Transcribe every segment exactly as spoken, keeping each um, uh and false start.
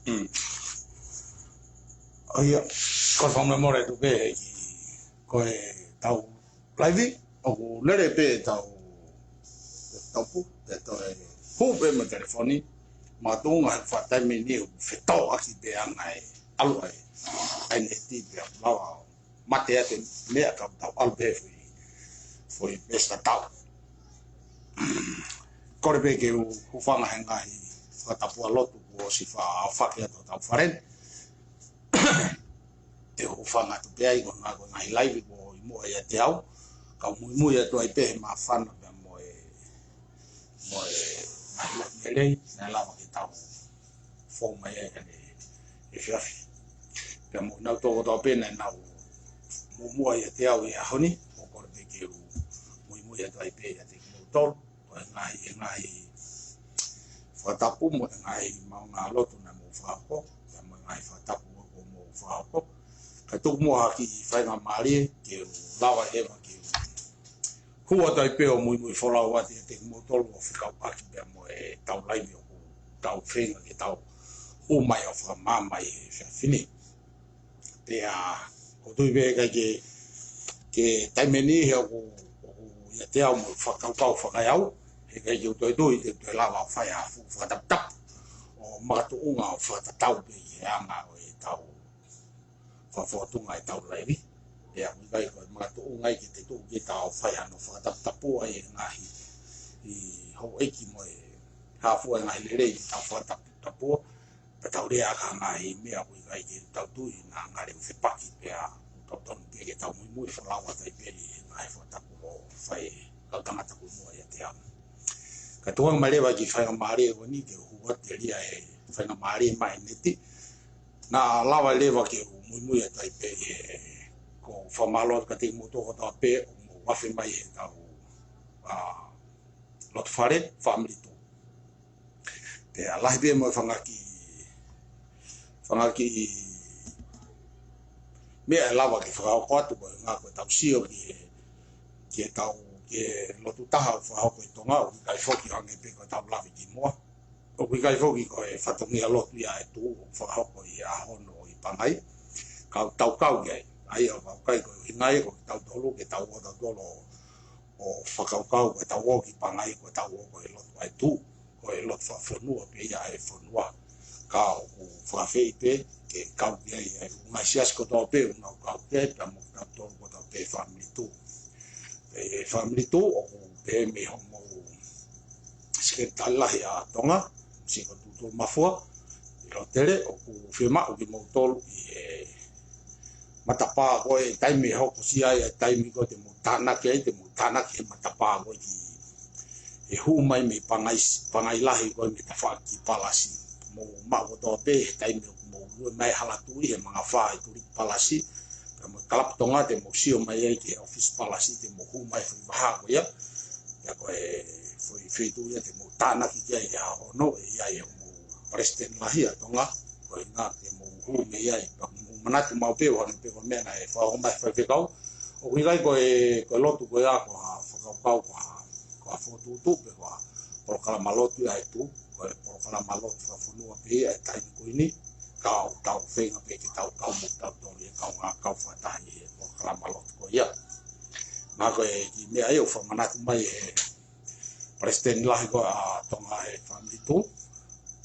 Mm. ʻA ia, ko e fakamolemole atu pē he ʻEiki, ko e tau laivi, ʻoku lele pē ʻetau tau pu, ʻetau hū pē mo e telefoni, makatuʻunga he faʻa taimi ni ʻoku fetōʻaki pē ʻa e anga e ʻalu ʻa e ʻaineti pea ʻoku lava ʻo mate atu e meʻa ka tau ʻalu pē foʻi, foʻi pēsi tatau. Kole pē ke u hūfanga he ngaahi fakatapu ʻa lotu kuo ʻosi faʻa fakahoko atu ʻi hotau fale ni. Te u hūfanga atu pē ai ko e ngaahi, ko e ngaahi laivi kuo ʻi muʻa ʻiate au. Kau muimui atu ai pē he māfana pea mo e, mo e ngaahi lotu lelei, naʻe lava ke tau fou mai ai ʻanenai he efiafi. Pea mo kinautolu kotoa pē naʻa nau muimui ʻiate au he ʻaho ni, ʻoku ou kole pē ke u muimui atu ai pē ʻiate kimoutolu, ko e ngaahi, e ngaahi fakatapu mo e ngaahi maʻuʻanga lotu naʻa mou fakahoko, pea mo e ngaahi fakatapu ʻoku mou fakahoko. Kae tuku muʻa ha kiʻi faingamālie ke u lava leva ke u hū atu ai pē ʻo muimui folau atu ʻiate kimoutolu ʻo fekauʻaki pea mo e tau laivi ʻoku tau feinga ke tau hū mai ʻo fakamaama ʻi he efiafi ni. Pea ʻoku ou tui pē ʻikai ke, ke taimi ni he ʻoku, ʻoku ʻiate au mo e fakakaukau fakaeau, he ʻikai ke u toe tui te u toe lava ʻo fai ha fuʻu fakataputapu ʻo makatuʻunga ʻo fakatatau pē ʻi he anga ʻo e tau fakafōtunga e tau laivi. Pea ʻoku ʻikai ko e makatuʻunga ia ke te tuʻu kita ʻo fai hano fakataputapu ai e ngaahi houʻeiki mo e hā fua e ngaahi lelei ke tau fakataputapu. Pea tau lea ʻaki ha ngaahi meʻa ʻoku ʻikai ke tau tui naʻa ngali ʻoku fepaki pea ʻoku totonu pē ke tau muimui folau atu ai pē ʻi he ngaahi fakatapu ʻoku fai ʻe he kau tangata kuo ʻi muʻa ʻiate au. Kae tuku ange mai leva e kiʻi faingamālie ko eni ke u hū atu telia e faingamālie mai ʻanenai. Naʻa lava leva ke u muimui atu ai pē he ko e fakamālō atu kiate kimoutolu kotoa pē ʻoku mou afe mai he tau, ʻa, lotu fale, Family Tour. Pea lahi pē mo e fanga kiʻi, fanga kiʻi meʻa ʻe lava ke fakahoko atu ko e ngaahi ko e tau sio ki he, ki he tau, ki he lotu taha ʻoku fakahoko ʻi Tonga, ʻoku ʻikai foki hangē pē ko e tau lave kimuʻa. ʻOku ʻikai foki ko e fatongia lotu ia ʻa e Tuʻi ʻoku fakahoko ʻi he ʻaho ono ʻi Pangai. Ka ʻoku tau kau ki ai, ʻa ia ʻoku ʻikai ko e ʻuhinga ia ko kitautolu ke tau ō tautolu ʻo fakakaukau ko e tau ō ki Pangai ko e tau ō ko e lotu ʻa e Tuʻi, ko e lotu fakafonua pē ia ʻa e fonua. Ka ʻoku fakaafeʻi pē ke kau ki ai ʻa e ngaahi siasi kotoa pē ʻoku nau kau ki ai pea mo kitautolu kotoa pē Family Tour. ʻE Family Tour ʻoku pehē mei hoʻomou sekelitali lahi ʻa Tonga, Siko Tuʻutuʻu Mafua, ʻi Lotele, ʻoku fiemaʻu kimoutolu ʻi he matapā ko e taimi ʻe hokosia ai e taimi ko ē te mou tānaki ai, te mou tānaki he matapā ko ē ki he hū mai mei Pangai, Pangai Lahi ko ē mei tafaʻaki Palasi. Mou maʻu kotoa pē he taimi ʻoku mou lue mai Hala Tuʻi he mangafā ʻi Tuliki Palasi, pea mo e Kalapu Tonga te mou sio mai ai ki he ʻōfisi Palasi te mou hū mai foʻi vahaʻa ko ia. Pea ko e foʻi feituʻu ia te mou tānaki ki ai he ʻaho ono, ʻe ʻi ai hoʻomou Palesiteni Lahi ʻa Tonga, ko e ʻuhinga ke mou hū mei ai, pea mou manatu maʻu pē, ʻo hangē pē ko e meʻa naʻe fakahoko mai ʻe he faifekau. ʻOku ʻikai ko e, ko e lotu ko ia ko ha fakakaukau, ko ha, ko ha fokotuʻutuʻu pe ko ha polokalama lotu ia ʻa e Tuʻi, ko e polokalama lotu fakafonua pē ia ʻa e taimi ko eni, ka ʻoku tau feinga pē ke tau kau mo kitautolu ʻi he kaungā kau fakataha ʻi he polokalama lotu ko ia. Naʻa ko e kiʻi meʻa ia ʻoku fakamanatu mai ʻe he Palesiteni Lahi ko ē ʻa Tonga he Family Tour,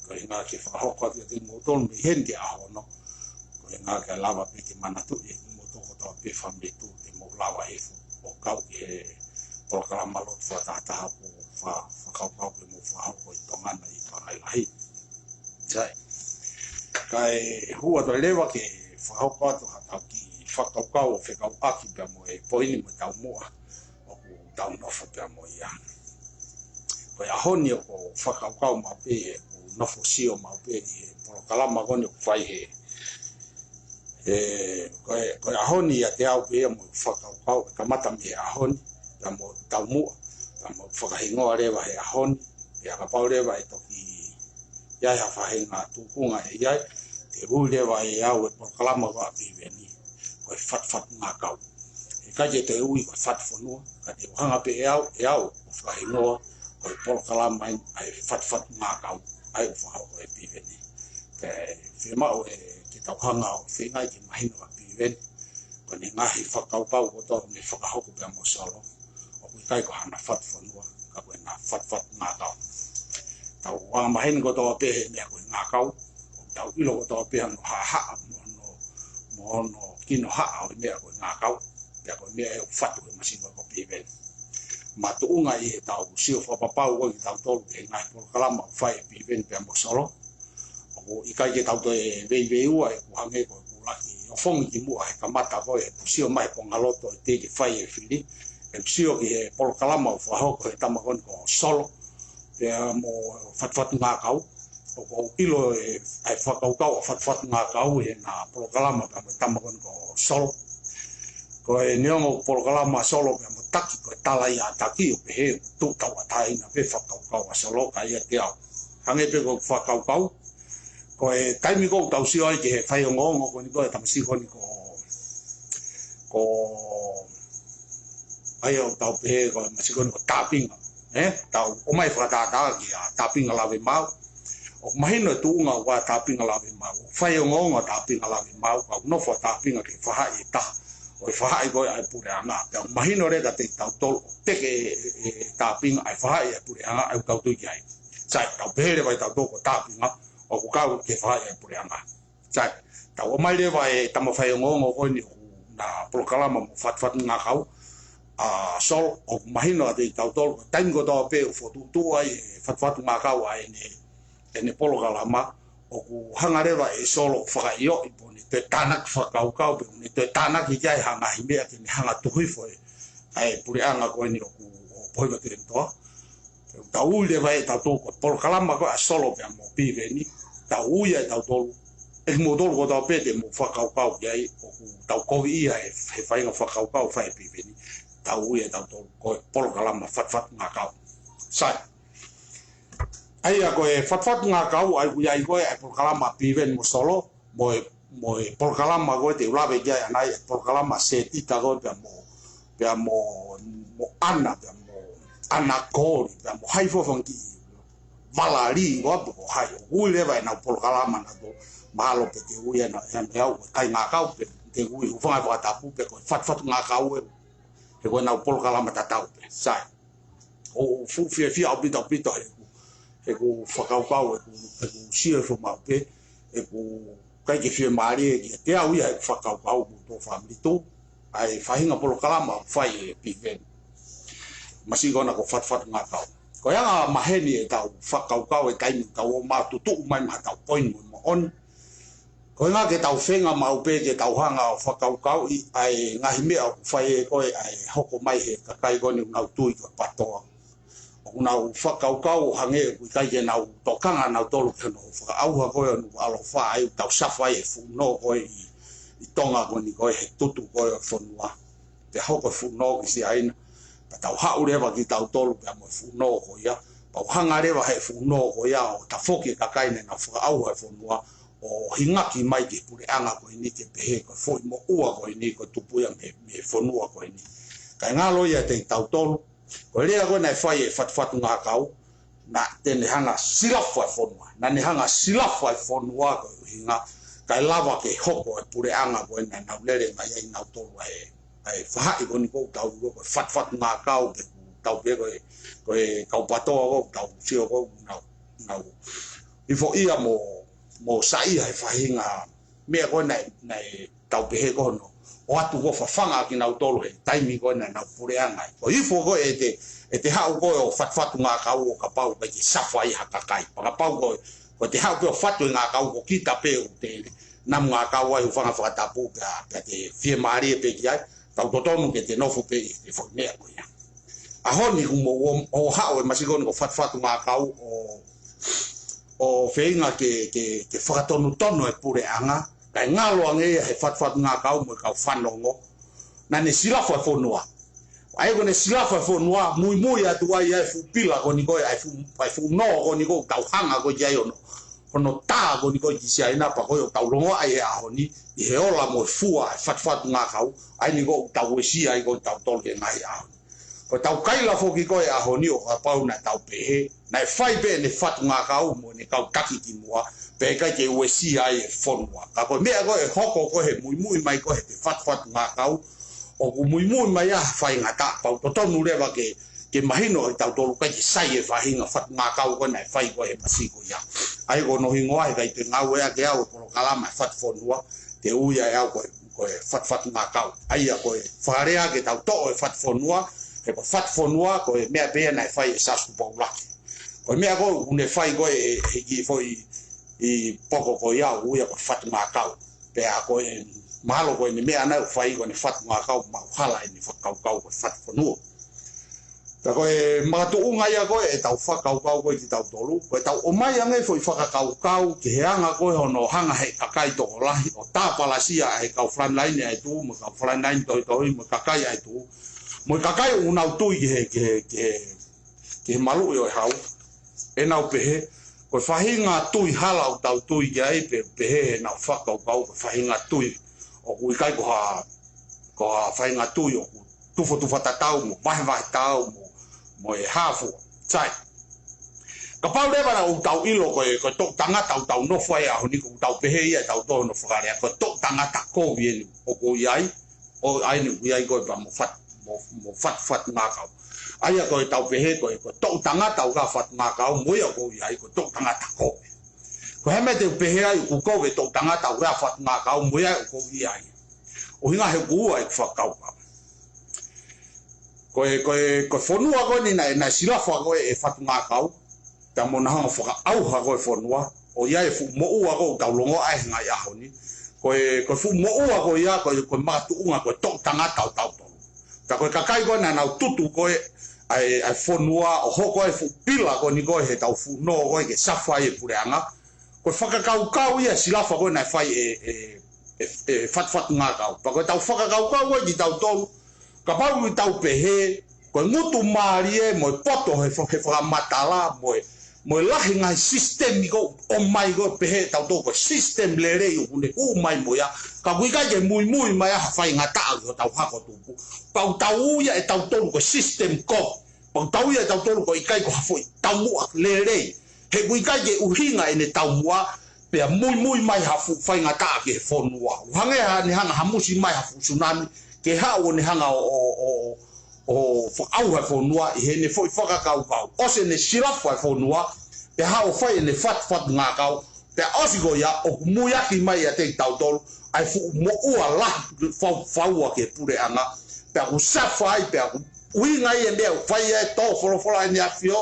ko e ʻuhinga ke fakahoko atu kiate kimoutolu mei heni ki he ʻaho ono, ko e ʻuhinga ke lava pē ke manatuʻi ʻe kimoutolu kotoa pē Family Tour te mou lava hifo ʻo kau ki he polokalama lotu fakatahataha ʻoku fa-, fakakaukau ke mou fakahoko ʻi Tonga na ʻi Pangai Lahi. Sai. Kae hū atu ai leva ke fakahoko atu ha tau kiʻi fakakaukau ʻo fekauʻaki pea mo e poini mo e taumuʻa ʻoku tau nofo pea mo ia. Ko e ʻaho ni ʻoku ou fakakaukau maʻu pē, ʻoku ou nofo sio maʻu pē ʻi he polokalama ko eni ʻoku fai he, he, ko e, ko e ʻaho ni ʻiate au pē ia mo e fakakaukau ʻe kamata mei he ʻaho ni, pea mo taumuʻa, pea mo fakahingoa leva he ʻaho ni, pea kapau leva ʻe toki ʻi ai ha faʻahinga tūkunga ʻe ʻi ai, te u ui leva ʻe au e polokalama ko ē ʻa Piveni ko e Fatufatungākau. ʻIkai ke te u ui ko e Fatufonua, ka te u hanga pē ʻe au, ʻe au ʻo fakahingoa ko e polokalama eni ʻa e Fatufatungākau, ʻa ia ʻoku fakahoko ʻe Piveni. Pea fiemaʻu ʻe ke tau hanga ʻo feinga ke mahino ʻa Piveni, ko ʻene ngaahi fakakaukau kotoa ʻoku ne fakahoko pea mo Solo, ʻoku ʻikai ko hana fatu fonua, ka ko ʻena fatufatu ngākau. Tau anga maheni kotoa pē he meʻa ko e ngākau, ʻoku tau ʻilo kotoa pē hono haʻahaʻa mo hono, mo hono kinohaʻa ʻo e meʻa ko e ngākau, pea ko e meʻa ʻoku fatu he masina ko Piveni. Makatuʻunga ʻi heʻetau sio fakapapau ko ē kitautolu ki he ngaahi polokalama ʻoku fai ʻe Piveni pea mo Solo, ʻoku ʻikai ke tau toe veiveiua, ʻoku hangē ko ʻeku ʻuluaki ʻofongi kimuʻa he kamata ko ē heʻeku sio mai he konga loto ʻi he teʻeki fai e fili, ʻeku sio ki he polokalama ʻoku fakahoko he tama ko eni ko Solo pea mo e fatufatu ngākau. ʻOku ou ʻilo ʻa e fakakaukau ʻa e fatufatu ngākau ʻi heʻena polokalama pea mo e tama ko eni ko Solo. Ko e neongo polokalama Solo pea mo Taki, ko e tala ia ʻa Taki ʻo pehē ʻoku tuʻu tauʻatāina pē fakakaukau ʻa Solo, ka ʻiate au, hangē pē ko e fakakaukau, ko e taimi ko ē ʻoku tau sio ai ki he faiongoongo ko eni ko e tamasiʻi ko eni ko, ko, ʻa ia ʻoku tau pehē ko e tamasiʻi ko eni ko Tāpinga, ē? Tau ʻomai fakatātā kia Tāpinga Lavemaau. ʻOku mahino e tuʻunga ʻo Tāpinga Lavemaau. ʻOku faiongoongo ʻa Tāpinga Lavemaau, ka ʻoku nofo ʻa Tāpinga ki he faʻahi ʻe taha ʻo e faʻahi ko ē ʻa e puleʻanga. Pea ʻoku mahino leva kiate kitautolu ʻoku teke ʻe, ʻe, ʻe Tāpinga ʻa e faʻahi ʻa e puleʻanga ʻoku tau tui ki ai. Sai, tau pehē leva ʻe tautolu ko Tāpinga ʻoku kau ki he faʻahi ʻa e puleʻanga. Sai, tau ʻomai leva e tama faiongoongo ko eni ʻoku na polokalama mo e fatufatu ngākau, ʻa Solo, ʻoku mahino kiate kitautolu, taimi kotoa pē ʻoku fokotuʻutuʻu ai e fatufatu ngākau ʻa ʻene, ʻene polokalama, ʻoku hanga leva ʻe Solo ʻo fakaʻioʻi pe ʻoku ne toe tānaki fakakaukau, pe ʻoku ne toe tānaki ki ai ha ngaahi meʻa ke ne hanga ʻo tuku hifo ʻa e puleʻanga ko eni ʻoku, ʻo Pohivatu Kemutoa. Tau ui leva ʻe tautolu ko e polokalama ko ē ʻa Solo pea mo Piveni, tau ui ʻe tautolu, ʻe kimoutolu kotoa pē te mou fakakaukau ki ai, ʻoku tau kovi ia he, he faʻahinga fakakaukau ʻoku fai ʻe Piveni, tau ui ʻe tautolu ko e polokalama fatufatu ngākau. Sai. ʻA ia ko e fatufatu ngākau ʻa ia ʻoku ʻi ai ko ē ʻa e polokalama ʻa Piveni mo Solo, mo e, mo e polokalama ko ē te u lave ki ai ʻanai, e polokalama Setita ko ē pea mo, pea mo, mo ʻAna, pea mo ʻAna Koli, pea mo hai fua fanga kiʻi vala lī ko ē pe ko hai. ʻOku ui leva ʻenau polokalama naʻa nau, mahalo pē te u ui ʻe au, ʻe au, ʻe au ko e kai ngākau pe te u ui hūfanga he fakatapu pe ko e fatufatu ngākau ē, he ko ʻenau polokalama tatau pē. Sai. ʻOku ou fuʻu fiefia ʻaupito ʻaupito heʻeku, heʻeku fakakaukau, heʻeku, heʻeku sio he fo maʻu pē, ʻoku ʻikai ke fiemālie kiate au ia heʻeku fakakaukau mo e tō fāmili tō, ʻa e faʻahinga polokalama ʻoku fai ʻe Piveni. Masiʻi ko ena ko e fatufatu ngākau. Ko e anga maheni ʻetau fakakaukau he taimi ʻoku tau ō mai ʻo tutuʻu mai maʻa ʻetau poini moʻoni. Ko e ʻuhinga ke tau feinga maʻu pē ke tau hanga ʻo fakakaukauʻi ʻa e ngaahi meʻa ʻoku fai ʻe ko ē ʻa e hoko mai he kakai ko eni ʻoku nau tui ko e PATOA. ʻOku nau fakakaukau ʻo hangē ʻoku ʻikai ke nau tokanga nautolu ki hono fakaʻauha ko ē ʻo Nukuʻalofa, ʻa ia ʻoku tau safai e fuʻu nō ko ē ʻi, ʻi Tonga ko eni ko ē he tutu ko ē ʻo e fonua. Pea hoko e fuʻu nō ki Siaina, pea tau haʻu leva kitautolu pea mo e fuʻu nō ko ia, pea ʻoku hanga leva he fuʻu nō ko ia ʻo tafoki e kakai naʻa nau fakaʻauha e fonua, ʻo hingaki mai ki he puleʻanga ko eni ke pehē ko e foʻi moʻua ko eni ko e tupu ia mei, mei he fonua ko eni. Kae ngalo ia kiate kitautolu, ko e lea ko ē naʻe fai ʻe he fatufatu ngākau, naʻa te ne hanga ʻo silafa e fonua. Naʻa ne hanga ʻo silafa e fonua ko e ʻuhinga, kae lava ke hoko e puleʻanga ko ē naʻa nau lele mai ai nautolu ʻa e, ʻa e faʻahi ko eni ʻoku tau ui ko e fatufatu ngākau, pe ʻoku tau pehē ko e, ko e kau PATOA ʻoku tau sio ko ē ʻoku nau, nau hifo ia mo, mo saiʻia he faʻahinga meʻa ko ē naʻe, naʻe tau pehē ko hono ʻoatu ko ē fafanga kinautolu he taimi ko ē naʻa nau puleʻanga ai. Ko e hifo ko ē ʻete, ʻete haʻu ko ē ʻo fatufatu ngākau ʻo kapau ʻoku ʻikai ke safai ha kakai. Pea kapau ko ē, ko ʻete haʻu pē ʻo fatu e ngākau ko kita pē ʻoku te namu ngākau ai hūfanga he fakatapu pea, pea te fiemālie pē ki ai, tau totonu ke te nofo pē ʻi he foʻi meʻa ko ia. ʻAho ni ʻoku mou ō, ō haʻu e masiʻi ko eni ko e fatufatu ngākau ʻo, ʻo feinga ke, ke, ke fakatonutonu e puleʻanga, kae ngalo ange ia he fatufatu ngākau mo e kau fanongo. Naʻa ne silafa e fonua. ʻA ia ko ʻene silafa e fonua, muimui atu ai ʻa e fuʻu pila ko eni ko ē, ʻa e fuʻu, ʻa e fuʻu nō ko eni ʻoku tau hanga ko ē ki ai hono, hono tā ko eni ko ē ki Siaina pea ko ē ʻoku tau longoaʻa ai he ʻaho ni, ʻi he ola mo e fua e fatufatu ngākau, ʻa eni ʻoku tau uesia ai ko ē kitautolu he ngaahi ʻaho ni. Ko ʻetau kaila foki ko ē ʻaho ni ʻo kapau naʻa tau pehē, naʻe fai pē ʻene fatungakau mo ʻene kau taki ki muʻa, pea ʻikai ke uesia ai e fonua. Ka ko e meʻa ko ē ʻe hoko ko ē he muimui mai ko ē he fatufatungakau, ʻoku muimui mai ʻa e faingataʻa, pau totonu leva ke, ke mahino ʻe tautolu ʻikai ke sai e faʻahinga fatungakau ko ē naʻe fai ko ē he masihi ko ia. ʻA ia ko hono hingoa he ʻikai te ngāueʻaki ʻe au e polokalama e fatufonua, te u ui ʻe au ko e, ko e fatufatungakau. ʻA ia ko e fakalea ke tau toʻo e fatufonua, he ko e fatufonua, ko e meʻa pē ia naʻe fai ʻe Siaosi Tupou Lātū. Ko e meʻa ko ē ʻoku ne fai ko ē he, he kiʻi foʻi poko ko ia ʻoku ui ia ko e fatungakau. Pea ko e mahalo ko ʻene meʻa naʻe fai ko ʻene fatungakau maʻu hala ʻene fakakaukau ko e fatufonua. Pea ko e makatuʻunga ia ko ē ʻetau fakakaukau ko ē kitautolu, ko ʻetau ʻomai ange foʻi fakakaukau ki he anga ko ē hono hanga he kakai tokolahi ʻo tāpalasia ʻa e kau frontline ʻa e tuʻu, mo e kau frontline tohitohi, mo e kakai ʻa e tuʻu, mo e kakai ʻoku nau tui ki he, ki he, ki he, ki he maluʻi ʻo e hau. ʻE nau pehē, ko e faʻahinga tui hala ʻoku tau tui ki ai, pe, pehē heʻenau fakakaukau, ko e faʻahinga tui ʻoku ʻikai ko ha, ko ha faʻahinga tui ʻoku tufotufa tatau mo vahevahe tau mo, mo e hā fua. Sai. Kapau leva naʻa ʻoku tau ʻilo ko e, ko e toʻu tangata ʻoku tau nofo ai he ʻaho ni, ʻoku tau pehē ia ʻe tautolu hono fakalea, ko e toʻu tangata kovi eni ʻoku ʻi ai, ʻo ʻai ni ʻoku ʻi ai ko e pea mo fat-, mo, mo fatufatungakau. ʻA ia ko ʻetau pehē ko e, ko e toʻu tangata ʻoku ʻi ai e fatungakau, mo ia ʻoku ʻi ai ko e toʻu tangata kovi. Ko e hā e meʻa te u pehē ai ʻoku kovi e toʻu tangata ʻoku ʻi ai e fatungakau, mo ia ʻoku ʻi ai? ʻUhinga he ʻoku ua ʻeku fakakaukau. Ko e, ko e, ko e fonua ko eni naʻe, naʻe silafa ko ē e fatungakau, pea mo na hanga fakaʻauha ko ē e fonua, ʻo ʻi ai e fuʻu moʻua ko ē ʻoku tau longoaʻa ai he ngaahi ʻaho ni. Ko e, ko e fuʻu moʻua ko ia, ko e, ko e makatuʻunga, ko e toʻu tangata ʻo tautolu. Ka ko e kakai ko ē naʻa nau tutu ko ē ʻa e, ʻa e fonua, ʻo hoko ai e fuʻu pila ko eni ko ē heʻetau fuʻu nō ko ē ke safa ai e puleʻanga. Ko e fakakaukau ia silafa ko ē naʻe fai ʻe, ʻe, ʻe, ʻe fatufatungakau. Pea ko ʻetau fakakaukau ko ē kitautolu, kapau ʻoku tau pehē, ko e ngutu mālie mo e poto he fa-, he fakamatala, mo e, mo e lahi ngaahi sisitemi ko ē ʻomai ko ē pehē ʻe tautolu ko e sisitemi lelei ʻoku ne hū mai mo ia, ka ʻoku ʻikai ke muimui mai ʻa e faingataʻa ki hotau hako tupu. Pea ʻoku tau ui ʻe tautolu ko e sisitemi kovi. Pea ʻoku tau ui ʻe tautolu ko e ʻikai ko ha foʻi taumuʻa lelei. He ʻoku ʻikai ke ʻuhinga ʻene taumuʻa, pea muimui mai ha fuʻu faingataʻa ki he fonua. ʻOku hangē ha ne hanga hamusi mai ha fuʻu sunami, ke haʻu ʻo ne hanga ʻo, ʻo, ʻo, ʻo fakaʻauha e fonua ʻi heʻene foʻi fakakaukau. ʻOsi ʻene silafa e fonua, pea haʻu ʻo fai ʻene fatufatungakau, pea ʻosi ko ia, ʻoku muiaki mai ʻiate kitautolu ʻa e fuʻu moʻua lahi fau, faua ki he puleʻanga, pea ʻoku safa ai, pea ʻoku ʻuhinga ia e meʻa ʻoku fai ai e tō folofola ʻEne ʻAfio,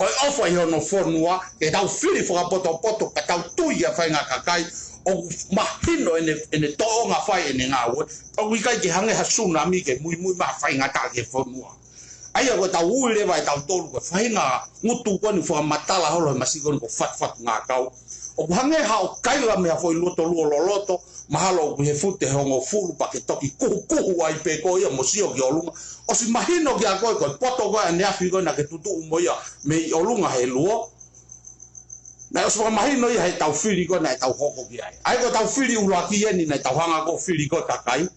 ʻo e ʻofa ʻi hono fonua, ke tau fili fakapotopoto, ka tau tui ʻa e faʻahinga kakai ʻoku mahino ʻene, ʻene tōʻonga fai ʻene ngāue, ʻoku ʻikai ke hangē ha sunami ke muimui mai ha faingataʻa ki he fonua. ʻA ia ko ʻetau ui leva ʻe tautolu ko e faʻahinga ngutu ko eni fakamatala holo he masihi ko eni ko e fatufatungakau. ʻOku hangē haʻo kaila mei ha foʻi loto luo loloto, mahalo ʻoku ʻi he fute hongofulu pea ke toki kuhukuhu ai pē ko ia mo sio ki ʻolunga. ʻOsi mahino kiate koe ko e poto ko ē ʻaneafi ko ē naʻa ke tutuʻu mo ia mei ʻolunga he luo. Naʻe ʻosi fakamahino ia heʻetau fili ko ē naʻa tau hoko ki ai. ʻA ia ko ʻetau fili ʻuluaki eni naʻa tau hanga ko ē ʻo fili ko ē kakai.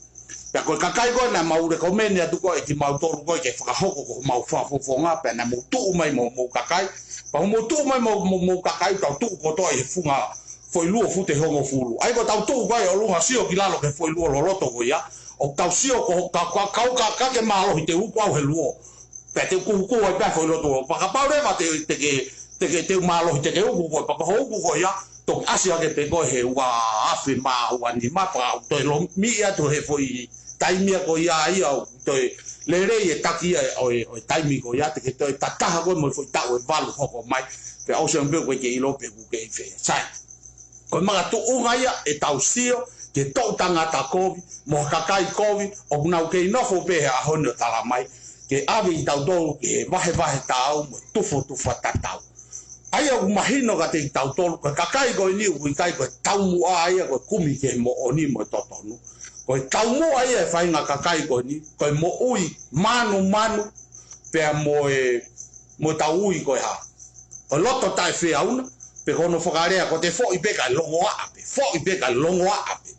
Pea ko e kakai ko ē naʻa mau lekomeni atu ko ē kimautolu ko ē ke fakahoko ko homau fakafofonga, pea naʻa mou tuʻu mai mo homou kakai. Pea mou tuʻu mai mo, mo, homou kakai, tau tuʻu kotoa ʻi he funga foʻi luo fute hongofulu. ʻA ia ko ʻetau tuʻu ko ē ʻi ʻolunga sio ki lalo ki he foʻi luo loloto ko ia. ʻO tau sio ko ka, ka, ka, ka, ka ke mālohi te u uku au he luo. Pea te u kuhukuhu ai pē foʻi loto. Pea kapau leva te, te ke, te ke, te u mālohi te ke uku koe, pea ko hoʻo uku ko ia, toki ʻasi hake pē koe he ua afe mā ua nima, pea ʻoku toe lomiʻi atu he foʻi taimi ia ko ia, ʻa ia ʻoku toe lelei e taki ia ʻo e, ʻo e taimi ko ia, te ke toe tataha koe mo e foʻi taʻu ʻe valu hoko mai, pea ʻosi ange pē ʻoku ʻikai ke ʻilo pe ʻoku kei fē. Sai. Ko e makatuʻunga ia ʻetau sio ki he toʻu tangata kovi, mo ha kakai kovi, ʻoku nau kei nofo pē he ʻaho ni ʻo talamai, ke ʻave kitautolu ki he vahevahe tau mo e tufotufa tatau. ʻA ia ʻoku mahino kiate kitautolu, ko e kakai ko eni ʻoku ʻikai ko e taumuʻa ia ko e kumi ki he moʻoni mo e totonu. Ko e taumuʻa ia e faʻahinga kakai ko eni, ko e moʻui manumanu, pea mo e, mo ʻetau ui ko e hā. Ko e loto taʻefeʻauna, pe ko hono fakalea, ko ʻete foʻi pē kae longoaʻa pē, foʻi pē kae longoaʻa pē.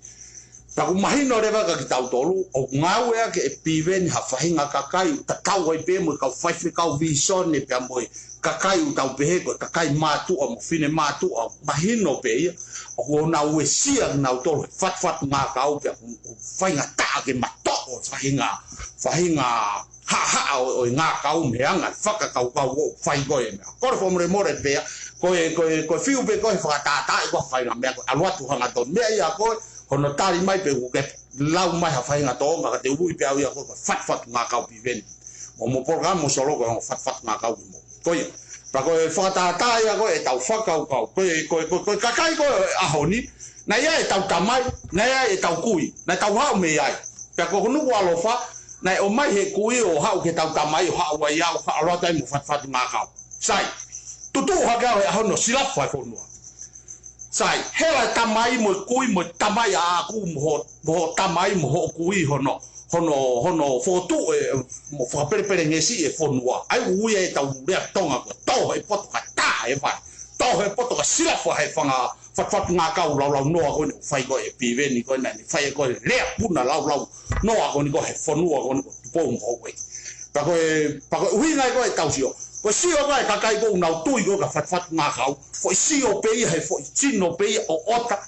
Pea ʻoku mahino leva kia kitautolu, ʻoku ngāueʻaki ʻe Piveni ha faʻahinga kakai, ʻoku tatau ai pē mo e kau faifekau visone pea mo e kakai ʻoku tau pehē ko e kakai mātuʻa mo fine mātuʻa, mahino pē ia, ʻoku nau uesia kinautolu he fatufatu ngākau pea ʻoku, ʻoku faingataʻa ke matoʻo faʻahinga, faʻahinga haʻahaʻa ʻo, ʻo e ngākau mei he anga e fakakaukau ʻoku fai ko ē meʻa. Kole fakamolemole pea, ko e, ko e, ko e fiu pē ko e fakatātā ʻi ko e faʻahinga meʻa ko e ʻalu atu hangatonu. Meʻa ia ko e, hono tali mai pē ʻoku ke lau mai ha faʻahinga tōʻonga ka te u ui pē au ia ko e, ko e fatufatu ngākau Piveni. Mo, mo polokalama mo Solo ko e ongo fatufatu ngākau ki mo. Ko ia. Pea ko e fakatātā ia ko e ʻetau fakakaukau. Ko e, ko e, ko e, ko e kakai ko e ʻaho ni, naʻe ʻi ai ʻetau tamai, naʻe ʻi ai ʻetau kui, naʻa tau haʻu mei ai. Pea ko Nukuʻalofa, naʻe ʻomai he kui ʻo haʻu ki heʻetau tamai ʻo haʻu ai au, haʻu atu ai mo fatufatu ngākau. Sai, tutuʻu hake au he ʻaho ni ʻo silafa e fonua. Sai, hela e tamai mo e kui mo e tamai ʻaʻaku mo ho, mo ho tamai mo hoʻo kui hono, hono, hono fokotuʻu e, mo fakapelepelengesi e fonua. ʻA ia ʻoku ui ai ʻetau lea Tonga ko e tō he poto ka tā he vai. Tō he poto ka silafa he fanga fatufatu ngākau laulau noa ko eni ʻoku fai ko ē ʻe Piveni ko ē naʻa ne fai ko ē lea puna laulau noa ko eni ko ē he fonua ko eni ko Tupou mo Houʻeiki. Pea ko e, pea ko e ʻuhinga ia ko ē ʻetau sio. Ko e sio ko ē ʻa e kakai ko ē ʻoku nau tui ko ē ki he fatufatu ngākau. Foʻi sio pē ia he foʻi sino pē ia ʻo ʻota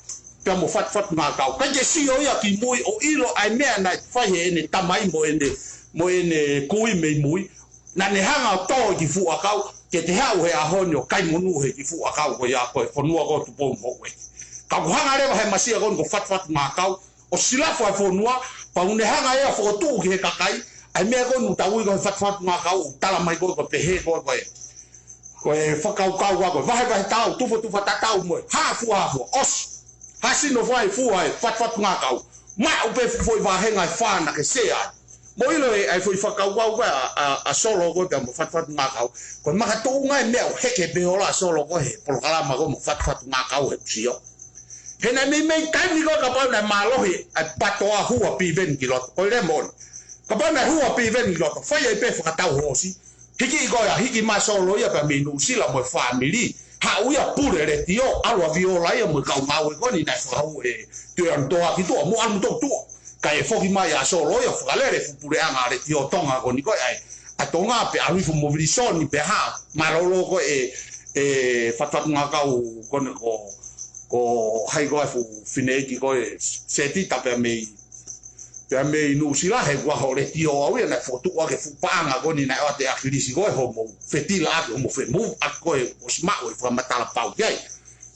pea mo fatufatu ngākau. ʻIkai ke sio ia ki mui ʻo ʻilo ʻa e meʻa naʻe fai heʻene tamai mo ʻene, mo ʻene kui mei mui. Naʻa ne hanga ʻo tō e kiʻi fuʻu ʻakau, ke te haʻu he ʻaho ni ʻo kai monū he kiʻi fuʻu ʻakau ko ia ko e fonua ko Tupou mo Houʻeiki. Ka ʻoku hanga leva he masia ko eni ko fatufatu ngākau, ʻo silafa e fonua, pea ʻoku ne hanga ia ʻo fokotuʻu ki he kakai, ʻa e meʻa ko eni ʻoku tau ui ko e fatufatu ngākau, ʻoku tala mai ko ē ko e pehē ko ē ko e, ko e fakakaukau ko ē, vahevahe tau, tufatufa tatau mo e, hāfuhāfua, ʻosi. Hāsino fai fua e fatufatu ngākau. Maʻu pē foʻi vāhenga ʻe fā naʻa ke sea ai. Mo ʻilo e, ʻa e foʻi fakakaukau ko ē ʻa, ʻa, ʻa Solo ko ē pea mo fatufatu ngākau. Ko e makatuʻunga e meʻa ʻoku heke pē hola ʻa Solo ko ē he polokalama ko ē mo fatufatu ngākau he sio. He naʻe meimei taimi ko ē kapau naʻe mālohi ʻa e patoa hū ʻa Piveni ki loto. Ko e lea moʻoni. Kapau naʻe hū ʻa Piveni ki loto. Fai ai pē fakatau hoosi. Hiki ko ia, hiki mai ʻa Solo ia pea mei Nuʻusila mo e fāmili. Haʻu ia pule letiō, ʻalu ʻa Viola ia mo e kau ngāue ko eni naʻe fakahū ʻe Tuʻiʻonetoa ki tuʻa, mo ʻalu mo toki tuʻa. Kae foki mai ʻa Solo ia, fakalele fuʻu puleʻanga letiō Tonga ko eni ko ē ʻa e, ʻa Tonga pea ʻalu hifo mo Vilisoni pea hā, mālōlō ko ē, ʻe fatufatu ngākau ko eni ko, ko hai ko ē fuʻu fineʻeiki ko ē Setita pea mei pea mei Nuʻusila he ʻoku ʻaho letiō au ia naʻe fokotuʻu ʻaki e fuʻu paʻanga ko eni naʻe ʻoatu ʻe ʻAkilisi ko ē hoʻomou fetila ʻaki hoʻomou femu ʻaki ko ē ʻosi maʻu e fakamatala pau ki ai.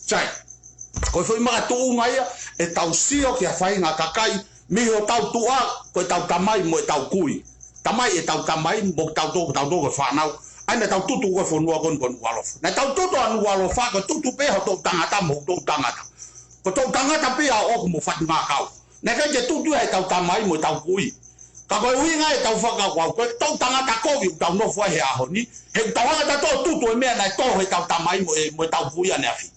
Sai, ko e foʻi makatuʻunga ia ʻetau sio ki ha faʻahinga kakai mei hotau tuʻa ko ʻetau tamai mo ʻetau kui. Tamai ʻetau tamai mo tautolu, tautolu ko e fānau. ʻA ia naʻa tau tutu ko ē fonua ko eni ko Nukuʻalofa. Naʻa tau tutu ʻa Nukuʻalofa ko e tutu pē ʻa hotau tangata mo hotau tangata. Ko hotau tangata pē ʻa ʻoku mo fatu ngākau. Naʻe ʻikai ke tutu ia ʻetau tamai mo ʻetau kui. Ka ko e ʻuhinga ʻetau fakakaukau, ko e tau tangata kovi ʻoku tau nofo ai he ʻaho ni, he ʻoku tau hanga tautolu ʻo tutu e meʻa naʻe tō heʻetau tamai mo e, mo ʻetau kui ʻaneafi.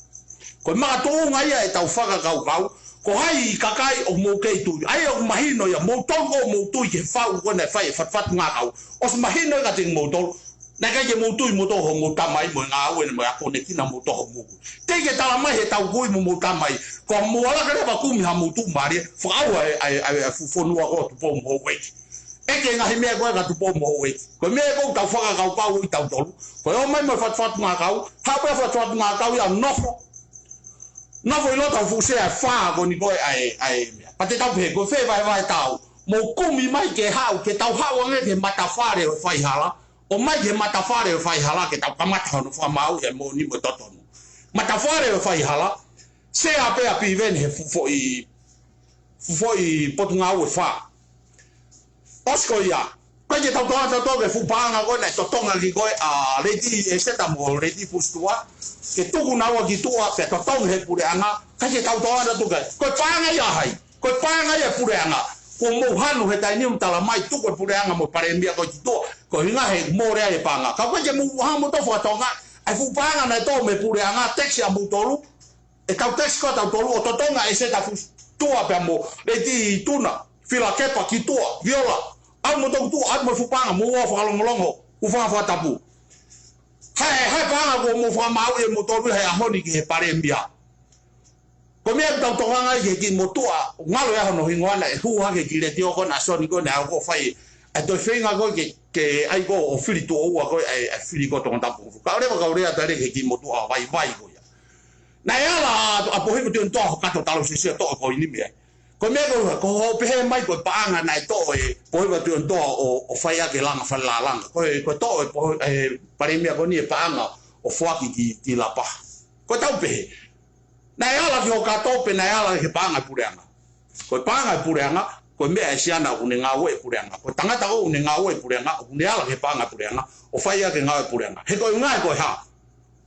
Ko e makatuʻunga ia ʻetau fakakaukau, ko hai kakai ʻoku mou kei tui. ʻA ia ʻoku mahino ia, moutolu ʻoku mou tui ki he fau ko ē naʻe fai ʻe fatufatu ngākau. ʻOsi mahino ia kiate kimoutolu, naʻe ʻikai ke mou tui moutolu hoʻomou tamai mo e ngāue mo e akonekina moutolu hoʻomou kui. Teʻeki ke tala mai heʻetau kui mo homou tamai, ko hoʻomou ala ke leva kumi haʻamou tuʻumālie, fakaʻauha e, e, e, e fuʻu fonua ko Tupou mo Houʻeiki. ʻEke e ngaahi meʻa ko ē kia Tupou mo Houʻeiki. Ko e meʻa ko ē ʻoku tau fakakaukau ʻi tautolu. Ko e ō mai mo e fatufatu ngākau, haʻu pē ʻa e fatufatu ngākau ia ʻo nofo. Nofo ʻi loto fuʻu sea ʻe fā ko eni ko ē ʻa e, ʻa e meʻa. Pea te tau pehē, ko e fē vahevahe tau. Mou kumi mai ke haʻu, ke tau haʻu ange ki he matafale ʻo e faihala. ʻOmai ki he matafale ʻo e faihala ke tau kamata hono fakamaauʻi ʻa e moʻoni mo e totonu. Matafale ʻo e faihala, sea pē ʻa Piveni he fuʻu foʻi, fuʻu foʻi potungāue ʻe fā. ʻOsi ko ia, ʻikai ke tau tokanga tautolu ki he fuʻu paʻanga ko ē naʻe totongi ko ē ʻa Lady ʻEseta mo Lady Fusitua, ke tuku naua ki tuʻa pea totongi he puleʻanga, ʻikai ke tau tokanga tautolu ki ai. Ko e paʻanga ia ʻa hai? Ko e paʻanga ia ʻa e puleʻanga. Kuo mou hanu he taimi ni ʻo tala mai tuku e puleʻanga mo e palēmia ko ē ki tuʻa. Ko e ʻuhinga he mole ai e paʻanga. Ka ʻoku ʻikai ke mou hanga moutolu ʻo fakatonga ʻa e fuʻu paʻanga naʻe tō mei he puleʻanga, tax ʻamoutolu. ʻEtau tax ko ē ʻatautolu ʻo totongi ʻa ʻEseta Fusitua pea mo Lady Tuna, Filakepa ki tuʻa, Viola. ʻAlu moutolu ki tuʻa, ʻalu mo e fuʻu paʻanga, mou ō ʻo fakalongolongo, ʻo fanga fakatapu. Hai, hai paʻanga kuo mou fakamaauʻi ʻe moutolu he ʻaho ni ki he palēmia. Ko e meʻa ʻoku tau tokanga ai ki he kiʻi motuʻa, ngalo ia hono hingoa naʻe hū hake ki he letiō ko ena ʻa Soni ko ena ʻo ko e fai ʻa e toe feinga ko ē ke, ke ʻai ko ē ʻo fili tuʻo ua ko ē ʻa e, ʻa e fili ko ē Tongatapu. Ka ʻoua leva kau lea atu leva ki he kiʻi motuʻa vaivai ko ia. Naʻe ala ʻa, ʻa Pōhiva Tuʻiʻonetoa ʻo hokato talausese ʻo toʻo e koini mei ai. Ko e meʻa ko ē, ko hoʻo pehē mai ko e paʻanga naʻe toʻo ʻe Pōhiva Tuʻiʻonetoa ʻo, ʻo fai ʻaki e langa falelālanga. Ko e, ko e toʻo ʻe Pō-, ʻe Palēmia ko eni e paʻanga ʻo foaki ki, ki Lapaha. Ko ʻetau pehē. Naʻe ala ki hokato pe naʻe ala ki he paʻanga ʻo e puleʻanga. Ko e paʻanga ʻo e puleʻanga, ko e meʻa ʻe siana ʻoku ne ngāueʻi e puleʻanga. Ko e tangata ʻoku ne ngāueʻi e puleʻanga, ʻoku ne ala ki he paʻanga ʻo e puleʻanga, ʻo fai ʻaki e ngāue ʻa e puleʻanga. He ko e ʻuhinga ia ko e hā?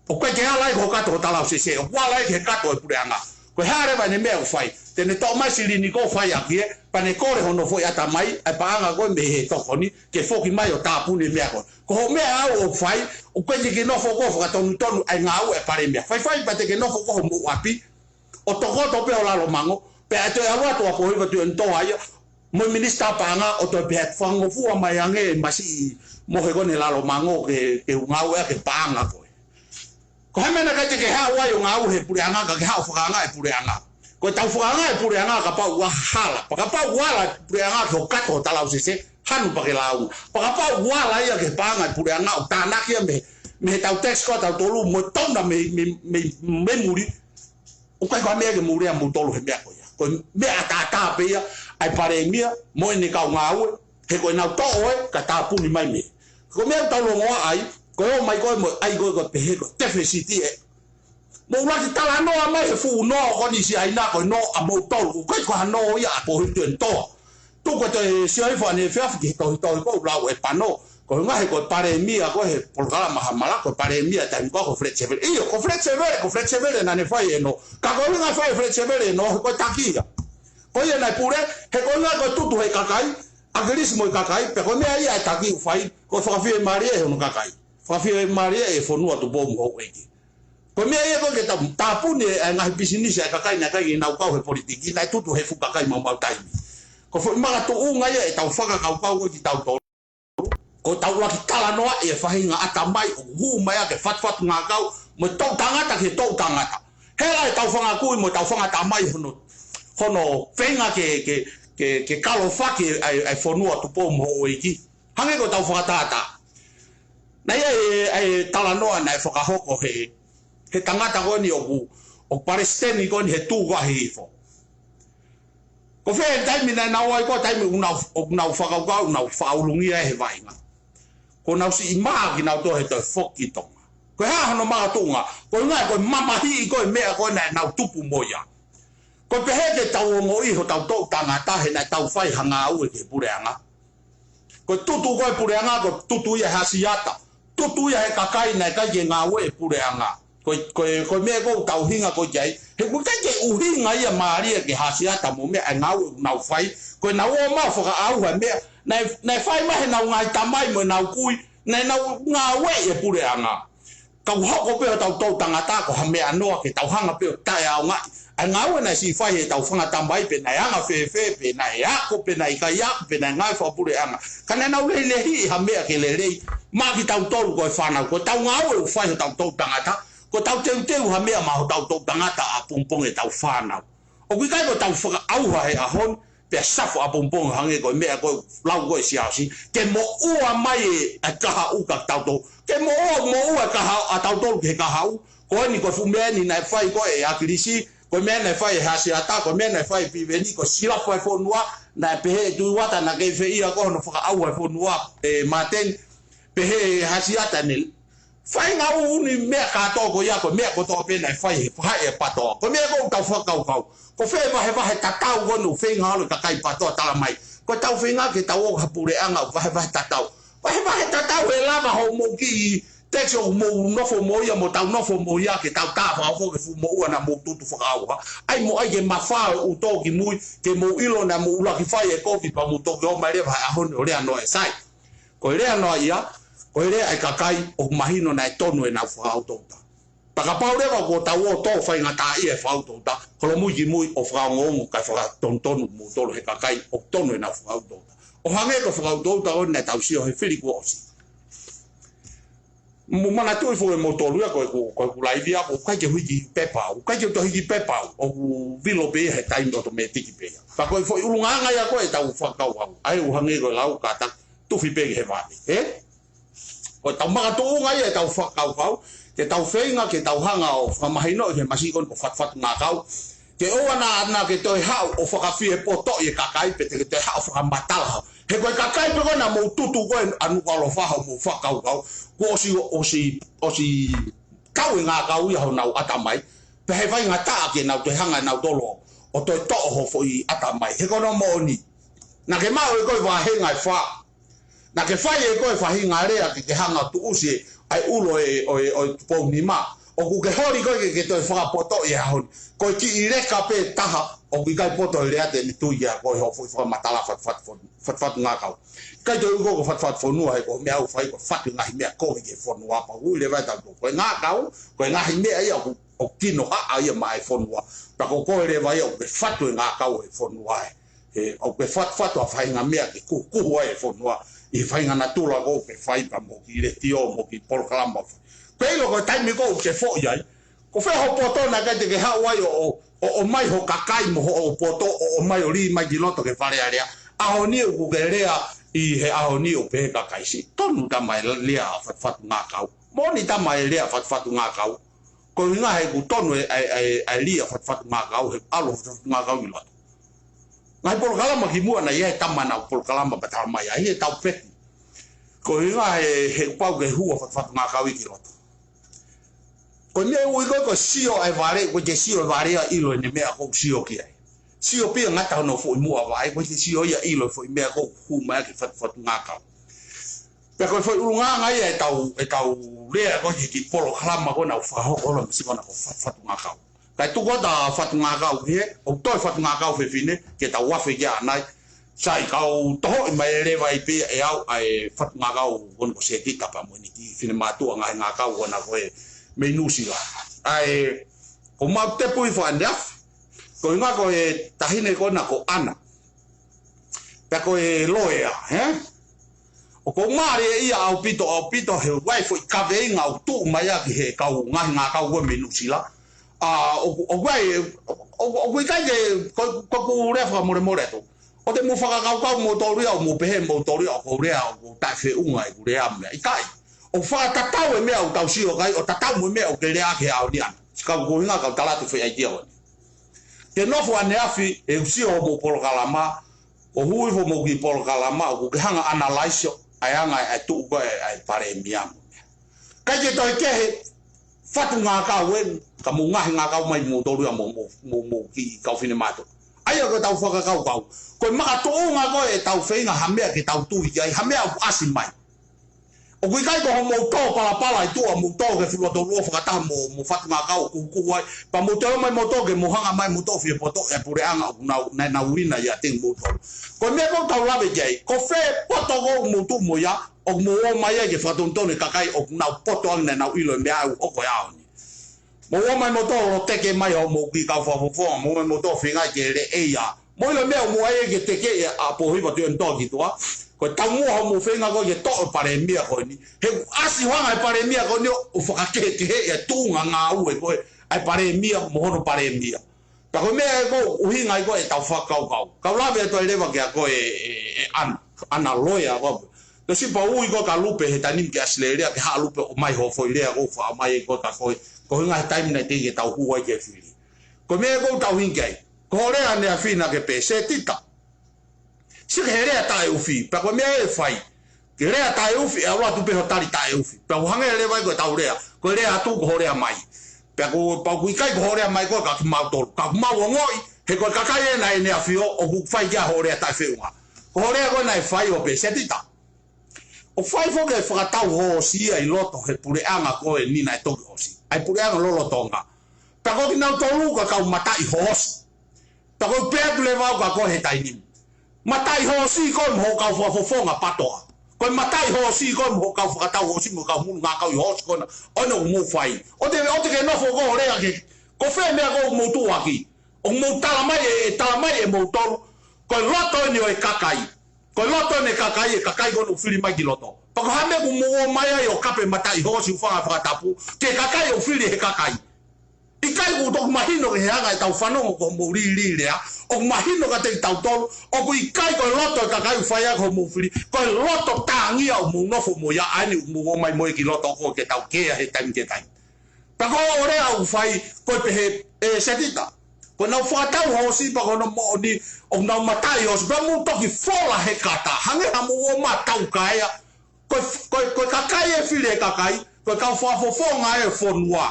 ʻOku ʻikai ke ala ia ki hokato talausese, ʻoku ala ia ki he kato ʻo e puleʻanga. Ko e hā leva ʻene meʻa ʻoku fai? Te ne toʻo mai e silini ko ē ʻo fai ʻaki ia, pea ne kole hono foʻi ʻatamai, ʻa e paʻanga ko ē mei he tokoni, ke foki mai ʻo tāpuni e meʻa ko ē. Ko hoʻo meʻa ʻaʻau ʻoku fai, ʻoku ʻikai ke ke nofo koe ʻo fakatonutonu ʻa e ngāue ʻa e Palēmia. Faifai pea te ke nofo koe ʻi hoʻomou ʻapi, ʻo tokoto pē ho lalo mango, pea ʻe toe ʻalu atu ʻa Pōhiva Tuʻiʻonetoa ia, mo e minisitā paʻanga ʻo toe pehē atu, fakangofua mai ange ʻa e masiʻi mohe ko eni he lalo mango ke, ke u ngāueʻaki e paʻanga ko ē. Ko e hā e meʻa naʻe ʻikai te ke haʻu ai ʻo ngāue he puleʻanga, ka ke haʻu ʻo fakaangaʻi e puleʻanga. Ko ʻetau fakaangaʻi e puleʻanga kapau ʻoku hala. Pea kapau ʻoku ala e puleʻanga ki hokato talausese, hanu pea ke lāunga. Pea kapau ʻoku ala ia ki he paʻanga ʻo e puleʻanga ʻoku tānaki ia mei, mei heʻetau tax ko ē ʻatautolu mo e tuna mei, mei, mei, mei muli. ʻOku ʻikai ko ha meʻa ke mou lea moutolu he meʻa ko ia. Ko e meʻa ʻataʻatā pē ia ʻa e Palēmia mo ʻene kau ngāue, he ko ʻenau toʻo ē kae tāpuni mai mei. Ko e meʻa ʻoku tau longoaʻa ai, ko e ō mai ko ē mo e ʻai ko ē ko e pehē ko e tefisiti ē. Mou ʻuluaki talanoa mai he fuʻu nō ko eni ʻa Siaina, ko e nō ʻamoutolu, ʻoku ʻikai ko ha nō ia ʻa Pōhiva Tuʻiʻonetoa. Tuku atu e sio hifo ʻaneefiafi ki he tohitohi ko ē ʻoku lau ʻe Pano. Ko e ʻuhinga he ko e Palēmia ko ē he polokalama Hamala, ko e Palēmia taimi ko ē ko Fred Sevele. ʻIo, ko Fred Sevele, ko Fred Sevele naʻa ne fai e nō. Ka ko e ʻuhinga fai ʻe Fred Sevele e nō, he ko e taki ia. Ko ia naʻe pule, he ko e ʻuhinga ko e tutu he kakai, ʻAkilisi mo e kakai, pea ko e meʻa ia ʻa e taki ʻoku fai, ko e fakafiemālieʻi hono kakai. Fakafiemālieʻi e fonua Tupou mo Houʻeiki. Ko e meʻa ia ko ē ke tau tāpuni e, e ngaahi pisinisi ʻa e kakai naʻe ʻikai ke nau kau he politiki, naʻe tutu he fuʻu kakai maumau taimi. Ko e foʻi makatuʻunga ia ʻetau fakakaukau ko ē kitautolu. Ko ʻetau ʻuluaki talanoaʻi e faʻahinga ʻatamai ʻoku hū mai ʻaki e fatufatu ngākau, mo e toʻu tangata ki he toʻu tangata. Hela ʻetau fanga kui mo ʻetau fanga tamai hono, hono feinga ke, ke, ke, ke kalofaki ʻa e, ʻa e fonua Tupou mo Houʻeiki. Hangē ko ʻetau fakatātā. Naʻe ʻi ai e, e talanoa naʻe fakahoko he, he tangata ko eni ʻoku, ʻoku palesiteni ko eni he Tukuʻahi Hihifo. Ko fē e taimi naʻa nau ō ai ko ē, taimi ʻoku nau, ʻoku nau fakakaukau, nau fakaʻulungia he vaʻinga. Kuo nau siʻi mā kinautolu he toe foki ki Tonga. Ko e hā hono makatuʻunga? Ko e ʻuhinga ko e mamahiʻi ko ē e meʻa ko ē naʻa nau tupu mo ia. Ko e pehē ke tau ongoʻi hotau toʻu tangata he naʻa tau fai ha ngāue ki he puleʻanga. Ko e tutu ko ē puleʻanga, ko e tutu ia he hasiata. Tutu ia he kakai naʻe ʻikai ke ngāueʻi e puleʻanga. Ko e, ko e, ko e meʻa ko ē ʻoku tau ʻuhinga ko ē ki ai. He ʻoku ʻikai ke ʻuhinga ia mālie ki he hasiata mo e meʻa ʻa e ngāue ʻoku nau fai. Ko ʻenau ō mai ʻo fakaʻauha e meʻa. Naʻe, naʻe fai mai heʻenau ngaahi tamai mo ʻenau kui. Naʻa nau ngāueʻi e puleʻanga. Ka ʻoku hoko pē hotau toʻu tangata ko ha meʻa noa ke tau hanga pē ʻo taʻeʻaongaʻi ʻa e ngāue naʻe siʻi fai heʻetau fanga tamai, pe naʻe anga fēfē, pe naʻe ako, pe naʻe ʻikai ako, pe naʻe ngāue fakapuleʻanga. Ka naʻa nau lehilehiʻi ha meʻa ke lelei maʻa kitautolu ko e fānau. Ko ʻetau ngāue ʻoku fai hotau toʻu tangata, ko ʻetau teuteu ha meʻa maʻa hotau toʻu tangata ʻapongipongi, ʻetau fānau. ʻOku ʻikai ko ʻetau fakaʻauha he ʻaho ni, pea safo ʻapongipongi, hangē ko e meʻa ko ē lau ko ē ʻe Siaosi, ke moʻua mai e, e kahaʻu kia tautolu. Ke moʻua, moʻua e kahaʻu, ʻa tautolu ki he kahaʻu. Ko eni ko e fuʻu meʻa eni naʻe fai ko ē ʻe ʻAkilisi, ko e meʻa naʻe fai ʻe Hasiata, ko e meʻa naʻe fai ʻe Piveni, ko e silafu ʻa e fonua, naʻe pehē ʻe Tuʻi Uata naʻe kei fie ko hono fakaʻauha e fonua, ʻe Māteni, pehē ʻe Hasiata naʻe fai ngā ʻū ʻū meʻa kātoa ko ia, ko e meʻa kotoa pē naʻe fai he faʻahi ʻa e PATOA. Ko e meʻa ko ē ʻoku tau fakakaukau. Ko fē vahevahe tatau ko eni ʻoku feinga ʻa e kakai PATOA ʻo tala mai. Ko ʻetau feinga ke tau ō ki ha puleʻanga ʻoku vahevahe tatau. Vahevahe tatau he lava hoʻomou kiʻi tax ʻoku mou nofo mo ia mo tau nofo mo ia ke tau tā fakaofo ke fuʻu moʻua naʻa mou tutu fakaʻauha. ʻAi mo ʻai ke mafao e ʻū tō ki mui, ke mou ʻilo naʻa mou ʻuluaki fai e kovi pea mou toki ō mai leva he ʻaho ni ʻo lea noa e sai. Ko e lea noa ia, ko e lea ʻa e kakai ʻoku mahino naʻe tonu ʻenau fakaʻautoʻuta. Pea kapau leva kuo tau ō ʻo tō faingataʻaʻia e fakaʻautoʻuta, holomui ki mui ʻo fakaongoongo kae fakatonutonu moutolu he kakai ʻoku tonu ʻenau fakaʻautoʻuta. ʻO hangē ko e fakaʻautoʻuta ko eni naʻa tau sio he fili kuo ʻosi. Mou manatuʻi foki ʻe moutolu ia ko ʻeku, ko ʻeku laivi ʻaʻaku, ʻoku ʻikai ke u hiki pepa au, ʻikai ke u toe hiki pepa au, ʻoku vilo pē ia he taimi ʻotomētiki pē ia. Pea ko e foʻi ʻulungaanga ia ko ē ʻetau fakakaukau, ʻa ia ʻoku hangē ko e lau kātaki, tufi pē ki he vave, ē? Ko ʻetau makatuʻunga ia ʻetau fakakaukau, ke tau feinga, ke tau hanga ʻo fakamahinoʻi ki he masiʻi ko eni ko Fatufatungakau. Ke ʻoua naʻa, naʻa ke toe haʻu ʻo fakafiepotoʻi e kakai, pe te ke toe haʻu ʻo fakamatala hau. He ko e kakai pē ko ena mou tutu ko ē ʻa Nukuʻalofa hoʻomou fakakaukau, kuo ʻosi, ʻosi, ʻosi tau e ngākau ia honau ʻatamai, pea ʻe faingataʻa ke nau toe hanga ʻe nautolu ʻo toe toʻo ho foʻi ʻatamai. He ko hono moʻoni, naʻa ke maʻu ʻe koe vāhenga ʻe fā. Naʻa ke fai ʻe koe faʻahinga lea ke ke hanga ʻo tuʻusi ʻa e ʻulo ʻo e, ʻo e, ʻo e tupou nima. ʻOku ke holi koe ke ke toe fakapotoʻi he ʻaho ni. Ko e kiʻi leka pē taha ʻoku ʻikai poto he lea te ne tui ia ko e hoʻo foʻi fakamatala Fatufatu, Fatu, Fatufatungakau. ʻIkai toe ui koe ko Fatufatufonua he ko e meʻa ʻoku fai ko e fatu e ngaahi meʻa kovi ki he fonua pea ui leva ʻe tautolu ko e ngākau, ko e ngaahi meʻa ia ʻoku, ʻoku kinohaʻa ia maʻa e fonua. Pea ko koe leva ia ʻoku ke fatu e ngākau he fonua ē. He ʻoku ke fatufatu ʻa e faʻahinga meʻa ke kukuhu ai e fonua ʻi he faʻahinga natula ko ē ʻoku ke fai pea mo e kiʻi letiō mo e kiʻi polokalama. Pea ʻilo ko e taimi ko ē ʻoku ke foʻi ai, ko fē hoʻo poto naʻe ʻikai te ke haʻu ai ʻo, ʻo, ʻomai ho kakai mo hoʻo poto ʻo, ʻomai ʻo lī mai ki loto ke fale alea. ʻAho ni ʻoku ke lea ʻi he ʻaho ni ʻo pehē kakai siʻi tonu tama e lea ʻa Fatufatungakau. Moʻoni tama e lea ʻa Fatufatungakau. Ko e ʻuhinga he ʻoku tonu e, e, e, e lea ʻa Fatufatungakau, he ʻalu ʻa Fatufatungakau ki loto. Ngaahi polokalama kimuʻa naʻe ʻi ai e tama naʻa ku polokalama pea tala mai ai he tau peki. Ko e ʻuhinga he, he kuo pau ke hū ʻa Fatufatungakau ia ki loto. Ko e meʻa ʻoku ui ko ē ko e sio ʻa e vale, ko e sio ʻa e vale ʻa ʻilo ʻene meʻa ʻoku sio ki ai. Sio pē ia ngata hono foʻi muʻa vaʻe, ko e sio ia ʻilo e foʻi meʻa ʻoku hū mai ki Fatufatungakau. Pea ko e foʻi ʻulungaanga ia ʻetau, ʻetau lea ko ē ki he kiʻi polokalama ko ena ʻoku fakahoko ʻi he masiʻi ko ena ko Fatufatungakau. Kae tuku atu ʻa Fatungakau ki hē, ʻoku toe Fatungakau fefine, ke tau afe ki ai ʻanai. Sai, kau tohoʻi mai leva ai pē ʻe au ʻa e Fatungakau ko ena ko Setita pea mo ʻene kiʻi finemātuʻa ngaahi ngākau ko ena ko ē mei Nuʻusila. ʻA ē, ko mau tepu hifo ʻaneafi, ko e ʻuhinga ko e taʻahine ko ena ko ʻAna. Pea ko e loea, hē? ʻOku ou mālieʻia ʻaupito, ʻaupito he ʻoku ʻi ai e foʻi kaveinga ʻoku tuʻu mai ʻaki he kau ngaahi ngākau ko ē mei Nuʻusila. ʻA, ʻoku, ʻoku ʻi ai, ʻoku, ʻoku ʻikai ke, ko, ko ʻeku lea fakamolemole atu. ʻOua te mou fakakaukau moutolu ia ʻo mou pehē moutolu ia ʻoku ou lea ʻoku taʻefeʻunga ʻeku lea mo e meʻa. ʻIkai. ʻOku fakatatau e meʻa ʻoku tau sio ki ai, ʻo tatau mo e meʻa ʻoku ke lea ki ai ʻaho ni ʻAna. Sika ko e ʻuhinga kau tala atu e foʻi ʻaitia ko eni. Ke nofo ʻaneafi ʻeku sio hoʻomou polokalama, ʻo hū hifo hoʻomou kiʻi polokalama, ʻoku ke hanga ʻo analyze ʻa e anga ʻa e tuʻu ko ē ʻa e palēmia mo e meʻa. ʻIkai ke toe kehe, Fatungakau ē, ka mou ngaahi ngākau mai moutolu ia mo, mo, mo, mo e kiʻi kau finemātuʻa. ʻA ia ko ʻetau fakakaukau. Ko e makatuʻunga ko ē ʻetau feinga ha meʻa ke tau tui ki ai, ha meʻa ʻoku ʻasi mai. ʻOku ʻikai ko hoʻomou tō palapala ʻi tuʻa, mou tō ki he Fuloa Tolu ʻo fakataha mo, mo Fatungakau ʻoku kuku ai. Pea mou tō mai moutolu ke mou hanga mai moutolu ʻo fiepotoʻi e puleʻanga ʻoku nau, naʻa nau ui ʻa e ʻiate moutolu. Ko e meʻa ʻoku tau lave ki ai. Ko fē poto ʻoku mou tuʻu mo ia, ʻoku mou ō mai ai ke fakatonutonu e kakai ʻoku nau poto ange naʻa nau ʻilo e meʻa ʻoku hoko he ʻaho ni. Mou ō mai moutolu ʻo teke mai hoʻomou kiʻi kau fakafofonga, mou ō mai moutolu ʻo feinga ke leʻei ia. Mou ʻilo e meʻa ʻoku mou ʻai ke teke ʻe ʻApohiva Tuʻiʻonetoa ki tuʻa. Ko e taumuʻa hoʻomou feinga ko ē ke toʻo e palēmia ko eni. He ʻoku ʻasi hoʻo anga e palēmia ko eni ʻo, ʻo fakakehekehe e tuʻunga ngāue ko ē ʻa e palēmia mo hono palēmia. Pea ko e meʻa ē ʻoku ʻuhinga ai ko ē ʻetau fakakaukau. Kau lave atu ai leva kia koe ē, ē, ē, ʻAna, ʻAna loea ko ē. Tau sio pea ui koe kia Lupe he taimi ni ki ʻAositelēlia, ke haʻu ʻa Lupe ʻo ʻomai hoʻo foʻi lea ʻoku faʻa ʻomai ʻe koe kia koe. Ko e ʻuhinga he taimi ni teʻeki ke tau hū ai ki he fili. Ko e meʻa ʻoku tau hiki ai. Ko hoʻo lea ʻaneafi naʻa ke pehē Setita. Sio ki he lea taʻeufi, pea ko e meʻa ʻe fai. Ke lea taʻeufi, ʻe ʻalu atu pē hoʻo tali taʻeufi. Pea ʻoku hangē leva ia ko ʻetau lea. Ko e lea atu ko hoʻo lea mai. Pea ko, pea ʻoku ʻikai ko hoʻo lea mai ko ē kia kimautolu. Ka ʻoku mau ongoʻi, he ko e kakai ē naʻe ʻaneafi ʻoku fai ki ai hoʻo lea taʻefeʻunga. Ko hoʻo lea ko ē naʻe fai ʻo pehē Setita. ʻOku fai foki e fakatau hoosi ia ʻi loto he puleʻanga ko eni naʻe toki ʻosi. ʻA e puleʻanga lolotonga. Pea ko kinautolu ko e kau mataʻi hoosi. Pea ʻoku ou pehē atu leva au kia koe he taimi ni. Mataʻi hoosi koe mo hoʻo kau fakafofonga PATOA. Ko e mataʻi hoosi koe mo hoʻo kau fakatau hoosi mo e kau mulu ngākau ʻi hoosi ko ena. ʻOua naʻa mou fai. ʻOua te, ʻoua te ke nofo koe ʻo lea ke. Ko fē meʻa ʻoku mou tuʻu ʻaki. ʻOku mou tala mai ē, ʻe tala mai ʻe moutolu. Ko e loto eni ʻo e kakai. Ko e loto eni e kakai, e kakai ko ena ʻoku fili mai ki loto. Pea ko e hā e meʻa ʻoku mou ō mai ai ʻo kape mataʻi hoosi, hūfanga he fakatapu, ki he kakai ʻoku fili ʻe he kakai. ʻIkai ʻoku toki mahino ki he anga ʻetau fanongo ko hoʻomou lī lea, ʻoku mahino kiate kitautolu, ʻoku ʻikai ko e loto ʻo e kakai ʻoku fai ai ko hoʻomou fili, ko e loto tāngia ʻoku mou nofo mo ia, ʻa eni ʻoku mou ō mai mo ia ki loto ʻoku ke tau kea he taimi ki he taimi. Pea ko e lea ʻoku fai, ko e pehē, ʻe Setita. Ko ʻenau fakatau hoosi pea ko hono moʻoni, ʻoku nau mataʻi hoosi, pea mou toki fola he kata, hangē ha mou ō mai ʻo taukaea, ko e, ko e, ko e kakai ʻe fili ʻe he kakai, ko e kau fakafofonga ʻo e fonua.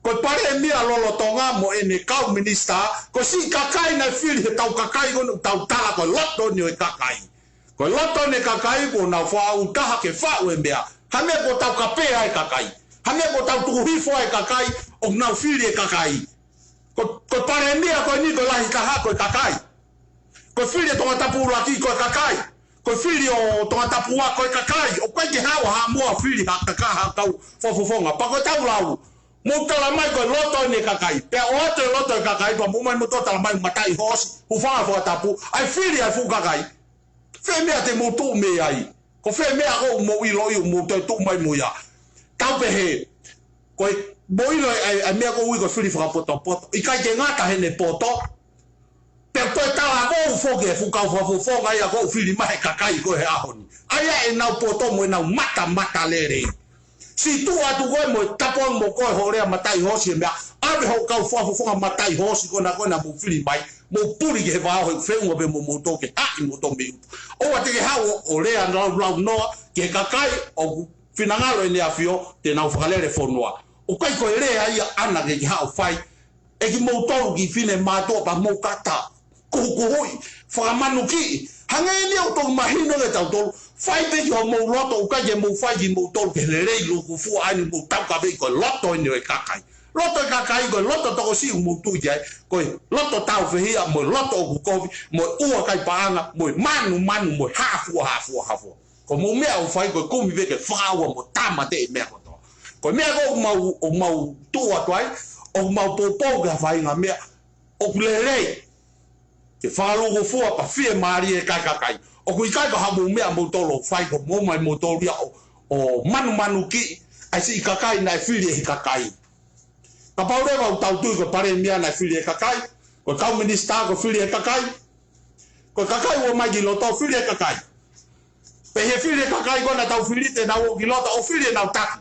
Ko e palēmia lolotonga mo ʻene kau minisitā, ko e siʻi kakai naʻe fili he tau kakai ko eni ʻoku tau tala ko e loto eni ʻo e kakai. Ko e loto eni ʻo e kakai kuo nau fakaʻūtaha ke faʻu e meʻa. Ha meʻa kuo tau kapea ai e kakai. Ha meʻa kuo tau tuku hifo ai e kakai, ʻoku nau fili e kakai. Ko, ko e palēmia ko eni ko e lahi taha ko e kakai. Ko e fili ʻo Tongatapu ʻUluaki ko e kakai. Ko e fili ʻo Tongatapu ua ko e kakai. ʻOku ʻikai ke haʻu ha mou fili ha kakai ha kau fakafofonga. Pea ko ʻetau lau. Mou tala mai ko e loto eni ʻo e kakai. Pea ʻoatu e loto ʻo e kakai, pea mou ō mai mou toe tala mai mataʻi hoosi, hūfanga he fakatapu, ʻa e fili ʻa e fuʻu kakai. Fē meʻa te mou tuʻu mei ai? Ko fē meʻa ʻoku mou ʻiloʻi ʻoku mou toe tuʻu mai mo ia? Tau pehē, ko e mou ʻilo ʻa e, ʻa e meʻa ʻoku ui ko e fili fakapotopoto. ʻIkai ke ngata heʻene poto. Pea toe talavou foki e fuʻu kau fakafofonga ia ʻoku fili mai he kakai ko ē he ʻaho ni. ʻA ia ʻenau poto mo ʻenau matamatalelei. Siʻi tuʻu atu koe mo e tapu ange mo koe hoʻo lea mataʻi hoosi he meʻa, ʻave hoʻo kau fakafofonga mataʻi hoosi ko ena ko ena mou fili mai, mou puli ki he vao he feʻunga pē mo moutolu ke haʻi moutolu mei ʻuta. ʻOua te ke haʻu ʻo, ʻo lea laulau noa ki he kakai ʻoku finangalo ʻEne ʻAfio te nau fakalele fonua. ʻOku ʻikai ko e lea ia ʻaʻana ke ke haʻu ʻo fai ʻe kimoutolu kiʻi finemātuʻa pea mou kata kuhukuhuʻi, fakamanukiʻi. Hangē ni ʻoku toki mahino kiate kitautolu, fai pē ki homou loto, ʻoku ʻikai ke mou fai kimoutolu ki he lelei lukufua ʻa eni ʻoku mou taukaveʻi ko e loto eni ʻo e kakai. Loto ʻo e kakai ko e loto tokosiʻi ʻoku mou tui ki ai, ko e loto tāufehiʻa mo e loto ʻoku kovi, mo e ʻuakai paʻanga, mo e manumanu, mo e hāfua, hāfua, hāfua. Ko hoʻomou meʻa ʻoku fai ko e kumi pē ke fakaua mo tāmateʻi e meʻa kotoa. Ko e meʻa ko ē ʻoku mau, ʻoku mau tuʻu atu ai, ʻoku mau poupou ki ha faʻahinga meʻa ʻoku lelei ke fakalukufua pea fiemālie e kakai. ʻOku ʻikai ko haʻamou meʻa moutolu ʻoku fai ko hoʻomou ō mai moutolu ia ʻo, ʻo manumanukiʻi ʻa e siʻi kakai naʻe fili ʻe he kakai. Kapau leva ʻoku tau tui ko e palēmia naʻe fili ʻe he kakai, ko e kau minisitā ko e fili ʻe he kakai, ko e kakai ʻoku ō mai ki loto fili ʻe he kakai. Pea ʻi he fili ʻe he kakai ko ē naʻa tau fili te nau ō ki loto ʻo fili ʻenau taki.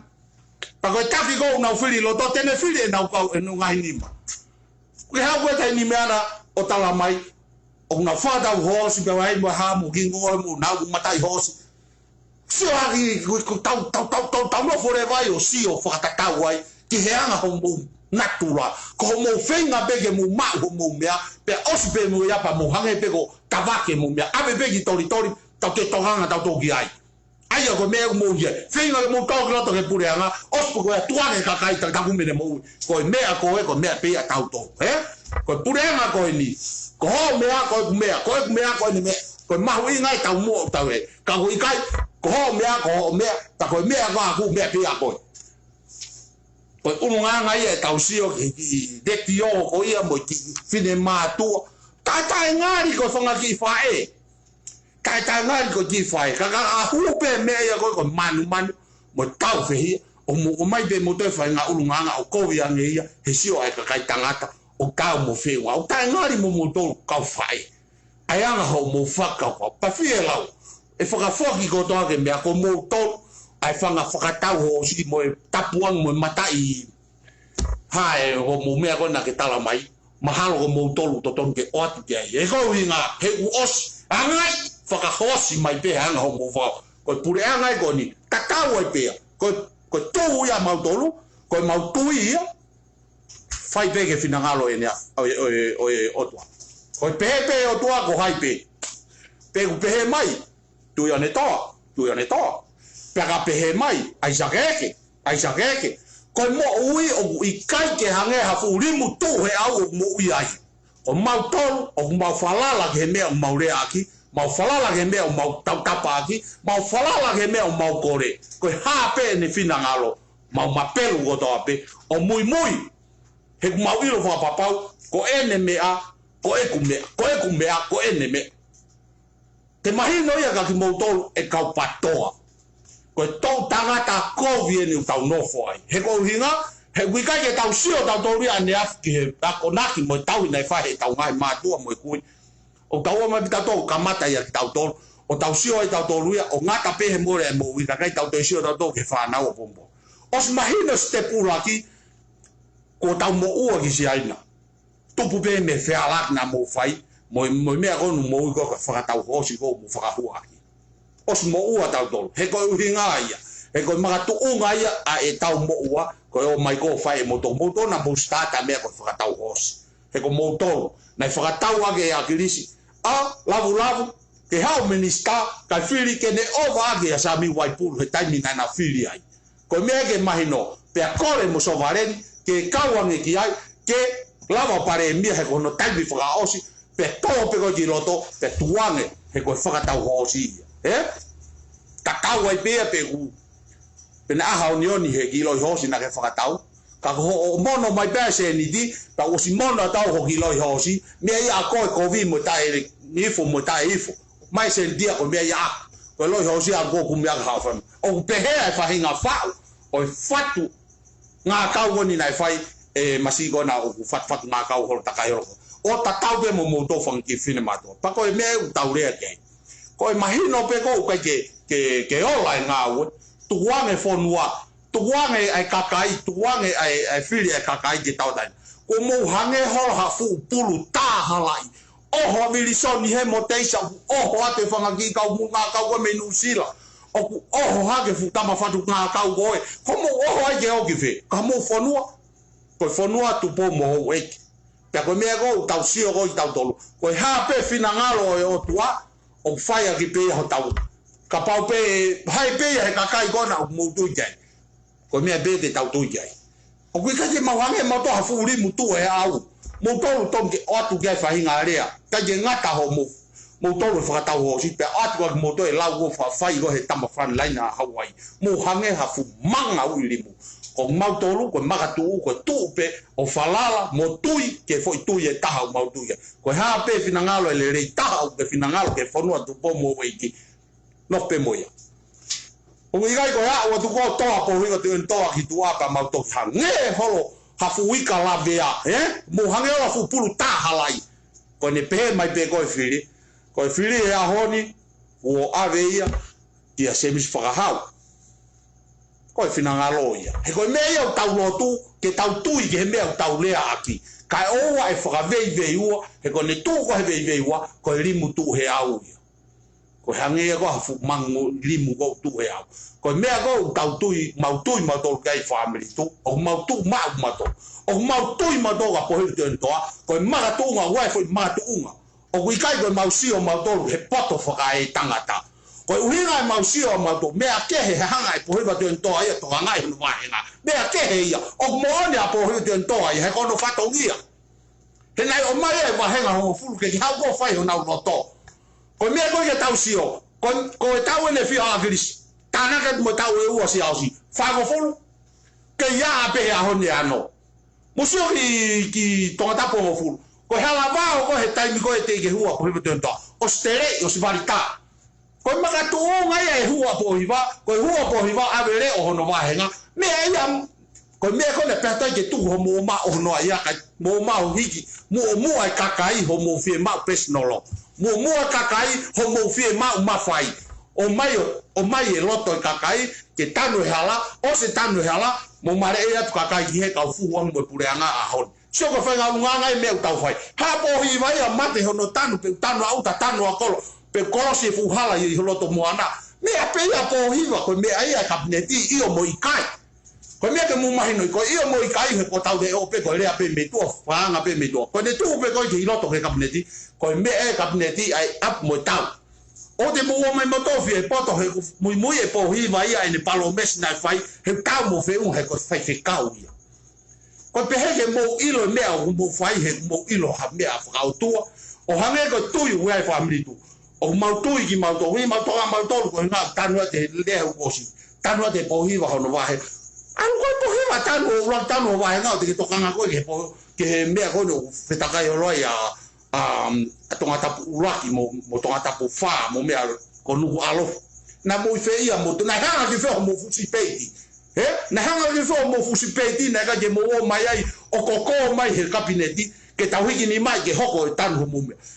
Pea ko e taki ko ē ʻoku nau fili ʻi loto te ne fili ʻenau kau ʻenau ngaahi nima. Ko e haʻu ko ē taimi ni meʻa na ʻo tala mai, ʻoku nau fakatau hoosi pea ʻai mo ha mo kingo mo nau mataʻi hoosi. Sio hake, ko, ko tau, tau, tau, tau, tau nofo leva ai ʻo sio fakatatau ai ki he anga hoʻomou natula. Ko hoʻomou feinga pē ke mou maʻu hoʻomou meʻa, pea ʻosi pē mou ia pea mou hangē pē ko e tavake hoʻomou meʻa. ʻAve pē ki Tolitoli, tau te tokanga tautolu ki ai. ʻA ia ko e meʻa ʻoku mou ia. Feinga ke mou tau ki loto ki he puleʻanga, ʻosi pē ko e tuʻu ange e kakai takitaku mene mou. Ko e meʻa ko ē, ko e meʻa pē ia ʻatautolu, ē? Ko e puleʻanga ko eni. Ko hoʻo meʻa, ko ʻeku meʻa, ko ʻeku meʻa, ko ʻene meʻa. Ko e mahuʻinga e taumuʻa ʻoku tau ʻi ai. Ka ko e ʻikai, ko hoʻo meʻa, ko hoʻo meʻa, ka ko e meʻa ko ʻeku meʻa pē ia ko ē. Ko e ʻulungaanga ia ʻetau sio ki he kiʻi letiō ko ia mo e kiʻi finemātuʻa. Taʻetaʻengali ko e fanga kiʻi faʻē. Taʻetaʻengali ko e kiʻi faʻē. Ka, ka, ka hū pē meʻa ia ko ē ko e manumanu mo e tāufehiʻa. ʻOku mou ō mai pē mo e toe faʻahinga ʻulungaanga ʻoku kovi ange ia he sio ʻa e kakai tangata ʻoku tau mo feʻunga. ʻOku taʻengali mo moutolu kau faʻē. ʻA e anga hoʻomou fakakaukau. Pea fie lau. ʻE fakafoki kotoa ki he meʻa ko moutolu ʻa e fanga fakatau hoosi mo e tapu ange mo e mataʻi. Hae, hoʻomou meʻa ko ena ke tala mai. Mahalo ko moutolu totonu ke ʻoatu ki ai. He ko e ʻuhinga, he ʻoku ʻosi. Angai, fakahoosi mai pē he anga hoʻomou fakakaukau. Ko e puleʻanga ia ko eni. Tatau ai pē ia. Ko, ko e tuʻu ia mautolu. Ko e mau tui ia. Fai pē ki he finangalo ʻEne ʻa, ʻo e, ʻo e, ʻo e ʻOtua. Ko e pehē pē ʻOtua ko hai pē. Pea ʻoku pehē mai, Tuʻi ʻAnetoa, Tuʻi ʻAnetoa. Pea ka pehē mai, ʻAisake ē, ʻAisake ē. Ko e moʻui ʻoku ʻikai ke hangē ha fuʻu limu tuʻu he ʻau ʻoku moʻui ai. Ko mautolu, ʻoku mau falala ki he meʻa ʻoku mau leaʻaki, mau falala ki he meʻa ʻoku mau tautapa ʻaki, mau falala ki he meʻa ʻoku mau kole. Ko e hā pē ʻene finangalo, mau mapelu kotoa pē, ʻo muimui, he ʻoku mau ʻilo fakapapau, ko ʻene meʻa, ko ʻeku meʻa, ko ʻeku meʻa, ko ʻene meʻa. Te mahino ia kia kimoutolu ʻe kau PATOA. Ko e toʻu tangata kovi eni ʻoku tau nofo ai. He ko e ʻuhinga, he ʻoku ʻikai ke tau sio tautolu ia ʻaneafi ki he akonaki mo e tauhi naʻe fai heʻetau ngaahi mātuʻa mo e kui. ʻOku tau ō mai pē tautolu ʻo kamata ia kitautolu. ʻO tau sio ai tautolu ia, ʻo ngata pē he mole ʻa e moʻui, kae ʻikai tau toe sio tautolu ki he fānau ʻapongipongi. ʻOsi mahino sitepu ʻuluaki, kuo tau moʻua ki Siaina. Tupu pē mei he fealāki naʻa mou fai, mo e, mo e meʻa ko eni mou ui ko e fakatau hoosi ko ē mou fakahua ʻaki. ʻOsi moʻua tautolu. He ko e ʻuhinga ia. He ko e makatuʻunga ia ʻa ʻetau moʻua, ko e ō mai ko ē ʻo fai ʻe moutolu. Moutolu naʻa mou sitaati ʻa e meʻa ko e fakatau hoosi. He ko moutolu. Naʻe fakatau ʻaki ʻe ʻAkilisi ʻa Lavulavu ke haʻu minisitā, kae fili ke ne ʻova ʻaki ʻa Sami Vaipulu he taimi naʻa na fili ai. Ko e meʻa ke mahino, pea kole mo Sovaleni, ke kau ange ki ai, ke lava ʻo palēmia he ko hono taimi fakaʻosi, pea tō pē ko ē ki loto, pea tuku ange, he ko e fakatau hoosi ia. Ē? Ka kau ai pē ia pe ʻoku, pe naʻe ʻaha onioni he kiʻi loʻi hoosi naʻa ke fakatau. Ka ko hoʻo mono mai pē ʻa e sēniti, ka ʻosi mono ʻa tautolu ho kiʻi loʻi hoosi, meʻa ia ʻa koe kovi mo taʻe ifo mo taʻe ifo. Mai sēniti ia ko e meʻa ia ʻaku. Ko e loʻi hoosi ʻaku ʻoku kumi ʻaki haʻo fāmili. ʻOku pehē ʻa e faʻahinga faʻu ʻo e fatu ngākau ko eni naʻe fai ʻe Masi ko ena ʻoku fatufatu ngākau holo takai holo. ʻO tatau pē mo moutolu fanga kiʻi finemātuʻa. Pea ko e meʻa ʻoku tau lea ki ai. Ko e mahino pē ko ē ʻoku ʻikai ke, ke, ke ola e ngāue. Tuku ange fonua, tuku ange ʻa e kakai, tuku ange ʻa e, ʻa e fili ʻa e kakai ke tauʻatāina. Kuo mou hangē holo ha fuʻu pulu tā halaʻi. ʻOho ʻa Vilisoni he mo Teisa, ʻoku ʻoho atu e fanga kiʻi kau muli ngākau ko ē mei Nuʻusila. ʻOku ʻoho hake fuʻu tama fatu ngākau ko ē. Ko mou ʻoho ai ke ō ki fē? Ka mou fonua. Ko e fonua Tupou mo Houʻeiki. Pea ko e meʻa ko ē ʻoku tau sio ko ē ʻi tautolu. Ko e hā pē finangalo ʻo e ʻOtua, ʻoku fai ʻaki pē ia hotau. Kapau pē, hai pē ia he kakai ko ena ʻoku mou tui ki ai. Ko e meʻa pē te tau tui ki ai. ʻOku ʻikai ke mau hangē mautolu ha fuʻu limu tuʻu he ʻau. Moutolu tonu ke ʻoatu ki ai faʻahinga lea. ʻIkai ke ngata hoʻomou, moutolu e fakatau hoosi pea ʻoatu ʻaki moutolu e lau ko ē ʻoku fai ko ē he tama frontline ʻa Hauaiʻi. Mou hangē ha fuʻu manga uʻi limu. Ko mautolu, ko e makatuʻu, ko e tuʻu pē ʻo falala mo tui ki he foʻi tui ʻe taha ʻoku mau tui ai. Ko e hā pē finangalo e lelei taha ʻoku ke finangalo ki he fonua Tupou mo Houʻeiki. Nofo pē mo ia. ʻOku ʻikai ko e aʻu atu ko ē ʻo toʻo ʻa Pōhiva Tuʻiʻonetoa ki tuʻa pea mau toki hangē holo ha fuʻu ika lavea, ē? Mou hangē holo ha fuʻu pulu tā halaʻi. Ko ʻene pehē mai pē ko e fili. Ko e fili he ʻaho ni, kuo ʻave ia kia Semisi Fakahau. Ko e finangalo ia. He ko e meʻa ia ʻoku tau lotu, ke tau tui ki he meʻa ʻoku tau lea ʻaki. Kae ʻoua ʻe fakaveiveiua, he ko ʻene tuʻu ko ē he veiveiua, ko e limu tuʻu he ʻau ia. Ko e hangē ia ko ha fuʻu manga limu ko ē ʻoku tuʻu he ʻau. Ko e meʻa ko ē ʻoku tau tui, mau tui mautolu ki ai fāmili tuʻu, ʻoku mau tuʻu maʻu mautolu. ʻOku mau tui mautolu kia Pōhiva Tuʻiʻonetoa, ko e makatuʻunga, ʻoku ʻi ai e foʻi makatuʻunga. ʻOku ʻikai ko e mau sio mautolu he poto fakaetangata. Ko e ʻuhinga e mau sio ʻa mautolu, meʻa kehe he hanga ʻe Pōhiva Tuʻiʻonetoa ia ʻo tokangaʻi hono vāhenga. Meʻa kehe ia, ʻoku moʻoni ʻa Pōhiva Tuʻiʻonetoa ia, he ko hono fatongia. He naʻe ʻomai e vāhenga hongofulu ke ke haʻu ko ē ʻo fai honau loto. Ko e meʻa ko ē ke tau sio, ko, ko e taʻu ʻeni ʻe fiha ʻa ʻAkilisi. Tānaki atu mo e taʻu ʻe ua Siaosi. Fāngofulu. Kei ʻā pē he ʻaho ni ʻe ono. Mou sio ki, ki Tongatapu hongofulu. Ko e hala vao ko ē he taimi ko ē teʻeki ke hū ʻa Pōhiva Tuʻiʻonetoa. ʻOsi teleʻi, ʻosi vali tā. Ko e makatuʻunga ia e hū ʻa Pōhiva, ko e hū ʻa Pōhiva ʻave leʻo hono vāhenga. Meʻa ia, ko e meʻa ko ē naʻe pehē ai ke tuku hoʻomou ʻomai ʻo hono ʻai ʻa e kakai, mou ʻomai ʻo hiki, mou ʻomai e kakai hoʻomou fiemaʻu personal. Mou ʻomai e kakai hoʻomou fiemaʻu mafai. ʻOmai ʻo, ʻomai e loto e kakai, ke tanu e hala, ʻosi tanu e hala, mou maleʻei atu kakai ki he kau fuhu ange mo e puleʻanga ʻaho ni. Sio ko e faʻahinga ʻulungaanga e meʻa ʻoku tau fai. Haʻu ʻa Pōhiva ia ʻo mate hono tanu, pe tanu ʻa ʻuta, tanu ʻa kolo, pe kolosi e fuʻu hala ʻi ho loto moana. Meʻa pē ia ʻa Pōhiva, ko e meʻa ia e kapineti, ʻio mo ʻikai. Ko e meʻa ke mou mahinoʻi, ko e ʻio mo ʻikai, he ko ʻetau leʻo pē, ko e lea pē mei tuʻa, fakaanga pē mei tuʻa. Ko ʻene tuʻu pē ko ē ki loto ki he kapineti, ko e meʻa e kapineti ʻa e ʻapi mo e tau. ʻOua te mou ō mai mo tofi e poto he ʻoku muimui ʻe Pōhiva ia ʻene palōmesi naʻe fai, he ʻoku taau mo e feʻunga he ko e faifekau ia. Ko e pehē ke mou ʻilo e meʻa ʻoku mou fai he ʻoku mou ʻilo ha meʻa fakaʻotua. ʻO hangē ko e tui ʻoku ʻi ai e fāmili tuʻu. ʻOku mau tui kimautolu, ʻi mautolu, mautolu ko e ngaahi tanu atu e lea ʻoku ʻosi. Tanu atu e Pōhiva hono vahe. ʻAlu ko ē Pōhiva tanu ʻo ʻuluaki tanu hoʻo vāhenga ʻo te ke tokanga ko ē ki he po-, ki he meʻa ko ē ʻoku fetakai holo ai ʻa, ʻa, ʻa Tongatapu ʻuluaki mo, mo Tongatapu fā mo meʻa ko Nukuʻalofa. Naʻa mou ʻi fē ia moutolu? Naʻe hanga ki fē hoʻomou fusi peiti? He? Naʻe hanga ki fē hoʻomou fusi peiti naʻe ʻikai ke mou ō mai ai ʻo koko mai he kapineti ke tau hiki nima ai ke hoko e tanu hoʻomou meʻa?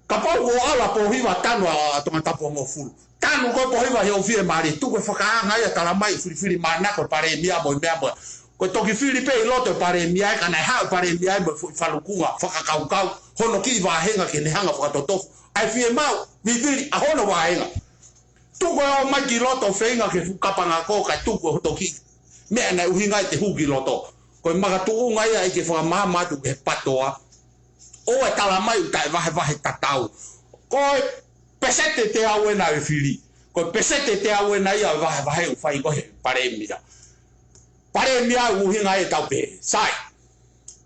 Kapau ʻoku ʻalu ʻa Pōhiva tanu ʻa Tongatapu hongofulu, tanu ko ē Pōhiva he ʻoku fiemālie, tuku e fakaanga ia, tala mai, filifilimānako e palēmia mo e meʻa mo e. Ko e toki fili pē ʻi loto e palēmia ia, ka naʻe haʻu e palēmia ia mo e foʻi falukunga fakakaukau, hono kiʻi vāhenga ke ne hanga ʻo fakatotofu ʻa e fiemaʻu vivili ʻa hono vāhenga. Tuku e ō mai ki loto, feinga ke fuʻu kapanga koe kae tuku e hoto kiʻi meʻa naʻe ʻuhinga ai ʻete hū ki loto. Ko e makatuʻunga ia ʻi he fakamaama atu ki he PTOA. ʻOua ʻe tala mai ʻoku taʻevahevahe tatau. Ko e peseti ʻe teau ena ʻo e fili. Ko e peseti ʻe teau ena ia ʻo e vahevahe ʻoku fai ko ē he palēmia. Palēmia ʻoku ʻuhinga ai ʻetau pehē, sai,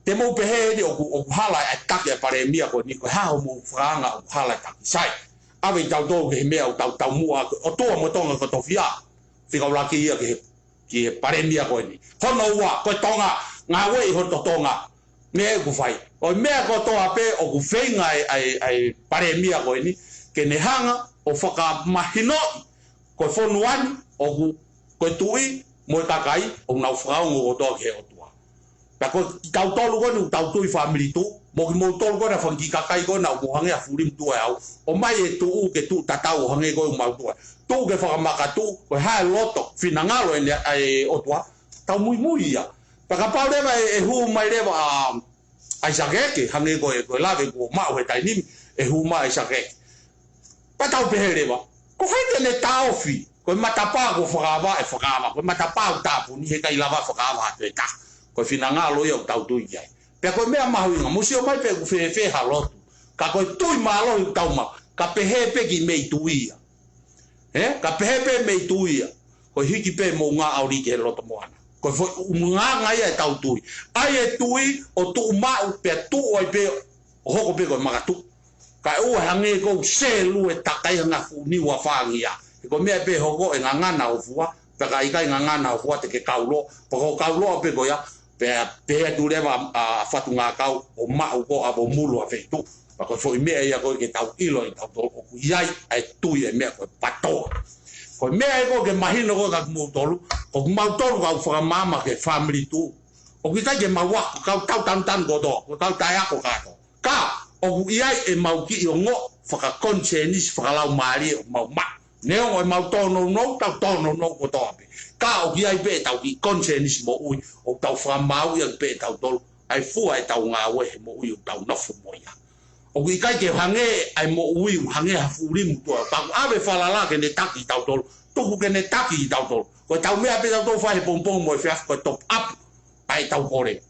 te mou pehē eni ʻoku, ʻoku hala e taki e palēmia ko eni, ko e hā hoʻomou fakaanga ʻoku hala e taki? Sai, ʻave kitautolu ki he meʻa ʻoku tau taumuʻa, ʻOtua mo Tonga ko e tofiʻa. Fika ʻuluaki ia ki he, ki he palēmia ko eni. Hono ua, ko e Tonga, ngāueʻi hoto Tonga. Meʻa ʻoku fai. Ko e meʻa kotoa pē ʻoku feinga ai, ai, ai palēmia ko eni ke ne hanga ʻo fakamahinoʻi ko e fonua ni ʻoku, ko e tuʻi mo e kakai ʻoku nau fakaongo kotoa ki he ʻOtua. Pea ko kitautolu ko eni ʻoku tau tui fāmili tuʻu, mo kimoutolu ko ena fanga kiʻi kakai ko ena ʻoku mou hangē ha fulimu tuʻu ʻe au, ʻomai e tuʻu ke tuʻu tatau ʻo hangē ko ē ʻoku mau tuʻu ai. Tuʻu ke fakamakatuʻu, ko e hā e loto finangalo ʻene ʻa e ʻOtua, tau muimui ia. Pea kapau leva ʻe, ʻe hū mai leva ʻa, ʻa ʻAisake, ke hangē ko e, ko e lave kuo maʻu he taimi ni, ʻe hū mai ʻa ʻAisake. Pea tau pehē leva, ko hai te ne taʻofi? Ko e matapā kuo fakaava ʻe fakaava, ko e matapā ʻoku tāpuni, heʻikai lava fakaava ha toe taha. Ko e finangalo ia ʻoku tau tui ki ai. Pea ko e meʻa mahuʻinga, mou sio mai pe ʻoku fēfē ha lotu, ka ko e tui mālohi ʻoku tau maʻu, ka pehē pē ki mei tui ia. He? Ka pehē pē mei tui ia. Ko e hiki pē moʻunga ʻauli ki he loto moana. Ko e foʻi ʻulungaanga ia ʻetau tui. ʻAi e tui ʻo tuʻu maʻu pea tuʻu ai pē ʻo hoko pē ko e makatuʻu. Kae ʻoua ʻe hangē ko e selu ʻe takai hanga fuʻu niu ʻa fāngia. He ko e meʻa pē hoko ʻe ngangana ho fua, pea ka ʻikai ngangana ho fua te ke kauloa, pea ko e kauloa pē ko ia, pea, pea ʻatu leva ʻa Fatungakau ʻo maʻu ko ʻa Vomulu ʻa Feituʻu. Pea ko e foʻi meʻa ia ko ē ke tau ʻilo ʻe tautolu ʻoku ʻi ai ʻa e tui e meʻa ko e PTOA. Ko e meʻa ia ko ē ke mahino ko ē kia kimoutolu, ko kimautolu kau fakamaama ki he fāmili tuʻu. ʻOku ʻikai ke mau ako, kau tau tanutanu kotoa, ko e kau taʻeako kātoa. Ka, ʻoku ʻi ai ʻemau kiʻi ongo fakakonisenisi fakalaumālie ʻoku mau maʻu. Neongo ʻemau tōnounou, tau tōnounou kotoa pē. Ka ʻoku ʻi ai pē ʻetau kiʻi konisenisi moʻui, ʻoku tau fakamāuʻi ʻaki pē ʻe tautolu ʻa e fua ʻetau ngāue he moʻui ʻoku tau nofo mo ia. ʻOku ʻikai ke hangē ʻa e moʻui, hangē ha fulimu tuʻa. Pea ʻoku ʻave falala ke ne taki kitautolu, tuku ke ne taki kitautolu. Ko ʻetau meʻa pē tautolu fai he pongipongi mo e efiafi ko e top up ʻa ʻetau kole.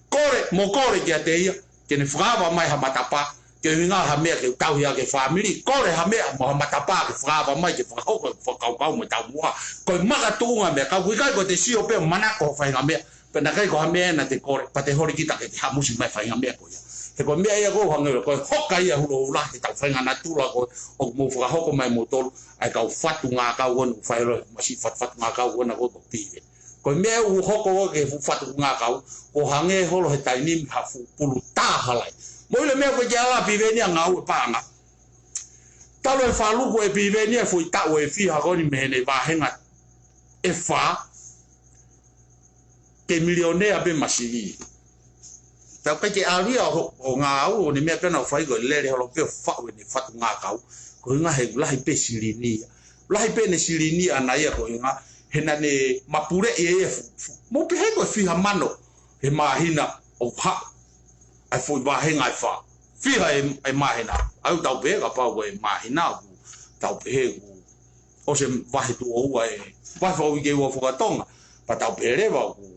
Kole, mo kole kiate ia, ke ne fakaava mai ha matapā, ke ʻuhinga ha meʻa ke tauhi ʻaki e fāmili, kole ha meʻa mo ha matapā ke fakaava mai, ke fakahoko e fakakaukau mo e taumuʻa. Ko e makatuʻunga meʻa, ka ʻoku ʻikai ko ʻete sio pē ʻo manako ho faʻahinga meʻa, pea naʻe ʻikai ko ha meʻa naʻa te kole, pea te holi kita ke te hamusi mai faʻahinga meʻa ko ia. He ko e meʻa ia ko ē hangē ko e hoka ia hulohula, he ʻetau faʻahinga natula ko ē, ʻoku mou fakahoko mai moutolu, ʻa e kau Fatungakau ko ena, fai lo, masi Fat-, Fatungakau ko ena ko e Piveni. Ko e meʻa ʻoku hoko ko ē ki he fuʻu Fatungakau, ʻoku hangē holo he taimi ni ha fuʻu pulu tā halai. Mou ʻilo e meʻa ko ē ke ala Piveni ʻa ngāue paʻanga. Talu e faluku ʻe Piveni ʻa e foʻi taʻu ʻe fiha ko eni mei heʻene vāhenga ʻe fā, ke milionea pē masiʻi. Tau kai ke ʻalu ia ʻo, ʻo ngāue ʻo ne meʻa pē naʻa nau fai ko e lele holo pē ʻo faʻu ʻene Fatungakau. Ko e ʻuhinga he lahi pē silini ia. Lahi pē ʻene silini ʻaʻana ia ko e ʻuhinga he naʻa ne mapuleʻi e fu-, fu-, mou pehē ko e fiha mano he māhina ʻoku haʻu ʻa e foʻi vāhenga ʻe fā. Fiha e, e māhina. ʻA ia ʻoku tau pehē kapau ko e māhina ʻoku tau pehē ʻoku ʻosi e vahe tuʻo ua e, vahe fakauike ua fakatonga. Pea tau pehē leva ʻoku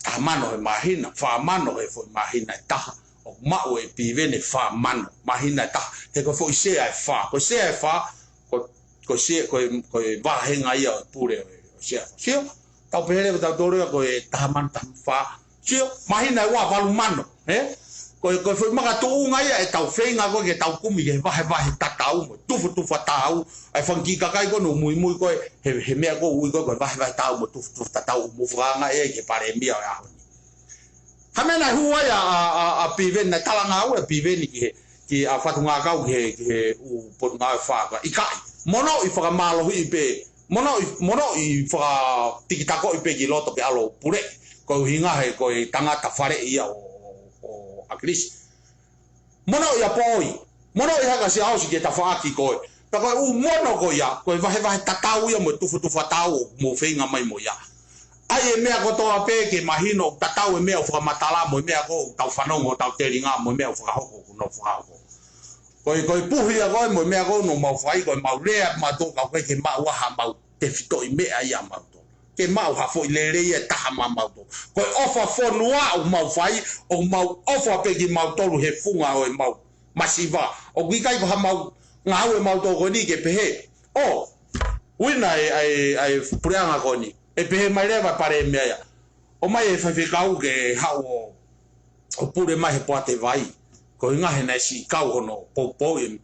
taha mano he māhina, fā mano he foʻi māhina ʻe taha. ʻOku maʻu ʻe Piveni fā mano, māhina ʻe taha. He ko e foʻi sea ʻe fā. Ko e sea ʻe fā, ko, ko e sea, ko e, ko e vāhenga ia ʻo e pule ʻo e, ʻo e sea. Sio, tau pehē leva tautolu ia ko e taha mano, taha fā. Sio, māhina ʻe ua, valu mano, ē? Ko e, ko e foʻi makatuʻunga ia ʻetau feinga ko ē ke tau kumi ki he vahevahe tatau mo e tufotufa tau, ʻa e fanga kiʻi kakai ko ē ʻoku muimui ko ē he, he meʻa ko ē ʻoku ui ko ē ko e vahevahe tau mo e tufotufa tatau, ʻoku mou fakaanga ia ki he palēmia ʻo e ʻaho ni. Ha meʻa naʻe hū ai ʻa, ʻa, ʻa, ʻa Piveni, naʻe talangāue ʻa Piveni ki he, ki ʻa Fatungakau ki he, ki he ʻū potungāue fā, ka ʻikai. Monoʻi fakamālohiʻi pē, monoʻi, monoʻi fakatikitakoʻi pē ki loto ke ʻalu ʻo pule. Ko e ʻuhinga he ko e tangata faleʻi ia ʻo, ʻo, ʻo ʻAkilisi. Monoʻi ʻa Poi. Monoʻi haka Siaosi ke tafaʻaki koe. Pea ko e ʻū mono ko ia, ko e vahevahe tatau ia mo e tufotufa tau ʻoku mou feinga mai mo ia. ʻAi e meʻa kotoa pē ke mahino ʻoku tatau e meʻa ʻoku fakamatala mo e meʻa ko ē ʻoku tau fanongo ʻo tau telinga mo e meʻa ʻoku fakahoko ʻoku nau fakahoko. Ko e, ko e puhi ia ko ē mo e meʻa ko ē ʻoku mau fai, ko e mau lea mautolu ka ʻoku ʻikai ke maʻu ha mau tefitoʻi meʻa ia mautolu. Ke maʻu ha foʻi lelei ia ʻe taha maʻamautolu. Ko e ʻofa fonua ʻoku mau fai, ʻoku mau ʻofa pē kimautolu he funga ʻo e mau masiva. ʻOku ʻikai ko ha mau ngāue mautolu ko eni ke pehē. ʻO, uina e, e, e puleʻanga ko eni. ʻE pehē mai leva e palēmia ia. ʻOmai e faifekau ke haʻu ʻo ʻo pule mai he poate vai. Ko e ʻuhinga he naʻe siʻi kau hono poupou ē.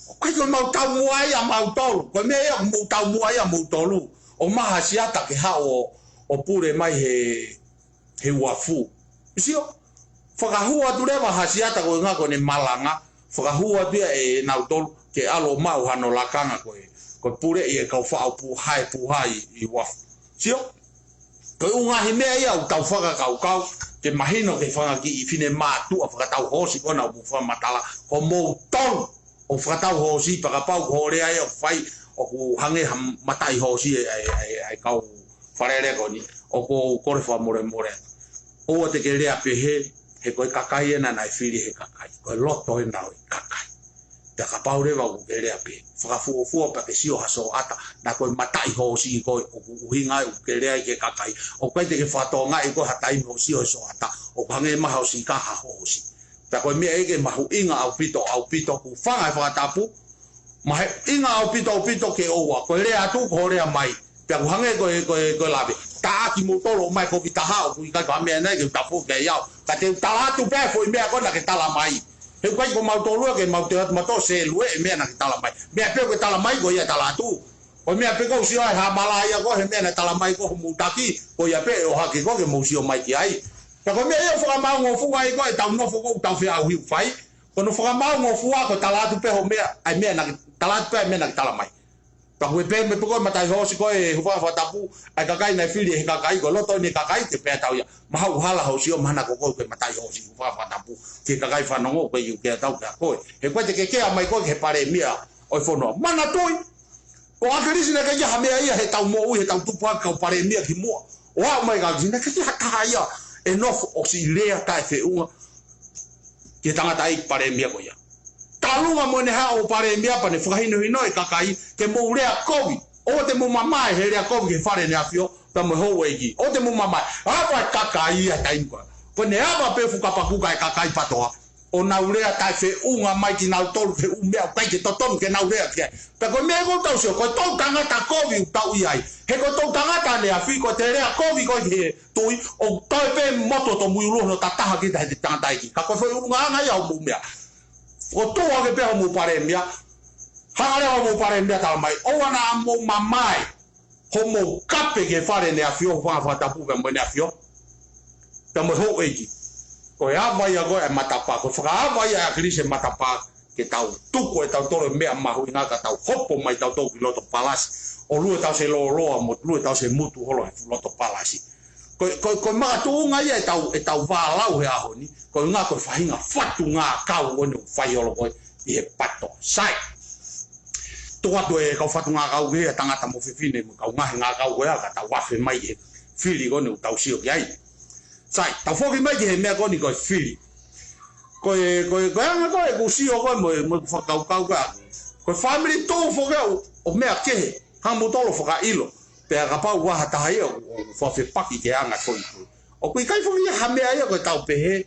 ʻOku ʻikai ko e mau taumuʻa ia mautolu. Ko e meʻa ia ʻoku mou taumuʻa ia mautolu. ʻOmai ha Siata ke haʻu ʻo, ʻo pule mai he, he uafu. Sio, fakahū atu leva ha Siata ko e ʻuhinga ko ʻene malanga. Fakahū atu ia ʻe nautolu ke ʻalu ʻo maʻu hano lakanga ko e, ko e puleʻi e kau faʻu puha e puha ʻi, ʻi uafu. Sio? Ko e ʻū ngaahi meʻa ia ʻoku tau fakakaukau, ke mahino ki he fanga kiʻi finemātuʻa fakatau hoosi ko ena ʻoku fakamatala, ko moutolu ʻoku fakatau hoosi pea kapau ko hoʻo lea ia ʻoku fai, ʻoku hangē ha mataʻi hoosi e, e, e, e kau Fale Alea ko eni, ʻoku ou kole fakamolemole. ʻOua te ke lea pehē, he ko e kakai ena naʻe fili he kakai, ko e loto ena ʻo e kakai. Pea kapau leva ʻoku ke lea pē, fakafuofua pea ke sio ha Sioata, naʻa ko e mataʻi hoosi ko ē ʻoku ʻuhinga ai ʻoku ke lea ai ki he kakai. ʻOku ʻikai te ke fakatokangaʻi ko e ha taimi hoʻo sio he Sioata, ʻoku hangē mai hoʻo sika ha hoosi. Pea ko e meʻa ia ke mahuʻinga ʻaupito, ʻaupito ʻoku fanga he fakatapu, mahuʻinga ʻaupito, ʻaupito ke ʻoua, ko e lea atu ko hoʻo lea mai. Pea ʻoku hangē ko e, ko e, ko e lave. Taʻaki moutolu ʻomai kovi taha ʻoku ʻikai ko ha meʻa nai ke u tapu ke iau. Ka te u tala atu pē foʻi meʻa ko ena ke tala mai. He ʻoku ʻikai ko mautolu ia ke mau te atu mautolu se lue e meʻa naʻa ke tala mai. Meʻa pē ʻoku ke tala mai ko ia tala atu. Ko e meʻa pē ʻoku ou sio ai ha mala ia ko e he meʻa naʻe tala mai ko hoʻomou taki, ko ia pē ʻe ʻohake ko ē ke mou sio mai ki ai. Pea ko e meʻa ia ʻoku fakamaau ngofua ai ko e tau nofo ko ē ʻoku tau feʻauhi ʻoku fai. Ko hono fakamaau ngofua ko e tala atu pē hoʻo meʻa, ʻa e meʻa naʻa ke tala atu pē ʻa e meʻa naʻa ke tala mai. Pea ko e pehē mai pē ko e mataʻi hoosi ko e hūfanga he fakatapu, ʻa e kakai naʻe fili he kakai, ko e loto eni e kakai ke pehē atu ia. Mahalo ʻoku hala hoʻo sio mahalo ko koe ko e mataʻi hoosi hūfanga he fakatapu, ki he kakai fanongo ko e ʻikai ke tau kia koe. He ko e te ke kea mai koe ki he palēmia ʻo e fonua. Manatuʻi, ko ʻAkilisi naʻe ʻikai ha meʻa ia he tau moʻui, he tau tupu hake kau palēmia ki muʻa. ʻO aʻu mai kia ʻAkilisi naʻe ʻikai ha taha ia ʻe nofo ʻo siʻi lea taʻefeʻunga ki he tangataʻeiki palēmia ko ia. Talunga mo ʻene haʻu ʻo palēmia pea ne fakahinohino e kakai ke mou lea kovi. ʻOua te mou mamae he lea kovi ki he Fale ʻEne ʻAfio pea mo e houʻeiki. ʻOua te mou mamae. Ava e kakai ia taimi ko ē. Ko ʻene ava pē fukapakuka e kakai patoa. ʻO nau lea taʻefeʻunga mai kinautolu ki he ʻū meʻa ʻoku ʻikai ke totonu ke nau lea ki ai. Pea ko e meʻa ʻoku tau sio, ko e toʻutangata kovi ʻoku tau ʻi ai. He ko e toʻutangata ʻaneafi, ko e te lea kovi ko ē ki he tuʻi, ʻoku toe pē motu ʻo tomuʻi ʻulu hono tataha kita he tangataʻeiki. Ka ko e foʻi ʻulungaanga ia hoʻomou meʻa. ʻO tuʻu hake pē hoʻomou palēmia, hanga leva hoʻomou palēmia tala mai, ʻoua naʻa mou mamae, hoʻomou kape ki he Fale ʻEne ʻAfio, hūfanga he fakatapu pea mo ʻEne ʻAfio. Pea mo e houʻeiki. Ko e ava ia ko e matapā, ko e fakaava ia ʻa ʻAkilisi e matapā, ke tau tuku ʻe tautolu e meʻa mahuʻinga ka tau hopo mai tautolu ki loto palasi. ʻO lue tau se lōloa mo lue tau se mutu holo he fuʻu loto palasi. Ko, ko, ko e makatuʻunga ia ʻetau, ʻetau vālau he ʻaho ni, ko e ʻuhinga ko e faʻahinga faʻunga kau ʻoku ne fai holo ko ē ʻi he pato. Sai. Tuku atu e kau faʻunga kau ki he tangata mo fefine mo e kau ngaahi ngākau ko ia ka tau afe mai he fili ko eni ʻoku tau sio ki ai. Sai, tau foki mai ki he meʻa ko eni ko e fili. Ko e, ko e, ko e anga ko ē ʻeku sio ko ē mo e, mo e fakakaukau ko ē ʻaku. Ko e fāmili tuʻu foki ʻo, ʻo meʻa kehe, hanga moutolu ʻo fakaʻilo. Pea kapau ʻoku ʻi ai ha taha ia ʻoku, ʻoku fakafepaki ki he anga foʻi tuʻu. ʻOku ʻikai foki ia ha meʻa ia ko e tau pehē.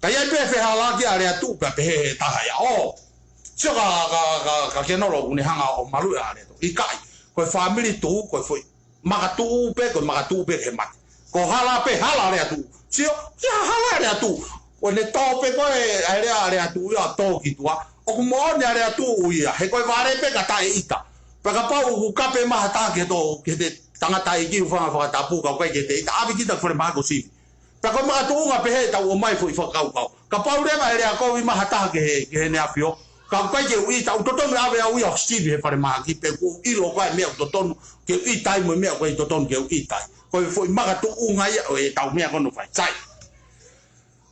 Ka ʻi ai pē fehalaki ʻa Leatuʻu pea pehē he taha ia. ʻO, sio ka, ka, ka, ka Kenolo ʻoku ne hanga ʻo maluʻi ʻa Leatuʻu. ʻIkai, ko e fāmili tuʻu, ko e foʻi makatuʻu pē, ko e makatuʻu pē ke mate. Ko e hala pē, hala Leatuʻu. Sio, sio hala Leatuʻu. Ko ʻene tō pē ko ē, ʻa e lea ʻa Leatuʻu ia ʻo tō ki tuʻa. ʻOku moʻoni ʻa Leatuʻu ia, he ko e vale pē ka taʻeʻita. Pea kapau ʻoku kape mai ha taha ki he tō, ki he tangataʻeiki hūfanga he fakatapu ka ʻoku ʻikai ke te ʻita, ʻave kita ki falemahaki ʻo sivi. Pea ko e makatuʻunga pehē ʻetau ʻomai foʻi fakakaukau. Kapau leva ʻe lea kovi mai ha taha ki he, ki heʻene ʻafio. Ka ʻoku ʻikai ke u ʻita, ʻoku totonu ʻave au ia ʻo sivi he falemahaki pe ʻoku ou ʻilo ko e meʻa ʻoku totonu ke u ʻita ai mo e meʻa ʻoku ʻikai totonu ke u ʻita ai. Ko e foʻi makatuʻunga ia ʻo ʻetau meʻa ko eni ʻoku fai. Sai.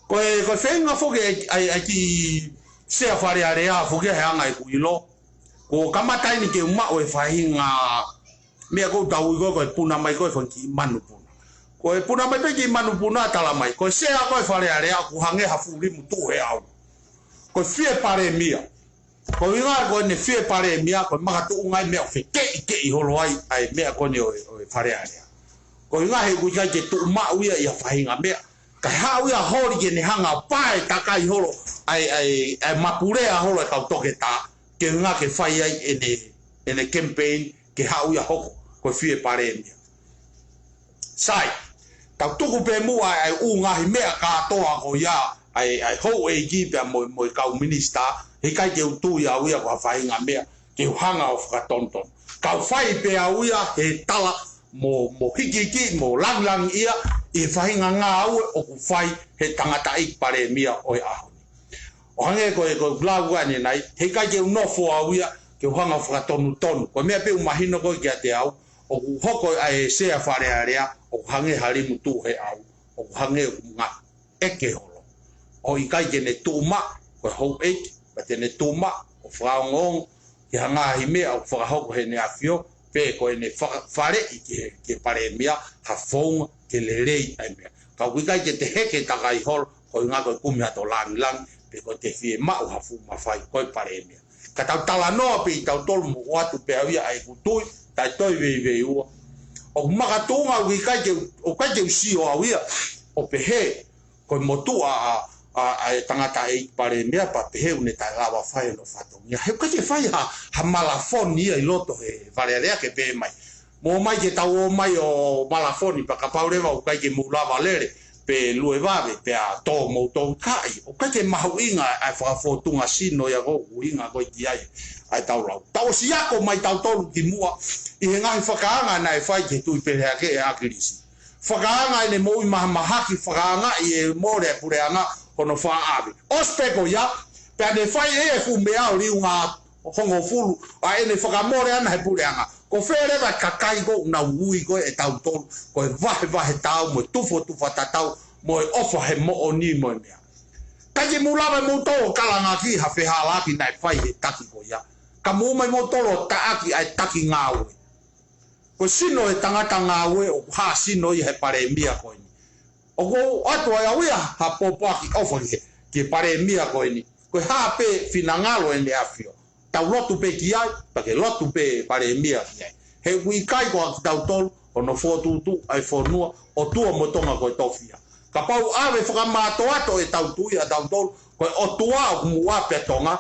Ko e, ko e feinga foki ʻa e, ʻa e, ʻa e kiʻi sea Fale Alea foki he anga ʻeku ʻilo. Kuo kamata eni ke u maʻu e faʻahinga meʻa ʻoku tau ui ko e, ko e puna mai ko e fanga kiʻi manupuna. Ko e puna mai pē kiʻi manupuna, tala mai ko e sea ko e Fale Alea ʻoku hangē ha fuʻu limu tuʻu he ʻau. Ko e fie palēmia. Ko e ʻuhinga ko ʻene fie palēmia, ko e makatuʻunga ia e meʻa ʻoku fekeʻikeʻi holo ai ʻa e meʻa ko eni ʻo e, ʻo e Fale Alea. Ko e ʻuhinga he ʻoku ʻikai ke tuʻu maʻu ia ʻi ha faʻahinga meʻa. Kae haʻu ia ʻo holi ke ne hanga ʻo pae takai holo ʻa e, ʻa e, ʻa e mapulea holo e kau toketā, ke ʻuhinga ke fai ai ʻene, ʻene campaign, ke haʻu ia ʻo hoko ko e fie palēmia. Sai, tau tuku pē muʻa ʻa e ʻū ngaahi meʻa kātoa ko ia, ʻa e, ʻa e houʻeiki pea mo, mo e kau minisitā, he ʻikai ke u tui au ia ko ha faʻahinga meʻa ke u hanga ʻo fakatonutonu. Ka u fai pē au ia he tala mo, mo hikihikiʻi, mo langilangiʻia ʻi he faʻahinga ngāue ʻoku fai he tangataʻeiki palēmia ʻo e ʻaho ni. ʻO hangē ko e, ko e lau ʻanenai, he ʻikai ke u nofo au ia ke u hanga ʻo fakatonutonu. Ko e meʻa pē ʻoku mahino ko ē kiate au, ʻoku hoko ʻa e sea Fale Alea ʻoku hangē ha limu tuʻu he ʻau, ʻoku hangē ʻoku ngā ʻeke holo. ʻOku ʻikai ke ne tuʻu maʻu ko e houʻeiki, pea te ne tuʻu maʻu ʻo fakaongoongo ki ha ngaahi meʻa ʻoku fakahoko heʻene ʻafio, pe ko ʻene faka-, faleʻi ki he, ki he palēmia ha founga ke lelei ʻa e meʻa. Ka ʻoku ʻikai ke te heke takai holo, ko e ʻuhinga ko e kumi hato langilangi, pe ko e te fie maʻu ha fuʻu mafai ko e palēmia. Ka tau talanoa pē ʻi tautolu mo ʻoatu pē au ia ʻa ʻeku tui, taʻe toe veiveiua. ʻOku makatuʻunga ʻoku ʻikai ke, ʻoku ʻikai ke u sio au ia ʻo pehē, ko e motuʻa ʻa, ʻa, ʻa e tangataʻeiki palēmia pea pehē ʻoku ne taʻe lava fai hono fatongia. He ʻoku ʻikai ke fai ha, ha malafoni ia ʻi loto he Fale Alea ke pehē mai, mou ō mai ke tau ō mai ʻo malafoni, pea kapau leva ʻoku ʻikai ke mou lava lele, pe lue vave, pea tō moutolu, ʻikai. ʻOku ʻikai ke mahuʻinga ʻa e fakafōtunga sino ia ko e ʻuhinga ko ē ki ai ʻa e tau lau. Tau ʻosi ako mai tautolu ki muʻa ʻi he ngaahi fakaanga naʻe fai ki he Tuʻi Peleake ʻe ʻAkilisi. Fakaanga ʻene moʻui mahamahaki, fakaangaʻi ʻe mole ʻa e puleʻanga hono fakaʻave. ʻOsi pē ko ia, pea ne fai ʻe ia e fuʻu meʻa ʻo liunga hongofulu ʻa ʻene fakamole ʻana he puleʻanga. Ko fē leva e kakai ko ē ʻoku nau ui ko ē ʻe tautolu ko e vahevahe tau mo e tufotufa tatau mo e ʻofa he moʻoni mo e meʻa. ʻIkai ke mou lava ʻe moutolu ʻo kalangaki ha fehālaaki naʻe fai he taki ko ia. Ka mou ō mai moutolu ʻo taʻaki ʻa e taki ngāue. Ko e sino e tangata ngāue ʻoku hā sino ia he palēmia ko eni. ʻOku ou ʻoatu ai au ia ha pōpoaki ʻofa ki he, ki he palēmia ko eni. Ko e hā pē finangalo ʻene ʻafio, tau lotu pē ki ai, pea ke lotu pē palēmia ki ai. He ʻoku ʻikai ko kitautolu hono fokotuʻutuʻu ʻa e fonua, ʻOtua mo Tonga ko e tofiʻa. Kapau ʻave fakamātoato ʻetau tui ʻatautolu ko e ʻOtua ʻoku muʻa pea Tonga,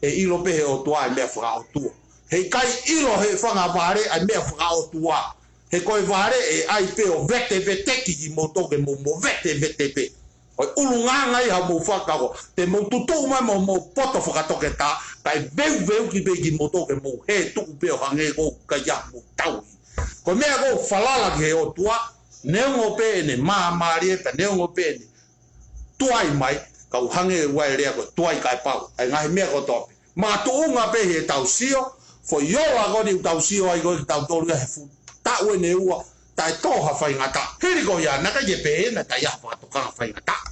ʻe ʻilo pē he ʻOtua ʻa e meʻa fakaʻotua. He ʻikai ʻilo he fanga vale ʻa e meʻa fakaʻotua. He ko e vale ʻe ʻai pē ʻo veteveteki kimoutolu ke mou movetevete pē. Ko e ʻulungaanga ia hoʻomou fakakaukau. Te mou tutuʻu mai mo hoʻomou poto fakatoketā, kae veuveuki pē kimoutolu ke mou hē tuʻu pē ʻo hangē ko e ʻikai ha mou tauhi. Ko e meʻa ko ē ʻoku falala ki he ʻOtua, neongo pē ʻene māmālie, pea neongo pē ʻene tuai mai, ka ʻoku hangē ʻoku ʻi ai e lea ko e tuai kae pau, ʻa e ngaahi meʻa kotoa pē. Makatuʻunga pē heʻetau sio, foʻi ola ko eni ʻoku tau sio ai ko ē kitautolu ia he fuʻu taʻu ʻe ua, taʻe tō ha faingataʻa. Hili ko ia, naʻe ʻikai ke pehē naʻe ʻi ai ha fakatokanga faingataʻa.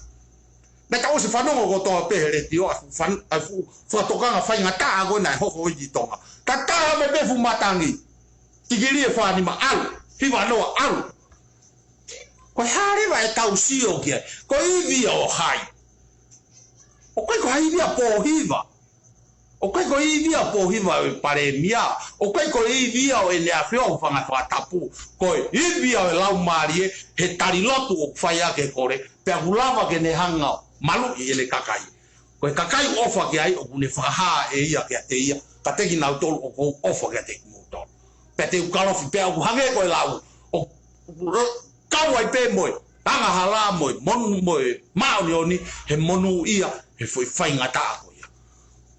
Naʻa tau ʻosi fanongo kotoa pē he letiō ʻa e fuʻu fan-, ʻa e fuʻu fakatokanga faingataʻa ko ē naʻe hoko ʻi Tonga. Tatala mai pē fuʻu matangi. Tikilī ʻe fā nima ʻalu, hiva noa ʻalu. Ko e hā leva ʻetau sio ki ai? Ko e ivi ia ʻo hai? ʻOku ʻikai ko ha ivi ia ʻo Pōhiva. ʻOku ʻikai ko e ivi ia ʻo Pōhiva ʻo e palēmia. ʻOku ʻikai ko e ivi ia ʻo ʻEne ʻAfio ʻo Fanga Fakatapu. Ko e ivi ia ʻo e Laumālie he tali lotu ʻoku fai ʻaki e kole, pea ʻoku lava ke ne hanga ʻo maluʻi ʻene kakai. Ko e kakai ʻoku ʻofa ki ai ʻoku ne fakahā ʻe ia kiate ia, kiate kinautolu ʻoku ou ʻofa kiate kimoutolu. Pea te u kalofi, pea ʻoku hangē ko e lau, ʻoku kau ai pē mo e angahala mo e monu mo e māʻoniʻoni, he monūʻia he foʻi faingataʻa ko ia.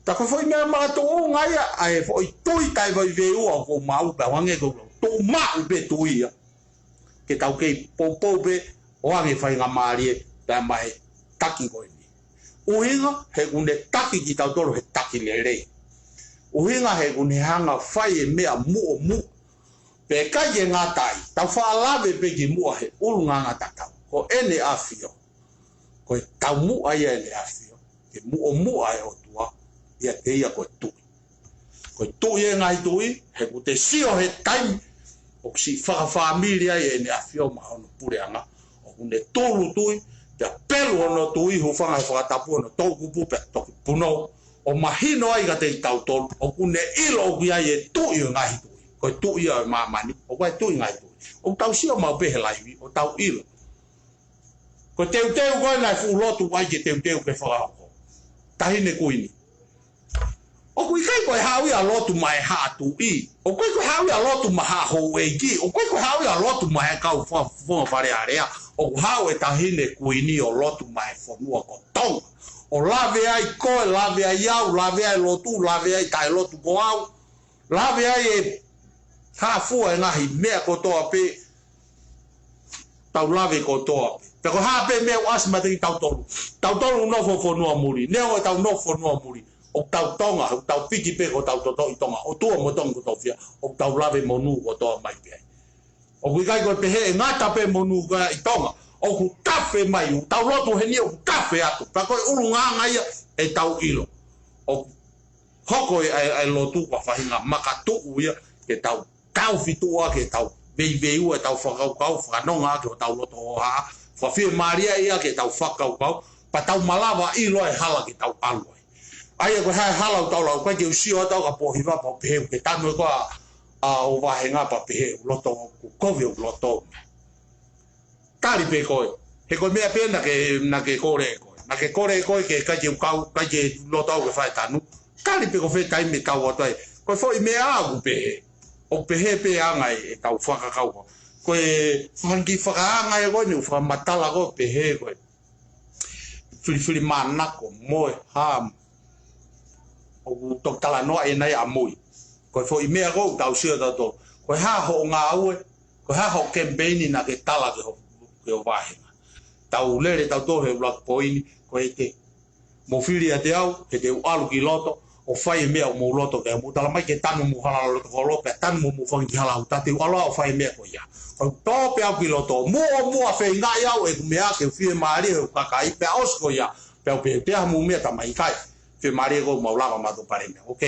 Tā ko e foʻi meʻa makatuʻunga ia ʻa e foʻi tui taʻe veiveiua ʻoku ou maʻu, pea ʻoku hangē ko e lau, tuʻu maʻu pē tui ia. Ke tau kei poupou pē ʻo ʻoange faingamālie pea maʻu e taki ko eni. ʻUhinga he ʻoku ne taki kitautolu he taki lelei. ʻUhinga he ʻoku ne hanga ʻo fai e meʻa muʻomuʻa. Pea ʻikai ke ngata ai, tau faʻa lave pē ki muʻa he ʻulungaanga tatau. Ko ʻEne ʻAfio, ko e taumuʻa ia ʻEne ʻAfio, ke muʻomuʻa e ʻOtua ʻiate ia ko e Tuʻi. Ko e Tuʻi ʻo e ngaahi tuʻi, he ʻoku te sio he taimi ʻoku siʻi fakafāmili ai ʻEne ʻAfio maʻa hono puleʻanga, ʻoku ne tūʻulutui, pea pelu hono tui, hūfanga he fakatapu hono toʻukupu, pea toki punou, ʻo mahino ai kiate kitautolu ʻoku ne ʻilo ʻoku ʻi ai e Tuʻi ʻo e ngaahi tuʻi. Ko e Tuʻi ia ʻo e māmani, ʻoku ʻi ai e Tuʻi ʻo e ngaahi tuʻi. ʻOku tau sio maʻu pē he laivi, ʻo tau ʻilo. Ko e teuteu ko ē naʻe fuʻu lotu ai ke teuteu ke fakahoko. Taʻahine Kuini. ʻOku ʻikai ko e haʻu ia ʻo lotu maʻa e haʻa tuʻi. ʻOku ʻikai ko e haʻu ia ʻo lotu maʻa e haʻa houʻeiki. ʻOku ʻikai ko e haʻu ia ʻo lotu maʻa e kau fa-, fofonga Fale Alea. ʻOku haʻu e Taʻahine Kuini ʻo lotu maʻa e fonua ko Tonga. ʻO lave ai koe, lave ai au, lave ai e lotu, lave ai taʻelotu ko au. Lave ai e hā fua e ngaahi meʻa kotoa pē, tau lave kotoa pē. Pea ko e hā pē meʻa ʻoku ʻasi maʻatautolu. Tautolu ʻoku nofo fonua muli. Neongo ʻetau nofo fonua muli, ʻoku tau Tonga, ʻoku tau piki pē ko hotau totoʻi Tonga. ʻOtua mo Tonga kotoa pē, ʻoku tau lave monū kotoa mai pē ai. ʻOku ʻikai ko e pehē ʻe ngata pē monū ko ia ʻi Tonga. ʻOku tafe mai, ʻoku tau lotu heni ʻoku tafe atu. Pea ko e ʻulungaanga ia ʻetau ʻilo. ʻOku hoko e, e, e lotu ko ha faʻahinga makatuʻu ia ke tau taufituʻa, ke tau veiveiua ʻetau fakakaukau, fakanonga ki hotau loto hohaʻa, fakafiemālie ia ke tau fakakaukau, pea tau malava ʻilo e hala ke tau ʻalu ai. ʻA ia ko e hā e hala ʻoku tau lau, ʻikai ke u sio atu au ka pōhiva pea u pehē ʻoku ke tanu ʻe koe ʻa, ʻa ʻo vahenga pea pehē ʻoku loto, ʻoku kovi ʻoku loto. Tali pē koe. He ko e meʻa pē naʻa ke, naʻa ke kole ʻe koe. Naʻa ke kole ʻe koe ke ʻikai ke u kau, ʻikai ke loto au ke fai tanu. Tali pē ko fē taimi ʻe tau atu ai. Ko e foʻi meʻa ʻoku pehē. ʻOku pehē pē anga e, ʻetau fakakaukau. Ko e fanga kiʻi fakaanga ʻe koe, ne u fakamatala ko e pehē ko e filifilimānako mo e hā. ʻOku toki talanoa ʻanenai ʻamui. Ko e foʻi meʻa ko ē ʻoku tau sio tautolu. Ko e hā hoʻo ngāue, ko e hā hoʻo kemipeini naʻa ke tala ki ho, ki ho vahenga. Tau lele tautolu he ʻuluaki poini, ko e te mou fili ʻiate au, he te u ʻalu ki loto, ʻo fai e meʻa ʻoku mou loto ke mou tala mai ke tanu mo hala loto kolo, pea tanu mo mou fanga kiʻi hala uta, te u ʻalu au ʻo fai e meʻa ko ia. ʻOku tō pē au ki loto, muʻomuʻa feingaʻi au ʻeku meʻa ke u fiemālie he ʻeku kakai, pea ʻosi ko ia, pea u pehē ʻe au ha mou meʻa tamai kai. Fiemālie ko ē mau lava mautolu Palēmia. Ok.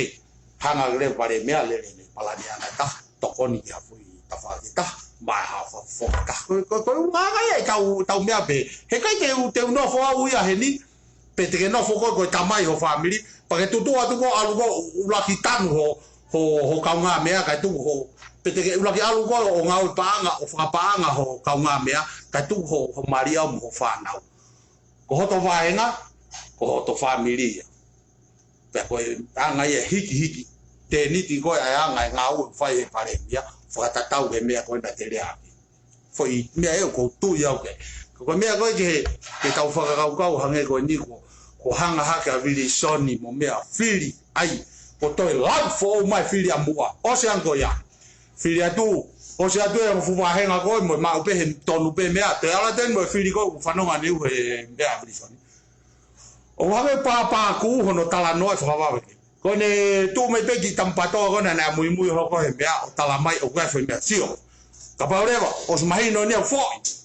Hanga leva Palēmia, lele ne palani ana ta, tokoni ki ha foʻi tafaʻaki ta, mai ha fa-, foʻi ta. Ko, ko, ko e ʻulungaanga ia ʻetau, tau meʻa pē. He ʻikai te u, te u nofo au ia heni, pe te ke nofo koe ko e tamai ho fāmili, pea ke tutu atu ko ē ʻalu ko ē ʻuluaki tanu ho, ho, ho kaungāmeʻa, kae tuku ho, pe te ke ʻuluaki ʻalu ko ē ʻo ngāue paʻanga, ʻo fakapaʻanga ho kaungāmeʻa, kae tuku ho, ho mali ʻau mo ho fānau. Ko hoto vahenga, ko hoto fāmili ia. Pea ko e anga ia hikihiki, tēniti ko ē ʻa e anga e ngāue ʻoku fai ʻe he Palēmia, fakatatau ki he meʻa ko ē naʻa te lea ʻaki. Foʻi meʻa ʻe ʻoku ou tui au ke. Ko e meʻa ko ē ke, ke tau fakakaukau hangē ko eni ko, ko hanga hake ʻa Vilisoni mo meʻa fili ai, ko toe lau foʻou mai fili ʻa muʻa. ʻOsi ange ko ia. Fili atu, ʻosi atu e fuʻu vahenga ko ē mo e maʻu pē he tonu pē meʻa. Te ala teni mo e fili ko ē ʻoku fanongo ʻaneuhu he meʻa ʻa Vilisoni. ʻOku hangē pāpākū hono talanoa ʻe fakavavevave. Ko ʻene tuʻu mai pē ki Tamapatoa ko ē naʻa ne muimui hoko he meʻa ʻo tala mai ʻoku ʻi ai e foʻi meʻa sio. Kapau leva, ʻosi mahino ʻeni ʻoku foʻi.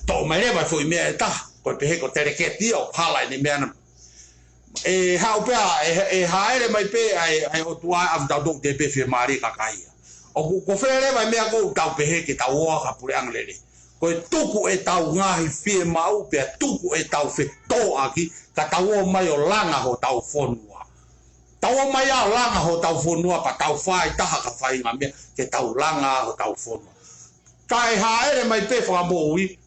Toʻo mai leva e foʻi meʻa ʻe taha, ko e pehē ko e teleketi ia ʻo hala ʻene meʻa na. ʻE haʻu pē ʻa, ʻe, ʻe hāʻele mai pē ʻa e, ʻa e ʻOtua ʻa e ʻafi tautolu te pē fiemālie kakai ia. ʻOku, ko fē leva e meʻa ko ē ʻoku tau pehē ke tau ō ʻa ka puleʻanga lelei. Ko e tuku ʻetau ngaahi fiemaʻu pea tuku ʻetau fetōʻaki, ka tau ō mai ʻo langa hotau fonua. Tau ō mai ʻo langa hotau fonua pea tau fai taha ka faʻahinga meʻa ke tau langa hotau fonua. Kae hāʻele mai pē fakamoʻui,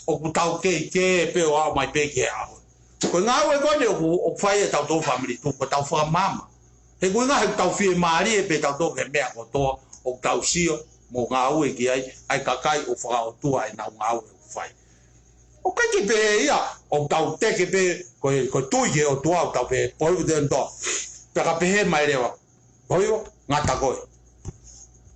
ʻoku tau keikei pē ʻo aʻu mai pē ki he ʻaho. Ko e ngāue ko eni ʻoku, ʻoku fai ʻe tautolu fāmili tuʻu, ko ʻetau fakamaama. He ko e ʻuhinga he ʻoku tau fiemālie pē tautolu ki he meʻa kotoa ʻoku tau sio mo ngāue ki ai, ʻa e kakai ʻoku fakaʻotua ʻenau ngāue ʻoku fai. ʻOku ʻikai ke pehē ia, ʻoku tau teke pē, ko e, ko e tui ki he ʻOtua, ʻoku tau pehē, poi u te nto. Pea ka pehē mai leva, poi u, ngata koe.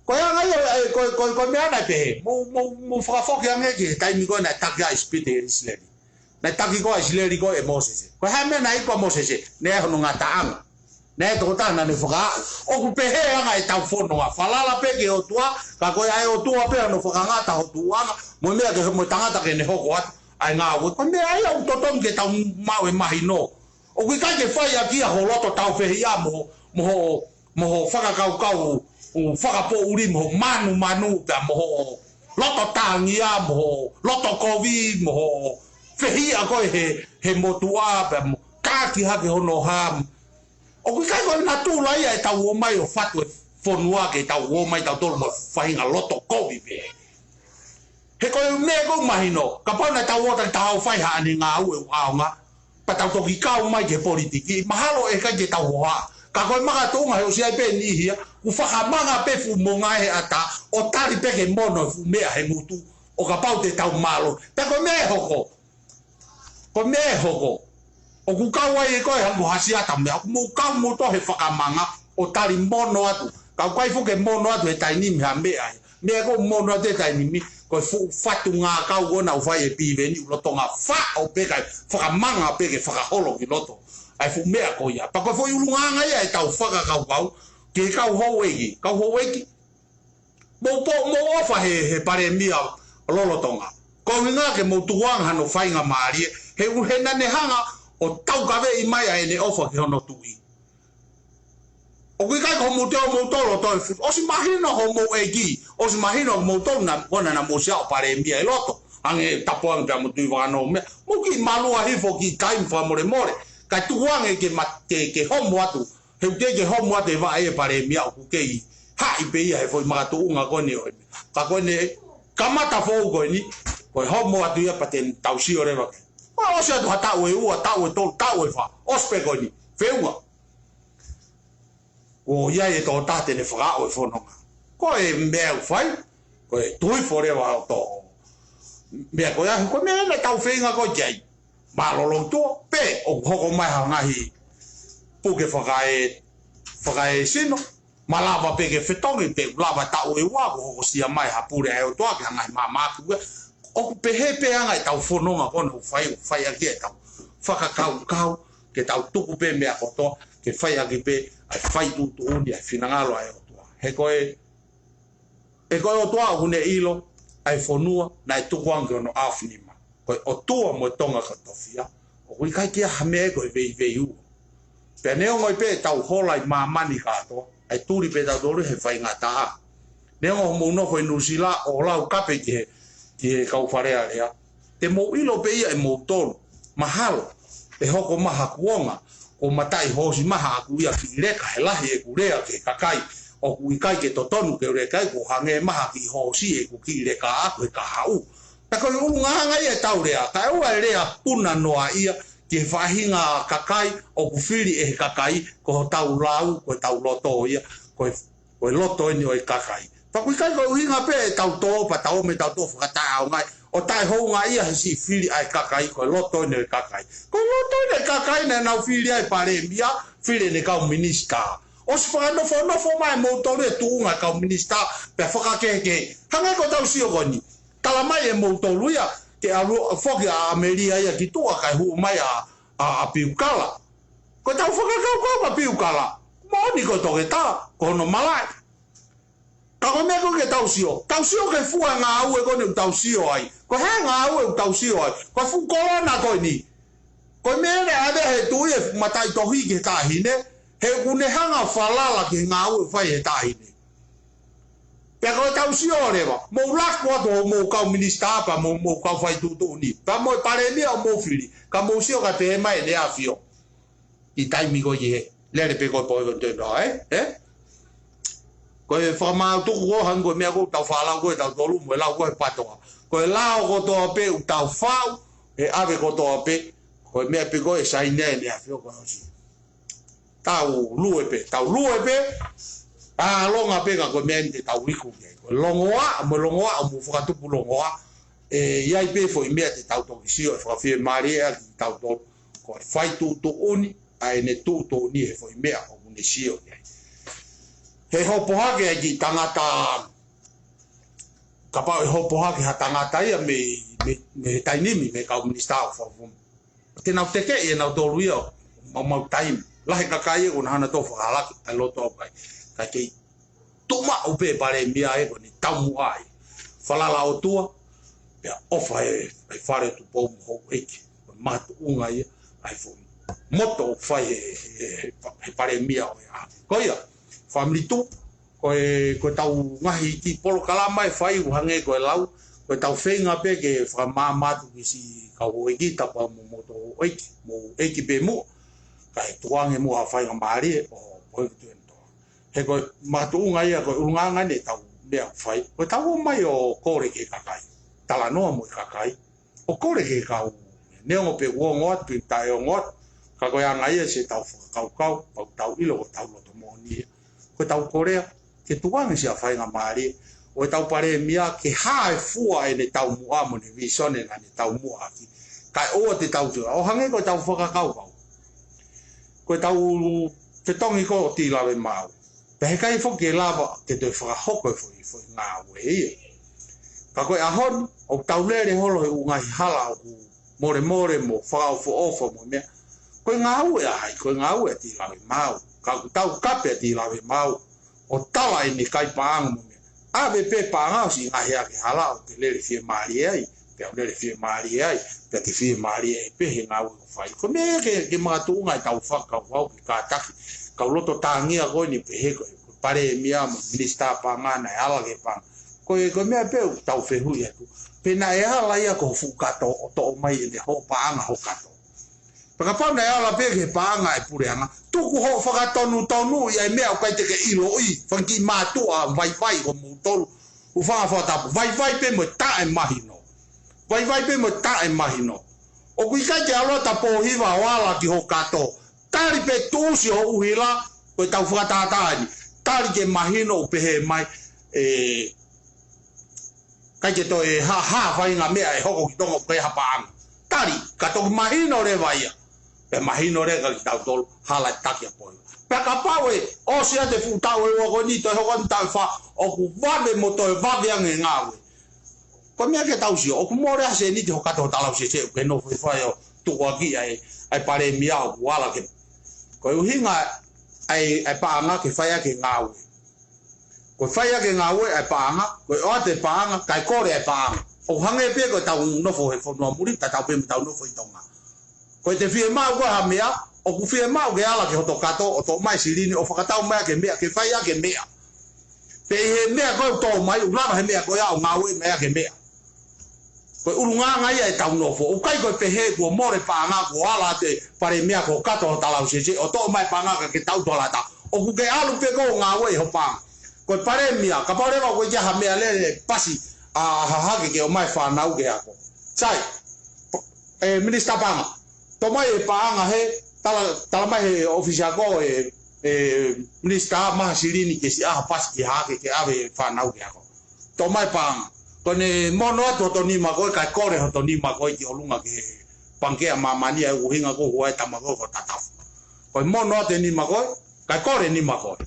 Ko e anga ia, e, ko, ko, ko e meʻa naʻe pehē, mou, mou, mou fakafoki ange ki he taimi ko ē naʻe taki ai Sipiti ʻi ʻIsileli. Naʻe taki ko ē ʻa ʻIsileli ko ē ʻe Mōsese. Ko e hā e meʻa naʻe ʻi ai ko ē ʻa Mōsese? Naʻe ʻi ai hono ngataʻanga. Naʻe ʻi ai e tokotaha naʻa ne fakaʻā. ʻOku pehē ʻa e anga ʻetau fononga. Falala pē ki he ʻOtua, ka ko e ʻa e ʻOtua pē hono fakangata ho tuʻuʻanga, mo e meʻa ke mo e tangata ke ne hoko atu ʻa e ngāue. Ko e meʻa ia ʻoku totonu ke tau maʻu e mahino. ʻOku ʻikai ke fai ʻaki ia ho loto tāufehiʻa mo, mo hoʻo mo hoʻo fakakaukau ʻoku fakapoʻuli, mo hoʻo manumanu, pea mo hoʻo loto tāngia, mo hoʻo loto kovi, mo hoʻo fehiʻa ko ē he, he motuʻa, pea mo kāki hake hono hā. ʻOku ʻikai ko e natula ia ʻetau ō mai ʻo fatu e fonua ke tau ō mai tautolu mo e faʻahinga loto kovi pē. He ko e meʻa ʻoku mahino, kapau naʻa tau ō taki taha ʻo fai haʻane ngāue ʻoku ʻaonga, pea tau toki kau mai ki he politiki, mahalo ʻe ʻikai ke tau hohaʻa. Ka ko e makatuʻunga he ʻosi ʻi ai pē niʻihi ia ʻoku fakamanga pē fuʻu monga he ʻatā, ʻo tali pē ke mono e fuʻu meʻa he ngutu, ʻo kapau te tau mālohi. Pea ko e meʻa ʻe hoko. Ko e meʻa ʻe hoko. ʻOku kau ai ʻe koe hangē ko ha siata meʻa. ʻOku mou kau moutolu he fakamanga ʻo tali mono atu. Ka ʻoku ʻikai fuʻu ke mono atu he taimi ni ha meʻa ia. Meʻa ʻoku mono atu he taimi ni, ko e fuʻu fatu ngākau ko ena ʻoku fai ʻe Piveni ʻoku lolotonga faʻo pē kae fakamanga pē ke fakaholo ki loto ʻa e fuʻu meʻa ko ia. Pea ko e foʻi ʻulungaanga ia ʻetau fakakaukau ki he kau houʻeiki. Kau houʻeiki, mou po, mou ʻofa he, he palēmia lolotonga. Ko e ʻuhinga ke mou tukuange hano faingamālie, he ʻoku, he naʻa ne hanga ʻo taukaveʻi mai ʻa ʻene ʻofa ki hono tuʻi. ʻOku ʻikai ko hoʻomou te ō moutolu ʻo toe futu. ʻOsi mahino hoʻomou ʻeiki, ʻosi mahino moutolu naʻa, ko ena naʻa mou ʻosi ʻi ai ʻo palēmia ʻi loto. Hangē Tapuangi pea mo Tuʻivakanō mo e meʻa. Mou kiʻi malua hifo kiʻi taimi fakamolemole. Kae tukuange ke ma, ke, ke homo atu. He ʻoku teʻeki ke homo atu e vaʻe e palēmia ʻoku kei haʻi pē ia he foʻi makatuʻunga ko eni ʻo e meʻa. Ka ko eni, kamata foʻou ko eni, ko e homo atu ia pea te tau sio leva ke. ʻOsi atu ha taʻu ʻe ua, taʻu ʻe tolu, taʻu ʻe fā, ʻosi pē ko eni, feʻunga. ʻOku ʻi ai e tokotaha te ne fakaʻā e fononga. Ko e meʻa ʻoku fai, ko e tuifo leva ʻo tō. Meʻa ko ia, ko e meʻa ena ʻoku tau feinga ko ē ki ai. Mālōlō tuʻo, pe ʻoku hoko mai ha ngaahi puke fakae, fakaesino, malava pē ke fetongi pe ʻoku lava taʻu ʻe ua, ʻoku hokosia mai ha pule ʻa e ʻOtua ki ha ngaahi maama atu ia. ʻOku pehē pē ʻa e anga ʻetau fononga ko ena ʻoku fai, ʻoku fai ʻaki ʻetau fakakaukau, ke tau tuku pē meʻa kotoa, ke fai ʻaki pē ʻa e fai tuʻutuʻuni ʻa e finangalo ʻa e ʻOtua. He ko e, he ko e ʻOtua ʻoku ne ʻilo ʻa e fonua naʻe tukuange ki hono ʻaofinima. Ko e ʻOtua mo e Tonga ko e tofiʻa, ʻoku ʻikai ke ʻi ai ha meʻa ko e veiveiua. Pea neongo ai pē ʻetau hola ʻi māmani kātoa, ʻe tuli pē tautolu he faingataʻa. Neongo hoʻomou nofo ʻi Nuʻusila ʻo lau kape ki he, ki he kau Fale Alea. Te mou ʻilo pē ia ʻe moutolu. Mahalo ʻe hoko mai ha kuonga, ʻoku mataʻi hoosi mai haʻaku ia kiʻi leka he lahi ʻeku lea ki he kakai ʻoku ʻikai ke totonu ke u leka ai, ʻoku hangē mai ha kiʻi hoosi ʻeku kiʻi leka ʻaʻaku he kahaʻu. Ka ko e ʻulungaanga ia ʻetau lea, kae ʻoua ʻe lea puna noa ia ki he faʻahinga kakai ʻoku fili ʻe he kakai, ko hotau lau, ko hotau loto ia, ko e, ko e loto eni ʻo e kakai. Pea ʻoku ʻikai ko e ʻuhinga pē ʻetau tō, pea tau ō mai tautolu ʻo fakataʻeʻaongaʻi, ʻo taʻehoungaʻia he siʻi fili ʻa e kakai, ko e loto eni ʻo e kakai. Ko e loto eni ʻo e kakai naʻa nau fili ai e palēmia, fili ʻene kau minisitā. ʻOsi fakanofonofo mai moutolu e tuʻunga kau minisitā, pea fakakehekehe. Hangē ko ʻetau sio ko eni. Tala mai ʻe moutolu ia, ke ʻalu foki ʻa ʻAmelika ia ki tuʻa kae hū mai ʻa, ʻa, ʻa Piukala. Ko ʻetau fakakaukau kia Piukala, moʻoni ko e toketā, ko hono malaʻe. Ka ko e meʻa ko ē ke tau sio, tau sio ki he fuʻu ngāue ko eni ʻoku tau sio ai. Ko e hā e ngāue ʻoku tau sio ai? Ko e fuʻu kolona ko eni. Ko e meʻa ʻe ʻave he tuʻi e mataʻitohi ki he taʻahine, he ʻoku ne hanga ʻo falala ki he ngāue ʻoku fai ʻe he taʻahine. Pea ko ʻetau sio leva, mou laku atu hoʻomou kau minisitā pea mo hoʻomou kau fai tuʻutuʻuni, pea mo e palēmia ʻoku mou fili, ka mou sio kae pehē mai ʻEne ʻAfio. ʻI he taimi ko ē he, lele pē ko e poe ko ē te noa, ē? Ē? Ko e fakamātuku ko ē hangē ko e meʻa ko ē ʻoku tau faʻa lau ko ē tautolu mo e lau ko ē he PTOA. Ko e lao kotoa pē ʻoku tau faʻu, he ʻave kotoa pē, ko e meʻa pē ko ē ʻe saini ai ʻEne ʻAfio ko e ʻosi. Tau lue pē, tau lue pē, ʻalonga pē ka ko e meʻa eni te tau iku ki ai. Ko e longoaʻa, mo e longoaʻa, mo e fakatupu longoaʻa, ʻe ʻi ai pē foʻi meʻa te tau toki sio, ʻe fakafiemālie ʻaki tautolu, ko e fai tuʻutuʻuni, ʻa ʻEne tuʻutuʻuni he foʻi meʻa ʻoku ne sio ki ai. He hopo hake ai ki he tangata Kapau ʻe hopo hake ha tangata ia mei, mei, mei he taimi ni, mei he kau minisitā ʻo fakafofonga. Te nau tekeʻi ʻe nautolu ia ʻo maumau taimi. Lahi e kakai ia kuo nau hanga ʻo fakahalaki ʻa e loto ʻo e kakai. Kae kei tuʻu maʻu pē ʻe he palēmia ē ko ʻene taumuʻa ia. Falala ʻOtua, pea ʻofa ʻi he, ʻi he Fale ʻo Tupou mo houʻeiki. Ko e makatuʻunga ia ʻa e foʻi moto ʻoku fai ʻe he, he, he, he palēmia ʻo e ʻaho. Ko ia, fāmili tuʻu, ko e, ko ʻetau ngaahi kiʻi polokalama ʻe fai ʻoku hangē ko e lau, ko ʻetau feinga pē ke fakamaama atu ki siʻi kau houʻeiki, tapu mo moutolu houʻeiki, mo houʻeiki pē muʻa, kae tukuange muʻa ha faingamālie ʻo pohe ki tuʻa ʻeni toa. He ko e makatuʻunga ia, ko e ʻulungaanga ʻeni ʻetau meʻa ʻoku fai, ko ʻetau ō mai ʻo kole ki he kakai, talanoa mo e kakai, ʻo kole ki he kau, neongo pē ʻoku ongo atu pe taʻeongo atu, ka ko e anga ia siʻetau fakakaukau, pea ʻoku tau ʻilo ko hotau loto moʻoni ia. Ko ʻetau kolea ke tukuange siʻa faingamālie ʻo ʻetau palēmia ke hā e fua ʻene taumuʻa mo ʻene vīsone naʻa ne taumuʻa ʻaki. Kae ʻoua te tau tui, ʻo hangē ko ʻetau fakakaukau, ko ʻetau fetongi ko ē ʻo Tīlave Maau. Pea heʻikai foki ke lava ke toe fakahoko e foʻi, foʻi ngāue ia. Ka ko e ʻaho ni, ʻoku tau lele holo he ʻū ngaahi hala ʻoku molemole mo fakaʻofoʻofa mo e meʻa. Ko e ngāue ʻa hai, ko e ngāue ʻa Tīlave Maau. Ka ʻoku tau kape ʻa Tīlave Maau ʻo tala ʻene kai paʻanga mo e meʻa. ʻAve pē paʻanga ʻo siʻi ngaahi ake hala ʻo te lele fiemālie ai, pea u lele fiemālie ai, pea te fiemālie ai pē he ngāue ʻoku fai. Ko e meʻa ke, ke makatuʻunga ʻetau fakakaukau ke kātaki, kau loto tāngia ko eni pehē ko e, ko e palēmia mo e minisitā paʻanga naʻe ala ki he paʻanga. Ko e, ko e meʻa pē ʻoku tau fehuʻi atu. Pe naʻe ala ia ki ho fuʻu kato ʻo toʻo mai ʻene hoʻo paʻanga ho kato. Pea kapau naʻe ala pē ki he paʻanga ʻa e puleʻanga, tuku hoʻo fakatonutonuʻi ʻa e meʻa ʻoku ʻikai te ke ʻiloʻi, fanga kiʻi mātuʻa vaivai ko moutolu, hūfanga fakatapu, vaivai pē mo e taʻemahino. Vaivai pē mo e taʻemahino. ʻOku ʻikai ke ʻalu atu ʻa Pōhiva ʻo ala ki ho kato. Tali pē tuʻusi ho ʻuhila, ko ʻetau fakatātā ʻeni. Tali ke mahino ʻoku pehē mai, ē, ʻikai ke toe hā, hā faʻahinga meʻa ʻe hoko ki Tonga ʻoku ʻikai ha paʻanga. Tali, ka toki mahino leva ia. Pea mahino leva kia kitautolu, hala e taki ʻa Pōhiva. Pea kapau ʻe ʻosi atu e fuʻu taʻu ʻe ua ko eni, toe hoko atu taʻu ʻe fā, ʻoku vave mo toe vave ange e ngāue. Ko e meʻa ke tau sio, ʻoku mole ʻa e sēniti ho kato ho talausese ʻoku ke nofo ʻi fē ʻo tukuakiʻi ʻa e, ʻa e palēmia ʻoku ala ke. Ko e ʻuhinga ʻa e, ʻa e paʻanga ke fai ʻaki e ngāue. Ko e fai ʻaki e ngāue ʻa e paʻanga, ko e ʻoatu e paʻanga, kae kole ʻa e paʻanga. ʻOku hangē pē ko ʻetau nofo he fonua muli, tatau pē mo ʻetau nofo ʻi Tonga. Ko ʻete fiemaʻu ko ē ha meʻa, ʻoku fiemaʻu ke ala ki hoto kato, ʻo toʻo mai e silini, ʻo fakatau mai ʻaki e meʻa, ke fai ʻaki e meʻa. Pea ʻi he meʻa ko ē ʻoku toʻo mai, ʻoku lava he meʻa ko ia ʻo ngāueʻi mai ʻaki e meʻa. Ko e ʻulungaanga ia ʻetau nofo. ʻOku ʻikai ko e pehē kuo mole paʻanga kuo ala atu e palēmia ki ho kato ho talausese, ʻo toʻo mai paʻanga kae ke tau tolata. ʻOku ke ʻalu pē koe ʻo ngāueʻi ho paʻanga. Ko e palēmia, kapau leva ʻoku ʻikai ha meʻa lele pasi ʻa Hahake ke ʻomai e fānau ki he ako. Sai, ē, minisitā paʻanga. Toʻo mai e paʻanga he, tala, tala mai he ʻōfisi ako ē, ē, minisitā, maʻu ha silini ke siʻi ʻai ha pasi ki Hahake ke ʻave e fānau ki he ako. Toʻo mai e paʻanga. Ko ʻene mono atu hoto nima ko ē, kae kole hoto nima ko ē ki ʻolunga ki he Pangikē ʻa Māmani ʻa e ʻuhinga ko e hū ʻa e tama ko ē ko Tatafu. Ko e mono atu e nima ko ē, kae kole e nima ko ē.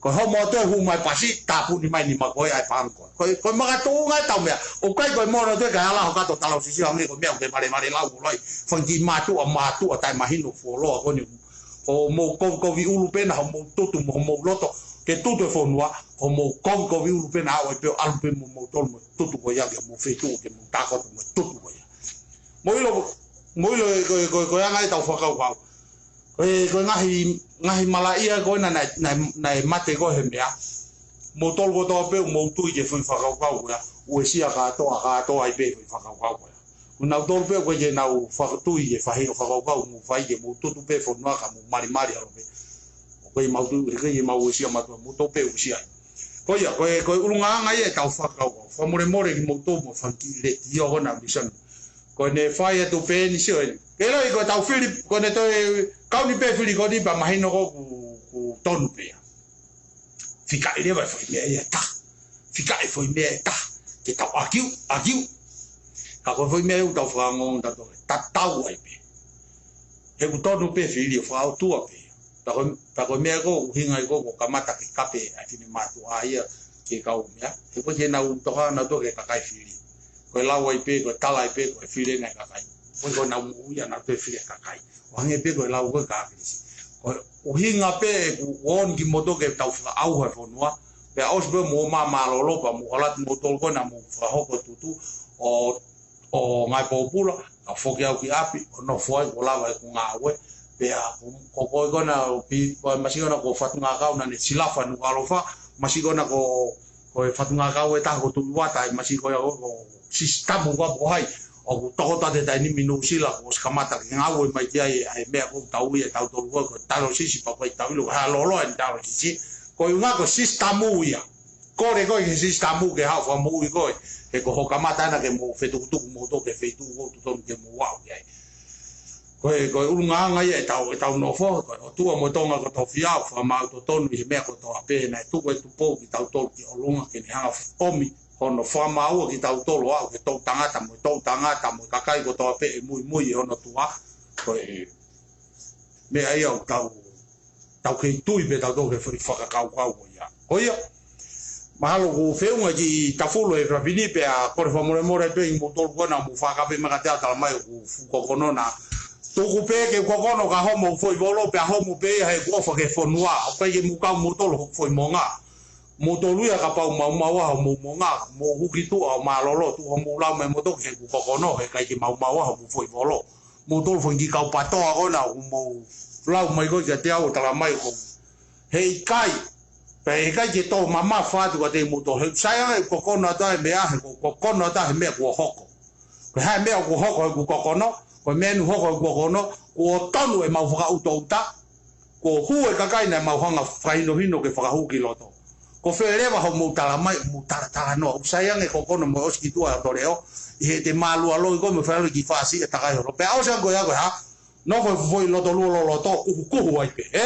Ko e homo atu e hū mai e pasi, tāpuni mai e nima ko ē ʻa e paʻanga ko ē. Ko e, ko e makatuʻunga ʻetau meʻa. ʻOku ʻikai ko e mono atu e kae ala ho kato talausese hangē ko e meʻa ʻoku ke valevale lau ʻo loi. Fanga kiʻi mātuʻa, mātuʻa taʻemahino fuoloa ko eni. Hoʻomou kovikovi ʻulu pē na, hoʻomou tutu mo hoʻomou loto ke tutu e fonua, hoʻomou kovikovi ʻulu pē na, ʻa ē pē ʻo ʻalu pē mo moutolu mo e tutu ko ia ki homou feituʻu ke mou tākoto mo e tutu ko ia. Mou ʻilo, mou ʻilo ko, ko, ko e anga ʻetau fakakaukau. Ko e, ko e ngaahi, ngaahi malaʻia ko ena naʻe, naʻe, naʻe mate ko ē he meʻa. Moutolu kotoa pē ʻoku mou tui ki he foʻi fakakaukau ko ia, uesia kātoa, kātoa ai pē foʻi fakakaukau ko ia. Ko nautolu pē ʻoku ʻikai ke nau fakatui ki he faʻahinga fakakaukau ʻoku mou fai ke mou tutu pē fonua ka mou malimali ʻalu pē. ʻOku ʻikai ke mau tui, ʻikai ke mau uesia mautolu, moutolu pē uesia ai. Ko ia, ko e, ko e ʻulungaanga ia ʻetau fakakaukau. Fakamolemole kimoutolu mo e fanga kiʻi letiō ko ena ʻa e Vision. Ko ʻene fai atu pē eni sio eni. Ke ʻiloʻi ko ʻetau fili, ko ʻene toe kauni pē fili ko eni pea mahino ko ē ʻoku, ʻoku tonu pē ia. Fikaʻi leva e foʻi meʻa ia ʻe taha. Fikaʻi e foʻi meʻa ʻe taha. Ke tau ʻākiu, ʻākiu. Ka ko e foʻi meʻa ia ʻoku tau fakaongoongo tautolu, tatau ai pē. He ʻoku tonu pē fili ʻo fakaʻotua pē. Pea ko, pea ko e meʻa ko ē ʻuhinga ia ko ē kuo kamata ke kape ʻa e finemātuʻa ia. ke kau meʻa. He ko e ke nau toka nau toka ke kakai fili. Ko e lau ai pē, ko e tala ai pē, ko e fili ʻa e kakai. Ko e ko nau moʻui ʻa nau toe fili ʻa e kakai. ʻO hangē pē ko e lau ko e kākilisi. Ko e ʻuhinga pē ʻeku ʻomi kimoutolu ke tau fakaʻauha e fonua. Pea ʻosi pē mou māmālōlō pea mou ʻalu atu moutolu ko ena mou fakahoko tutu. ʻO ʻo Ngai Pōpula, ka foki au ki ʻapi, ʻo nofo ai, kuo lava ʻeku ngāue. Pea ko, ko, ko e kona, ʻo pi, ko e masiʻi kona ko Fatungakau naʻa ne silafa Nukuʻalofa, masiʻi kona ko, ko e Fatungakau ʻe taha ko Tuʻi Uata, ʻe masiʻi ko ia ko, ko Sisitamu ko ko hai, ʻoku tokoto atu he taimi ni Nuʻusila, kuo ʻosi kamata ke ngāue mai ki ai, ʻa e meʻa ko ʻetau ui ʻe tautolu ko, ko e talosisi pea ko e tau ʻilo, ha lolo ʻe talosisi, ko e ʻuhinga ko Sisitamu ia. Kole koe ki he Sisitamu ke haʻu fakamoʻui koe. He ko hoʻo kamata ena ke mou fetukutuku moutolu ki he feituʻu ʻoku totonu ke mou aʻu ki ai. Ko e, ko e ʻulungaanga ia ʻetau, ʻetau nofo, ko e ʻOtua mo Tonga kotoa pē ʻoku fakamaau totonu ʻi he meʻa kotoa pē naʻe tuku ʻe Tupou kitautolu ki ʻolunga ke ne hanga ʻomi hono fakamaau kitautolu ʻo aʻu ki he toʻutangata mo e toʻutangata mo e kakai kotoa pē ʻe muimui ʻi hono tuʻa. Ko e meʻa ia ʻoku tau, tau kei tui pē tautolu ki he foʻi fakakaukau ko ia. Ko ia, mahalo ʻoku feʻunga ki tafulu he fafini pea kole fakamolemole pē ʻi moutolu ko ena mou fakakape mai kiate au talamai ʻoku fuʻu kokono na. Tuku pē ke kokono ka homo foʻi volo pea homo pē ia he kuo ʻofa ki he fonua. ʻOku ʻikai ke mou kau moutolu hoku foʻi monga. Moutolu ia kapau maumau ʻa homou monga, mou huki tuʻa ʻo mālōlō tuʻa mou lau mai moutolu ki heʻeku kokono, he ʻikai ke maumau ʻa homou foʻi volo. Moutolu fanga kiʻi kau patoa ko ena, ʻoku mou lau mai ko ē kiate au ʻo talamai ko. He ʻikai, pea he ʻikai ke tō mamafa atu kiate moutolu, he sai ange ʻeku kokono atu ʻa e meʻa, he ko, kokono atu ʻa e meʻa kuo hoko. Ko e hā e meʻa kuo hoko heʻeku kokono, ko e meʻa eni hoko heʻeku kokono, kuo tonu ʻemau fakaʻutoʻuta, kuo hū e kakai naʻa mau hanga fakahinohino ke fakahū ki loto. Ko fē leva hoʻomou talamai, mou talatalanoa, ʻoku sai ange kokono mo e ʻosi ki tuʻa ʻo toleo, ʻi heʻete mālualoi ko ē mo e fale ki fasi e takai holo. Pea ʻosi ange ko ia ko e hā, nofo he foʻi loto lua loloto, kuhukuhu ai pē, ē?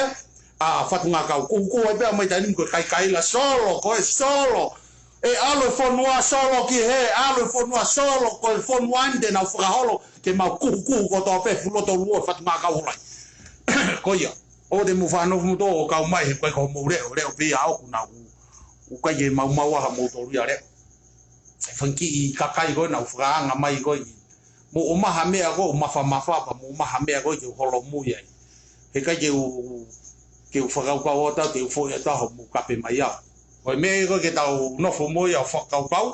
ʻA Fatungakau, kuhukuhu ai pē ʻa mai taimi ko e kaikaila, solo, ko e solo. ʻE ʻalu e fonua solo ki hē, ʻalu e fonua solo, ko e fonua eni te nau fakaholo, ke mau kuhukuhu kotoa pē fuʻu loto lua Fatungakau holai. Ko ia, ʻoua te mou fakanofo moutolu ʻo kau mai, he ko e ko hoʻomou leʻo, leʻo pē ia ʻoku nau, ʻoku ʻikai ke maumau ʻa moutolu ia leʻo. Fanga kiʻi kakai ko ē naʻa ku fakaanga mai ko ē. Mou ʻomai ha meʻa ko ē ʻoku mafamafa pea mou ʻomai ha meʻa ko ē ke u holomui ai. He ʻikai ke u, ke u fakakaukau ʻo tau, ke u foʻi ʻa tau mou kape mai au. Ko e meʻa ko ē ke tau nofo mo ia ʻo fakakaukau,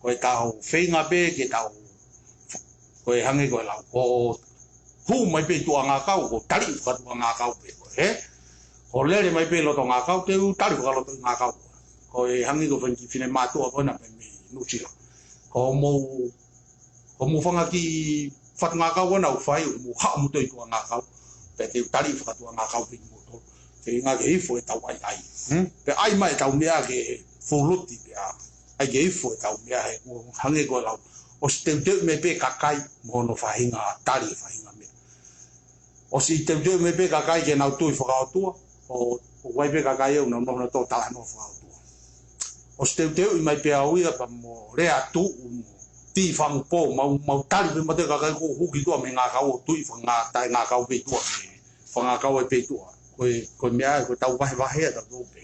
ko ʻetau feinga pē ke tau ko e hangē ko e lau, ko hū mai pē tuʻa ngākau, ko tali fakatuʻa ngākau pē ko e, he? Ko lele mai pē loto ngākau, te u tali fakaloto ngākau. Ko e hangē ko e fanga kiʻi finemātuʻa ko ena pē mei Nuʻusila. Ko mou, ko mou fanga kiʻi fatu ngākau ko ena ʻoku fai, mou haʻu mou toe tuʻa ngākau. Pea te u tali fakatuʻa ngākau pē moutolu. Ke ngā ke ifo ʻetau ʻaiʻai. Hmm? Pea ʻai mai ʻetau meʻa ke fuluti pea ʻai ke ifo ʻetau meʻa he kuo hangē ko e lau. ʻOsi teuteu mai pē kakai mo hono faʻahinga tali faʻahinga meʻa. ʻOsi teuteu mai pē kakai ke nau tui fakaʻotua, ʻo, ʻo ʻai pē kakai ʻoku nau nofo nautolu ʻo talanoa fakaʻotua. ʻOsi teuteuʻi mai pē au ia pea mo lea tuʻu mo tī fangupō, mau, mau tali pē mautolu kakai ko ē ʻoku huki tuʻa mei he ngākau ʻo tui fanga taʻe ngākau pē tuʻa mei he fanga ngākau ʻe pē tuʻa. Ko e, ko e meʻa, ko ʻetau vahevahe ʻa tautolu pē.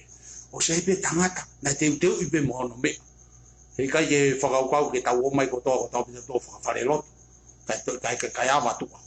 ʻOsi ʻi ai pē tangata, naʻe teuteuʻi pē mo hono meʻa. He ʻikai ke fakakaukau ke tau ō mai kotoa, kotoa pē tautolu fakafalelotu. Kae to-, kae, kae, kae ava tuʻa.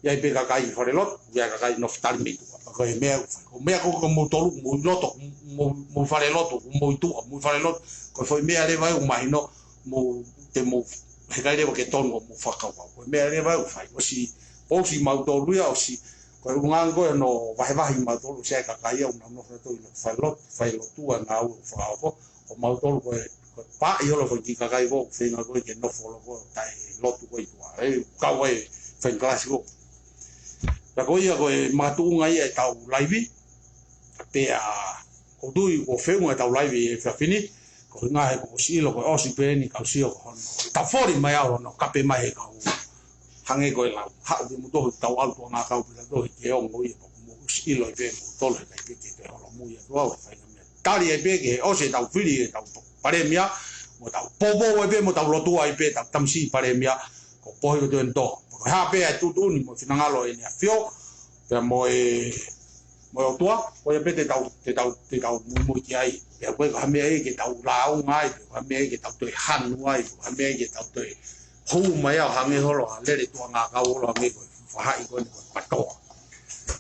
ʻI ai pē kakai falelotu, ʻi ai kakai nofo tali mei tuʻa. Pea ko e meʻa, ko e meʻa ko ē ko moutolu, mou loto, mou, mou falelotu, mou tuʻa, mou falelotu. Ko e foʻi meʻa leva ʻoku mahino, mou, te mou, he ʻikai leva ke tonu mou fakakaukau. Ko e meʻa leva ʻoku fai, ʻosi, ʻosi mautolu ia, ʻosi, ko e ʻulungaanga ko ē hono vahevahe mautolu, ʻosi ʻi ai kakai ia ʻoku nau nofo nautolu ʻi loto falelotu, falelotu ʻa e ngāue ʻoku fakahoko, ʻo mautolu ko e, ko e paʻi holo fanga kiʻi kakai ko ē, feinga ko ē ke nofo holo ko ē, taʻe lotu ko ē tuʻa, ʻe kau ai fanga kalasi ko ē. Pea ko ia ko e makatuʻunga ia ʻetau laivi, pea ʻoku ou tui kuo feʻunga ʻetau laivi he efiafi ni, ko e ʻuhinga he kuo ʻosi ʻilo ko e ʻosi pē eni kau sio ko hono. Tau foli mai au hono kape mai he kau. Hangē ko e lau, haʻu ke mou tohi tau ʻalu tuʻa ngākau pē tautolu he ke ongo ia pea kuo mou ʻosi ʻilo ai pē moutolu he ʻikai pē ke toe holomui atu au he faʻahinga meʻa. Tali ai pē ke ʻosi ʻetau fili ʻetau palēmia, mo tau poupou ai pē, mo tau lotu ai pē, tau tamasiʻi palēmia, ko Pohi ko Tuʻiʻonetoa. Ko e hā pē ʻa e tuʻutuʻuni mo e finangalo ʻEne ʻAfio, pea mo e mo e ʻOtua, ko ia pē te tau, te tau, te tau muimui ki ai. Pea ko e ʻikai ha meʻa ia ke tau lāunga ai, pe ko ha meʻa ia ke tau toe hanu ai, pe ko ha meʻa ia ke tau toe hū mai ai ʻo hangē holo ʻa e lele tuʻa ngākau holo hangē ko e faʻahi ko eni ko e PTOA.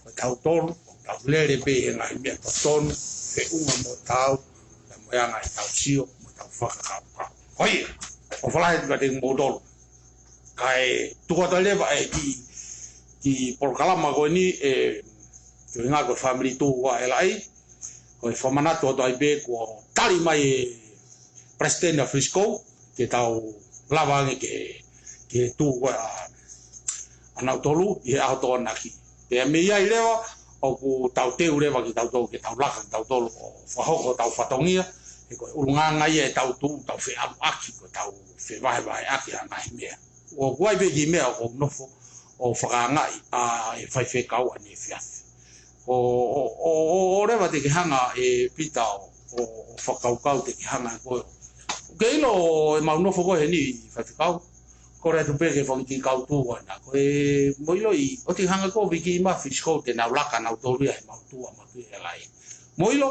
Ko tautolu, tau lele pē he ngaahi meʻa totonu, feʻunga mo taau, pea mo e anga ʻetau sio, mo ʻetau fakakaukau. Ko ia, ʻofa lahi atu kiate kimoutolu. Kae tuku atu leva ʻa e kiʻi, kiʻi polokalama ko eni, ʻe, ko e ngaahi ko e family tour ʻa e laʻi, ko e fakamanatu atu ai pē kuo tali mai ʻe Palesiteni ʻa Frisco, ke tau lava ange ke, ke tuʻu ko ē ʻa, ʻa nautolu ʻi he ʻaho Tokonaki. Pea mei ai leva, ʻoku tau teu leva kitautolu, ke tau laka kitautolu ʻo fakahoko hotau fatongia, he ko e ʻulungaanga ia ʻetau tuʻu, tau feʻaluʻaki, ko ʻetau fevahevaheʻaki ʻa e ngaahi meʻa. ʻOku ʻi ai pē kiʻi meʻa ʻoku ou nofo ʻo fakaangaʻi ʻa e faifekau ʻaneefiafi. ʻO, ʻo, ʻo, ʻo, ʻo leva te ke hanga ʻe Pita ʻo, ʻo, ʻo fakakaukau te ke hanga ʻe koe. Ke ʻilo ʻemau nofo ko eni faifekau. Kole atu pē ke fanga kiʻi kau tuʻu ʻana. Ko e mou ʻiloʻi, ʻoku te hanga ko e viki ma Frisco te nau laka nautolu ia he mau tuʻu ʻa mau tuʻu ʻi he laʻi. Mou ʻilo,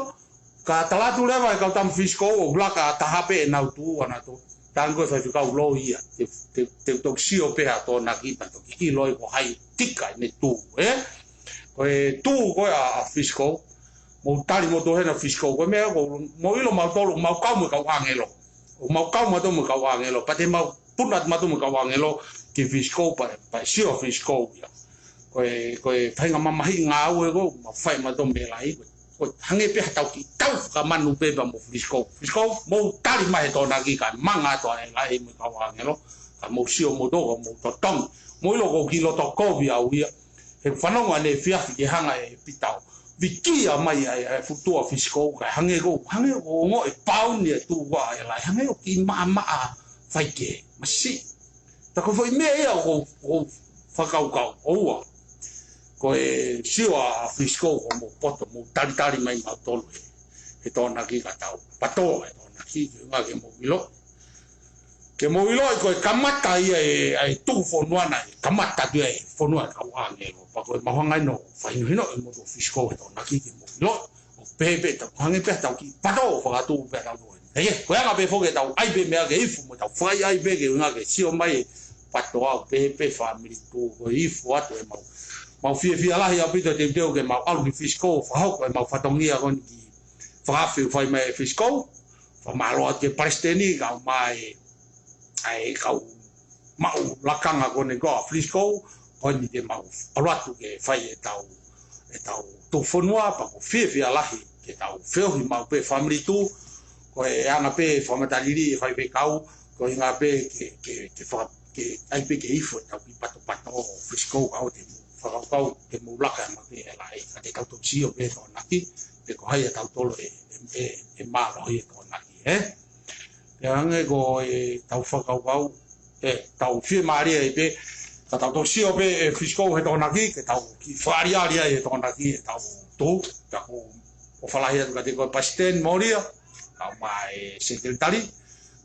ka tala atu leva ʻe he kau tama Frisco ʻoku laka taha pē ʻenau tuʻu ʻanautolu. Tango e faifekau loi ia, te, te, te toki sio pē ha Tokonaki pea toki ʻilo ai ko hai tika ʻene tuʻu, ē? Ko e tuʻu ko ē ʻa, ʻa Frisco, mou tali mo tō hena Frisco, ko e meʻa ko, mou ʻilo mautolu, mau kau mo e kau ʻāngelo. ʻO mau kau mautolu mo e kau ʻāngelo, pea te mau puna atu mautolu mo e kau ʻāngelo ki Frisco, pea, pea sio Frisco ia. Ko e, ko e faʻahinga mamahiʻi ngāue ko ē, mau fai mautolu mei he laʻi, ko e, ko e hangē pē ha tau kiʻi tau fakamanu pē pea mo Frisco. Frisco, mou tali mai he Tokonaki kae manga atu ʻa e laʻi mo e kau ʻāngelo, kae mou sio mo tō, kae mou totongi. Mou ʻilo ʻoku ou kiʻi loto kovi au ia, he fanongo ʻaneefiafi ke hanga ʻe Pita ʻo vikia mai ʻa e, ʻa e futua Frisco, kae hangē ko, hangē ko e ongo e pauni e tuʻu ʻa e laʻi, hangē ʻoku kiʻi maʻamaʻa faikehe, masiʻi. Tā ko e foʻi meʻa ia ʻoku ou, ʻoku ou fakakaukau, ʻoua. Ko e sio ʻa Frisco ko mou poto, mou talitali mai mautolu he, he Tokonaki ka tau PTOA he Tokonaki, ke ngā ke mou ʻilo. Ke mou ʻiloʻi ko e kamata ia ʻe, ʻa e tuʻu fonua na, ʻe kamata atu ia ʻe fonua ʻa e kau ʻāngelo. Pea ko e mau hanga ʻeni ʻo fakahinohinoʻi moutolu Frisco he Tokonaki ke mou ʻiloʻi. ʻO pehē pē tau, hangē pē tau kiʻi pato fakatuʻu pē tau noe. ʻE, ko e anga pē foki ʻetau ʻai pē meʻa ke ifo mo tau fai ai pē ke ngā ke sio mai ʻe PTOA ʻo pehē pē family tour ko e ifo atu ʻemau. Mau fiefia lahi ʻaupito teuteu ke mau ʻalu ki Frisco, fakahoko ʻemau fatongia ko eni ki fakaafe ʻoku fai mai ʻe Frisco, fakamālō atu ki he Palesiteni, kau mai ʻa e kau maʻu lakanga ko eni ko ʻa Frisco, ko eni te mau ʻalu atu ke fai ʻetau, ʻetau tuʻu fonua, pea ʻoku fiefia lahi ke tau feohi maʻu pē family tour, ko e anga pē fakamatalili ʻe faifekau, ko e ʻuhinga pē ke, ke, ke faka-, ke ʻai pē ke ifo ʻetau kiʻi patopato ʻo Frisco ka ʻoua te mou fakakaukau ke mou laka ʻa mautolu he laʻi, ka te tau toki sio pē he Tokonaki, pe ko hai ʻa tautolu ʻe, ʻe, ʻe, ʻe mālohi he Tokonaki, ē? Pea hangē ko ʻetau fakakaukau, ʻe, tau fiemālie ai pē, ka tau toki sio pē ʻe Frisco he Tokonaki, ke tau kiʻi fakaʻaliʻali ai he Tokonaki ʻetau tuʻu, pea ʻoku ou ʻofa lahi atu kiate koe Palesiteni Molia, kau mai Sekelitali,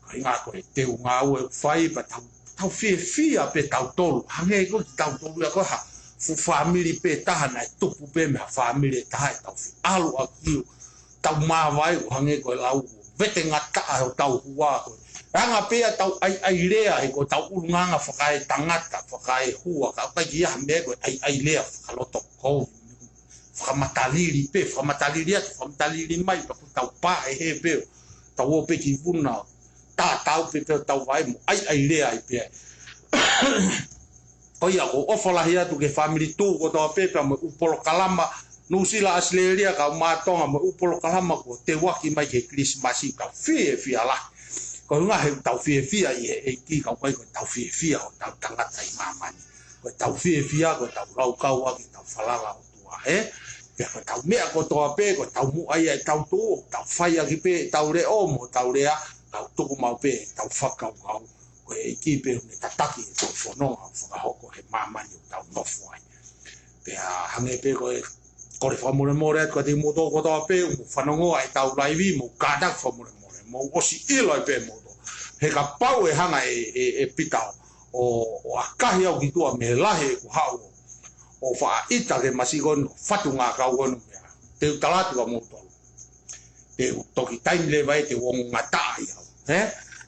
ko e ʻuhinga ko e teu ngāue ʻoku fai, pea tau, tau fiefia pē tautolu, hangē ko kitautolu ia ko ha fuʻu fāmili pē taha naʻe tupu pē mei ha fāmili ʻe taha ʻetau feʻaluʻaki ʻo tau māvae ʻo hangē ko e lau vetengataʻa hotau hua ko e. Anga pē ia ʻetau ʻaiʻai lea he ko ʻetau ʻulungaanga fakaetangata, fakaehua, ka ʻoku ʻikai ke ʻi ai ha meʻa ko e ʻaiʻai lea fakalotokovi. Fakamatalili pē, fakamatalili atu, fakamatalili mai, pea ko ʻetau pā ʻe he pē, tau ō pē ki vuna, tātau pē pē ʻo tau vae mo ʻaiʻai lea ai pē. Ko ia ʻoku ou ʻofa lahi atu ki he family tour kotoa pē pea mo e ʻū polokalama, Nuʻusila, ʻAositelēlia, kau mai Tonga mo e ʻū polokalama kuo teuaki mai ki he Kilisimasi, kau fiefia lahi. Ko e ʻuhinga he ʻoku tau fiefia ʻi he ʻEiki, ka ʻoku ʻikai ko ʻetau fiefia ʻo tau tangata ʻi māmani. Ko ʻetau fiefia, ko ʻetau laukau ʻaki ʻetau falala ʻOtua, ē? Pea ko ʻetau meʻa kotoa pē, ko ʻetau muʻa ia ʻetau tuʻu, ʻoku tau fai ʻaki pē ʻetau leʻo mo ʻetau lea, kau tuku maʻu pē ʻetau fakakaukau, ko e ʻEiki pē ʻoku ne tataki ʻetau fononga, fakahoko he māmani ʻoku tau nofo ai. Pea hangē pē ko e kole fakamolemole atu kiate kimoutolu kotoa pē, ʻoku mou fanongo ʻa ʻetau laivi, mou kātaki fakamolemole, mou ʻosi ʻilo ai pē moutolu. He kapau ʻe hanga ʻe, ʻe, ʻe Pita ʻo, ʻo ʻakahi au ki tuʻa mei he lahi ʻeku haʻu ʻo faʻa ʻita ki he masi ko eni, fatu ngākau ko eni mea. Te u tala atu kia moutolu. Te u toki taimi leva ē te u ongo ngataʻa ai au. Ē?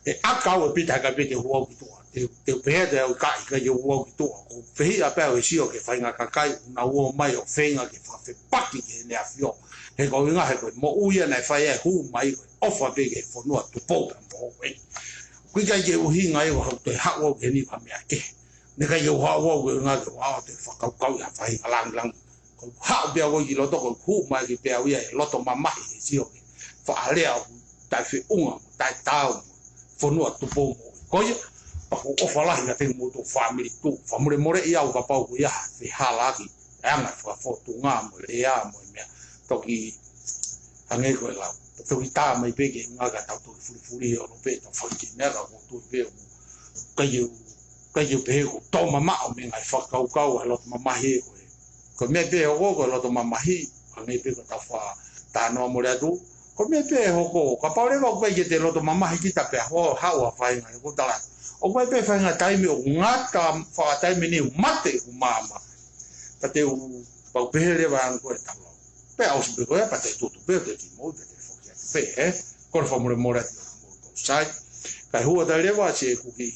ʻE ʻaka au ʻe Pita he ʻikai pē te u ō au ki tuʻa. Te, te u pehē atu au ʻikai, ʻikai te u ō au ki tuʻa. Ko e fehiʻa pē au he sio ki he faʻahinga kakai, ʻoku nau ō mai ʻo feinga ke fakafepaki ki Heʻene ʻAfio. He ko e ʻuhinga he ko e moʻui ia naʻe fai ai e hū mai ko e ʻofa pē ki he fonua Tupou pea mo Houʻeiki. ʻOku ʻikai ke u ʻuhinga ia ʻo haʻu, toe haʻu au ki heni ha meʻa kehe. Naʻe ʻikai ke u haʻu au ko e ʻuhinga ke u ō ʻo toe fakakaukauʻi ha faʻahinga langilangi. Ko e haʻu pē au ki loto, ko e hū mai ʻaki pē au ia e loto mamahi he sio ki he faʻahinga lea ʻoku taʻefeʻunga mo taʻetaau mo e fonua Tupou mo Houʻeiki. Ko ia, pea ʻoku ou ʻofa lahi kiate kimoutolu fāmili Tuʻi. Fakamolemoleʻi au kapau ʻoku ʻi ai ha fehālaaki ʻa e anga e fakafōtunga mo e lea mo e meʻa. Toki hangē ko e lau, toki tā mai pē ki he ʻuhinga ka tau toki fulifuli ʻo ʻalu pē tau fai ki he meʻa ka ʻoku ou tui pē ʻoku ʻikai ke u, ʻikai ke u pehē ʻoku ou tō mamaʻo mei he ngaahi fakakaukau ʻa e loto mamahi ē ko ē. Ko e meʻa pē ʻoku, ko e loto mamahi, hangē pē ko ʻetau faʻa talanoa mole atu. Ko e meʻa pē ʻe hoko, kapau leva ʻoku ʻikai ke te loto mamahi kita pea haʻu ha faʻahinga, ʻoku ou tala atu, ʻoku ʻi ai pē faʻahinga taimi ʻoku ngata, faʻahinga taimi ni ʻoku mate ʻeku maama. Pea te u, pau pehē leva ange ko e tau lau. Pea ʻosi pē ko ia, pea te tutu pē, te ki mou, pea te foki atu pē, ē? Ko e fakamolemole atu moutolu sai. Kae hū atu ai leva, siʻeku kiʻi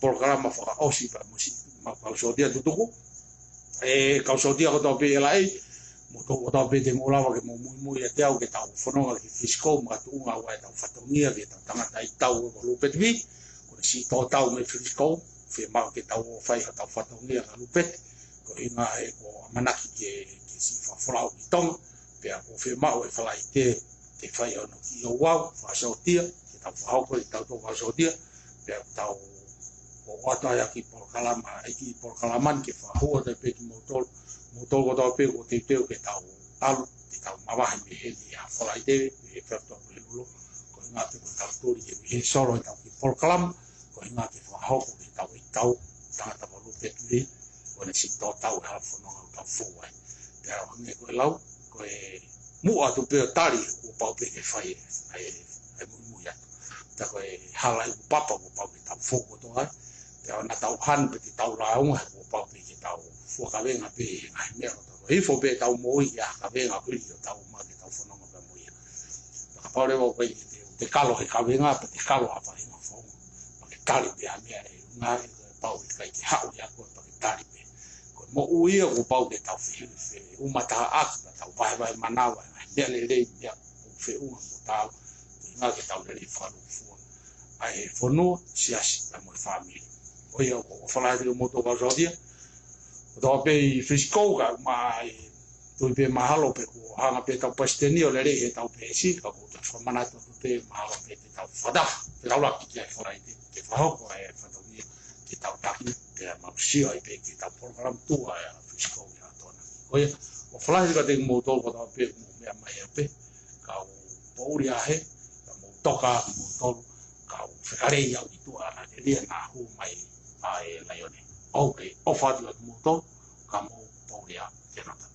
polokalama fakaʻosi pea mo siʻi, ma kau sōtia tutuku. ʻE kau sōtia kotoa pē ʻi he laʻi, moutolu kotoa pē te mou lava ke mou muimui ʻiate au ke tau fononga ki Frisco, makatuʻunga ʻa ʻetau fatongia ki heʻetau tangataʻeiki tau ʻa Lupeti Vī, ko e siʻi tō tau mei Frisco, fiemaʻu ke tau ō fai hotau fatongia kia Lupeti, ko e ʻuhinga he ʻoku ʻamanaki ke, ke siʻi fakafolau ki Tonga, pea ʻoku fiemaʻu ʻe Falaite, ke fai hono kiʻi ouau, fakasōtia, ke tau fakahoko ʻetau tō fakasōtia, pea tau ʻoatu ai ʻa e kiʻi polokalama, ʻa e kiʻi polokalama ni ke fakahū atu pē kimoutolu, moutolu kotoa pē ʻoku teuteu ke tau ʻalu, ke tau mavahe mei heni ʻi he Falaite, ʻi he Fepitoa Pulelulo, ko e ʻuhinga pē ko ʻetau tuli ke ʻi he solo ʻetau kiʻi polokalama, ko e ʻuhinga ke fakahoko ke tau ʻi tau, tangata ʻa Lupeti Vī, ko ʻene siʻi tō tau he hala fononga ʻoku tau fou ai. Pea ʻoku hangē ko e lau, ko e muʻa atu pē ʻo tali, kuo pau pē ke fai ʻa e, ʻa e muimui atu. Pea ko e hala ʻi Papa kuo pau ke tau fou kotoa ai. Pea ʻoua naʻa tau hanu pē ke tau lāunga, kuo pau pē ke tau fua kavenga pē he ngaahi meʻa ʻoku tau hifo pē ʻetau moʻui ʻi ha kavenga hili ʻo tau ma ke tau fononga pē mo ia. Pea kapau leva ʻoku ʻikai ke te, te kalo he kavenga, pea te kalo ha faʻahinga founga. Pea ke tali pē ha meʻa ʻe ʻuhinga ʻe pau ʻikai ke haʻu ia ko e pea ke tali pē. Ko e moʻui ia kuo pau ke tau feʻumatahaʻaki, pea tau vahevahe manava, meʻa lelei, meʻa ʻoku feʻunga mo tau, ko e ʻuhinga ke tau lelei fakalūkufua ʻa e fonua, siasi, pea mo e fāmili. Ko ia ʻoku ou ʻofa lahi atu kia moutolu kau sōtia kotoa pē ʻi Frisco, kae ʻumaʻā e tui pē mahalo pē kuo hanga pē ʻetau palesiteni ʻo lelei heʻetau peesi, ka ʻoku ou fakamanatu atu pē mahalo pē te tau fakataha, te tau laki ki ai Falaite, ke fakahoko ʻa e fatongia, ke tau taki, ke mau sio ai pē ke tau polokalama tua ʻa Frisco ʻi he ʻaho ni. Ko ia, ʻofa lahi kiate kimoutolu kotoa pē ʻoku mou meʻa mai ai pē, kau poʻuli ʻa hē, ka mou toka kimoutolu, kau fekalei au ki tuʻa ʻana ke lia naʻa hū mai ʻa e laione. ʻOku ou ʻofa atu kiate kimoutolu, ka mou poʻuli ā, ke nata.